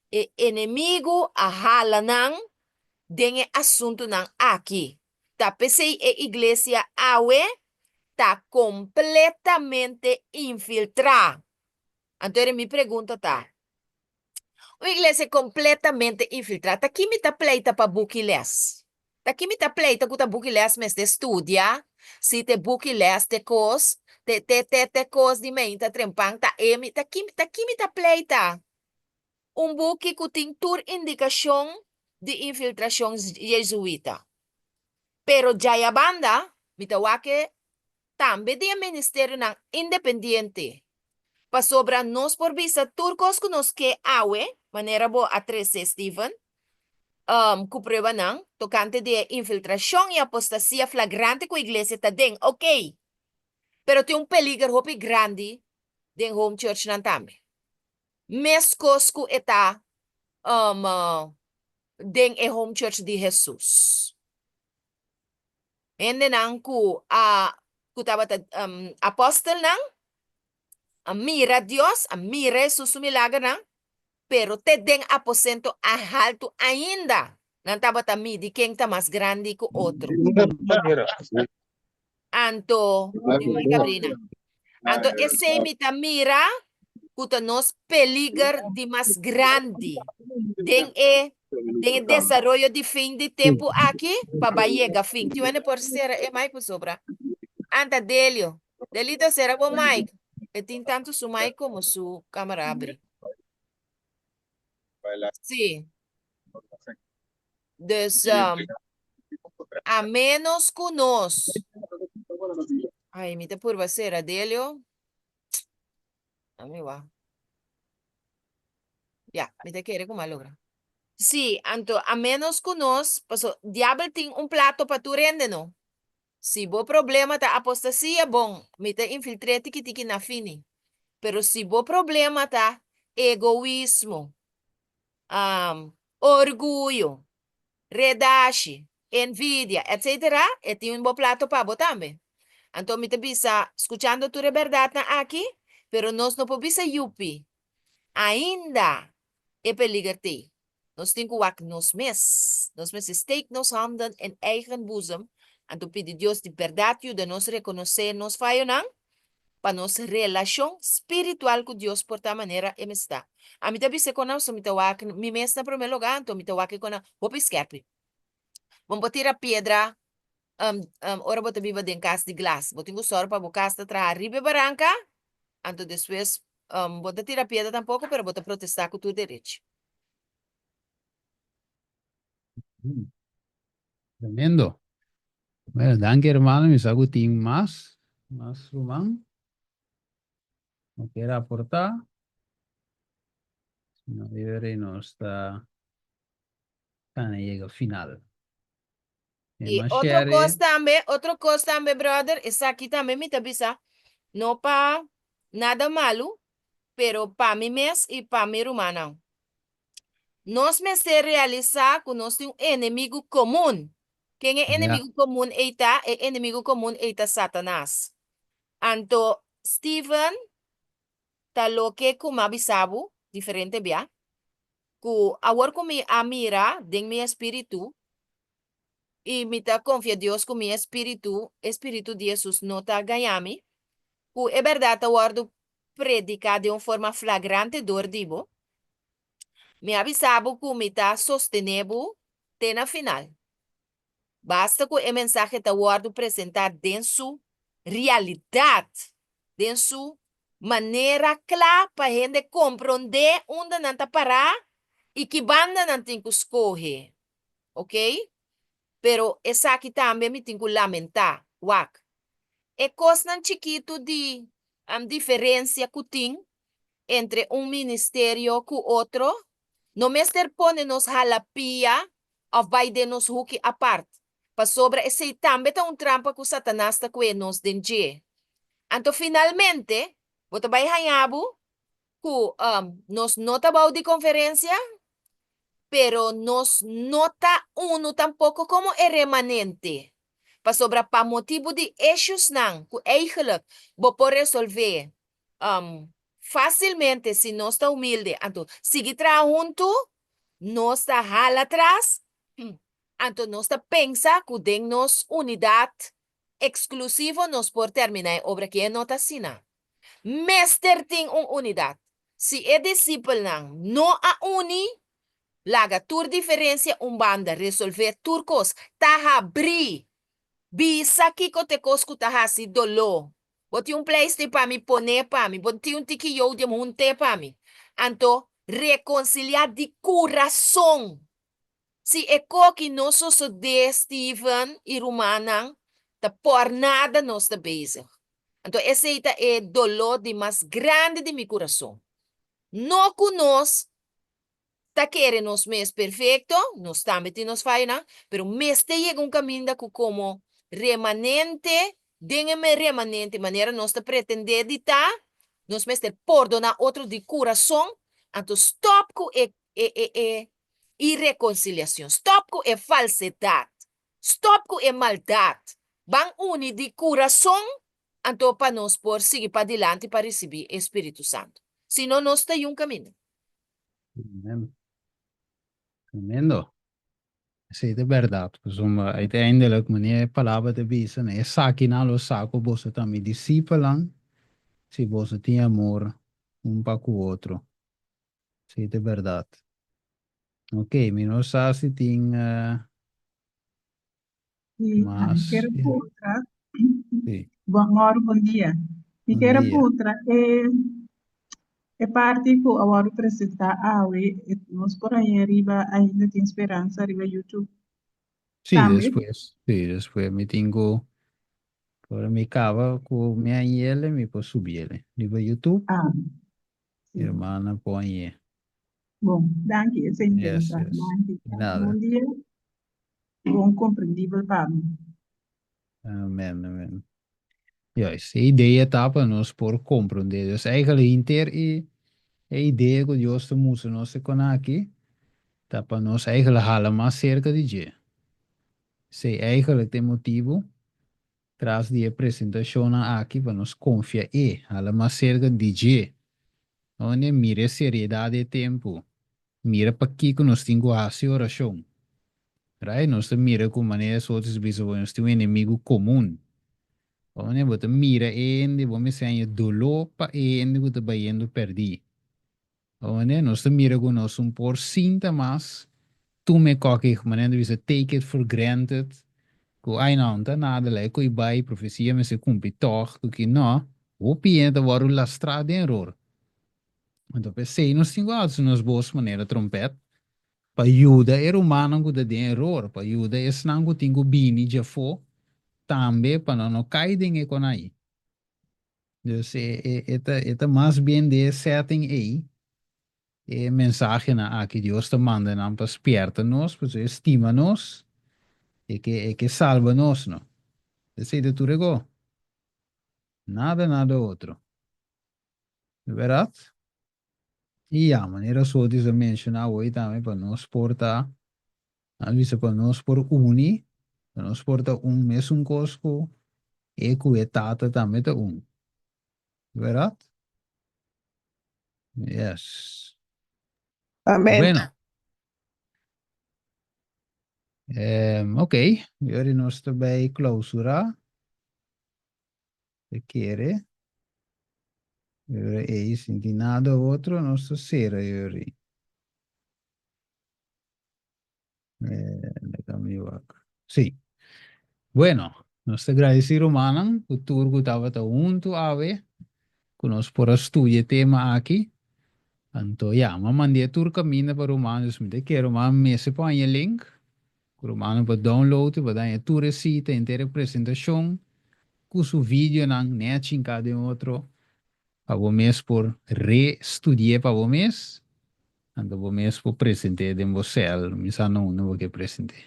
e enemigu a hala nan den e asuntunan aki. Ta p'esei e iglesia awe ta kompletamente infiltrá. Anto ere mi pregunta ta, Un iglesia completamente infiltrá. Ta ki mi ta pleita pa buki les? Ta ki mi ta pleita ku ta buki les mester studia? Si te buki les te kos, te te te te kos di meinta trempan ta e mi ta ki ta ki mi ta pleita? Un buki ku tin tur indikashon di infiltrashon jezuita. Pero djayabanda mi ta wak e tambe di e ministerionan independiente, pasobra nos por bisa tur kos ku nos ke awe, manera bo a trese, Steven, ku pruebanan tokante di e infiltrashon i apostasia flagrante ku iglesia ta den, oke, pero tin un peliger hopi grandi den home churchnan tambe, meskos ku e ta den e home church di Hesus. Hendenan ku a ku tabata apòstelnan a mira Dios, a mira Hesus su milagernan, pero te den aposento a haltu ainda nan tabata midi ken ta mas grandi ku otro. Anto, Gabrina, anto esei mi ta mira ku ta nos peliger di mas grandi den e den e desaroyo di fin di tempu aki pa bai yega fin. Tin wende por sera e mic pasobra. Anta Delio, Delito sera bo mic. E tin tantu su mic komo su kamera abri. Sí. Dus a menos ku nos. Ay, mi ta purba sera Delio. Ami wak. Ya, mi ta kere ku mi a logra. Sí, anto a menos ku nos, paso diabel tin un plato pa tur hende no. Si bo problema ta apostasia, bon, mi ta infiltr'é tiki tiki na fini. Pero si bo problema ta egoismo, orguyo, redashi, envidia, etcetera, e tin un bo plato pa bo tambe. Anto mi ta bisa, skuchando tur e bèrdatnan aki, pero nos no por bisa yupi. Ainda e peliger t'ei. Nos tin ku wak nos mes. Nos mester steek nos handen in eigen boezem, anto pidi Dios di bèrdat yuda nos rekonosé nos fayonan, pa nos relashon spiritual ku Dios por ta manera e mester ta. Ami ta bisa kon nan, so mi ta wak mi mes na promé lugá, anto mi ta wak e kon nan hopi skèrpi. Bo por tira piedra ora bo ta biba den kas di glas. Bo tin ku sòru pa bo kas ta traha riba e baranka, anto despues bo no ta tira piedra tampoko, pero bo ta protestá ku tur derechi. Tremendo. Bueno, danki hermano, mi sa ku tin mas, mas ruman. No kier aportá. Si no, e nos ta kana yega final. I otro kos tambe, otro kos tambe brother, esaki tambe mi ta bisa, no pa nada malu, pero pa mi mes i pa mi rumannan. Nos mester realisá ku nos tin un enemigu komun. Ken e enemigu komun ei ta? E enemigu komun ei ta Satanas. Anto, Steven, ta loke ku mi a bisa bo diferente bia, ku awor ku mi a mira den mi espíritu, i mi ta konfia Dios ku mi espíritu, e spiritu di Hesus no ta gaña mi, ku e bèrdat ta wòrdu prediká den un forma flagrante dor di bo. Mi a bisa bo ku mi ta sostené bo te na final. Basta ku e mensahe ta wòrdu presentá den su realidat, den su manera kla pa hende komprondé unda nan ta pará i ki banda nan tin ku skohe. Oké? Pero esaki tambe mi tin ku lamentá. Wak. E kosnan chikitu di diferensia ku tin entre un ministerio ku otro no mester pone nos hala pia òf bai den nos huki apart, pasobra esei tambe ta un trampa ku Satanas ta kue nos den dje. Anto finalmente bo ta bai haña bo ku nos no ta bou di konferensia, pero nos no ta unu tampoko komo e remanente, pasobra pa motibu di eshusnan ku eigelijk bo por resolvé fásilmente si nos ta humilde, anto sigui traha huntu, nos ta hala atras, anto nos ta pensa ku den nos unidat eksklusivo nos por terminá e obra aki. E no ta asina. Mester tin un unidat. Si e disipelnan no a uni, laga tur diferensia un banda, resolvé tur kos. Ta habrí. Bisa kiko ta e kos ku ta hasi doló. Bo tin un pleister pa mi, pon'é pa mi. Bo tin un tiki yodium, hunt'é pa mi. Anto, rekonsiliá di kurason. Si e koki no sosodé, Steven i rumannan, ta por nada nos ta bezig. Anto esei ta e doló di mas grandi di mi kurason. No ku nos ta kere nos mes perfekto, nos tambe tin nos fayonan, pero mester yega un kaminda ku komo remanente, den e remanente manera nos ta pretendé di ta, nos mester pordoná otro di kurason, anto stòp ku e e e e irekonsiliashon, stòp ku e falsedat, stòp ku e maldat, ban uni di kurason anto pa nos por sigui padilanti pa risibí e Spiritu Santu. Si no nos ta yun kaminda. Amen. Tremendo. Esei ta bèrdat. Pasobra uiteindelijk, manera e palabra ta bisa, na esakinan lo sa ku boso ta mi disipelnan si boso tin amor un pa ku otro. Esei ta bèrdat. Ok, mi no sa si tin Sí, a mi mas. kier puntra. Sí. Bon moro, bon dia. Mi Bon kier dia. puntra e e parti ku a wòrdu presentá awe, nos por haña riba Ainda Tin Speransa riba YouTube Sí, tambe? despues. Sí, despues mi tin ku ora mi kaba ku mi hañ'ele mi por subi'ele riba YouTube. Ah, sí. Hermana por hañ'é. Bon, danki, esei mi Yes, pensa. yes. Danki. Di nada. Bon dia. Bon komprendibel pa mi. Amen, amen. Juist, e idea ta pa nos por komprondé. Dus eigenlijk henter e e idea ku Dios ta mustra nos e kon aki ta pa nos eigenlijk hala mas serka di dje. Esei eigenlijk ta e motibu tras di e presentashonnan aki pa nos konfia e, hala mas serka di dje. Ounde mira e seriedat di e tempu, mira pakiko nos tin ku hasi orashon. Right? Nos ta mira ku manera esotres bisa bo nos tin un enemigu komun. Ounde bo ta mira e hende, bo mester haña doló pa e hende ku ta bayendo pèrdí. Ounde nos ta mira ku nos un por sinta mas tuma e kòki, manera nan ta bisa take it for granted, ku ai no, no ta nada la e ko'i bai, profesia mester kumpli tòg, ku ki no, hopi hende ta wòrdu lastrá den eror. Anto p'esei nos tin ku alsa nos bos manera trompèt pa yuda e rumannan ku ta den eror, pa yuda esnan ku tin ku bini djafó tambe pa nan no kai den e konai. Dus e e e ta e ta mas bien den e setting ei e mensahenan aki Dios ta manda nan pa spierta nos, pasobra e stima nos, e ke e ke salba nos no. Esei ta tur e go. Nada nada otro. Berat? I ya, manera Sotis a menshoná awor tambe pa nos por ta, a bisa pa nos por uni, pa nos por ta un mesun kos ku e ku e Tata tambe ta un. Bèrdat? Yes. Amén. Bueno. Ok, yori nos ta bai klausurá. Te kere. Yori ei, sin tin nada otro, nos ta sera yori. Laga mi wak. Sí. Bueno, nos ta gradisí rumannan ku tur ku tabata huntu awe ku nos por a studia e tema aki. Anto ya, mi a mand'é tur kaminda pa ruman, dus mi ta kere ruman mester por haña e link ku rumannan por download pa daña tur e sita, henter e presentashon ku su videonan nèchi hinká den otro pa bo mes por re-studi'é pa bo mes. Anto bo mes por present'é den bo sèl, mi sa no unda bo ke present'é.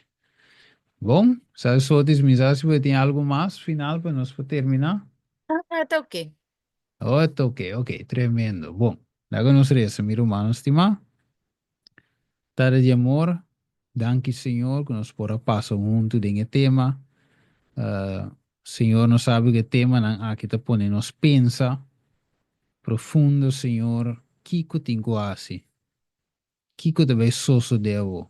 Bon, sa Sotis, mi sa si bo tin algu mas final pa nos por terminá. Ah, ta oké. Oh, ta oké, oké, tremendo. Bon, laga nos resa, mi rumannan stimá. Tata di amor, danki Señor ku nos por a pasa huntu den e tema. Señor, nos sabi ku e temanan aki ta pone nos pensa profundo, Señor, kiko tin ku hasi? Kiko ta bai sosodé awor?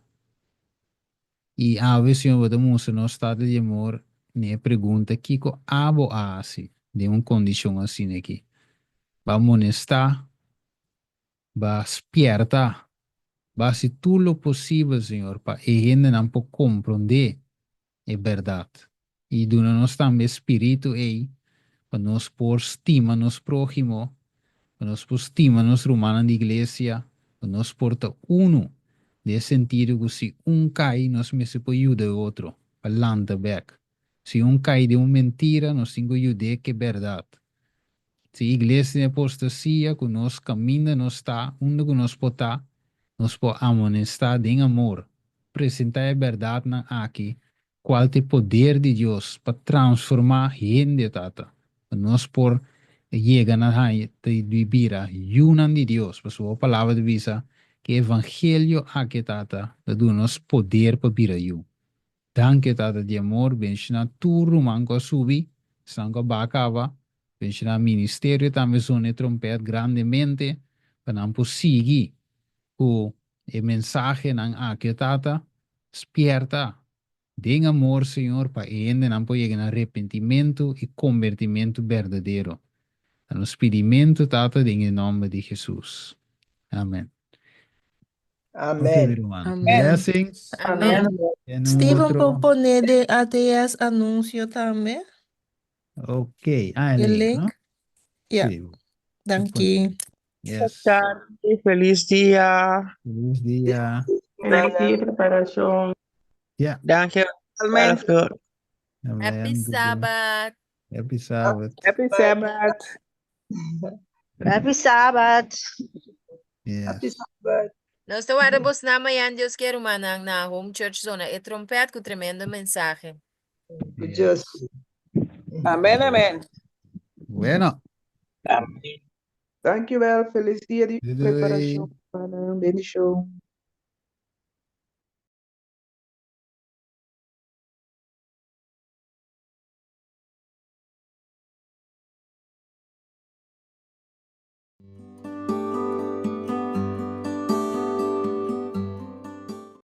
I awe, Señor, bo ta mustra nos, Tata di amor, n'e pregunta kiko abo a hasi den un kondishon asina aki? Bo a monestá? Bo a spièrta? Bo a hasi tur lo posibel, Señor, pa e hendenan por komprondé e bèrdat i duna nos tambe e spiritu ei pa nos por stima nos próhimo, pa nos por stima nos rumannan di iglesia, pa nos por ta unu den e sentido ku si un kai nos mester por yuda e otro pa lanta bèk. Si un kai den un mentira nos tin ku yud'é ku e bèrdat. Si iglesia den apostasia ku nos kaminda nos ta, unda ku nos por ta, nos por amonestá den amor, presentá e bèrdatnan aki, kual ta e poder di Dios pa transformá hende, Tata, pa nos por yega na haña di bira yunan di Dios, pasobra bo Palabra ta bisa ku e evangelio aki, Tata, ta duna nos poder pa bira yu. Danki Tata di amor, benshoná tur ruman ku a subi, esnan ku a baha kaba, benshoná ministerio tambe zona e trompèt grandemente pa nan por sigui ku e mensahenan aki o Tata, spièrta den amor Señor pa e hendenan por yega na arepentimentu i kombertimentu berdadero. Ta nos pidimentu Tata den e nòmber di Hesus. Amen. Amen. Ok, ruman. Amen. Blessings. Amen. En un Steven otro. por pone den ATS anuncio tambe. Ok. Ah, E el link, link. no? Ja. Sí. Danki. Yes. Tardi, felis dia. Felis dia. Felis dia di preparashon. Ja. Dank je Amen. Flor. Amen. Happy Good day. Sabbath. Happy Sabbath. Happy Sabbath. Happy Sabbath. Yes. Happy Sabbath. Nos ta warda bosnan mañan Dios kier rumannan na Home Church Zona e trompet ku tremendo mensahe. Yes. Amen, amen. Bueno. Dankjewel. Felis dia di Doei doei. preparashon. Bendishon.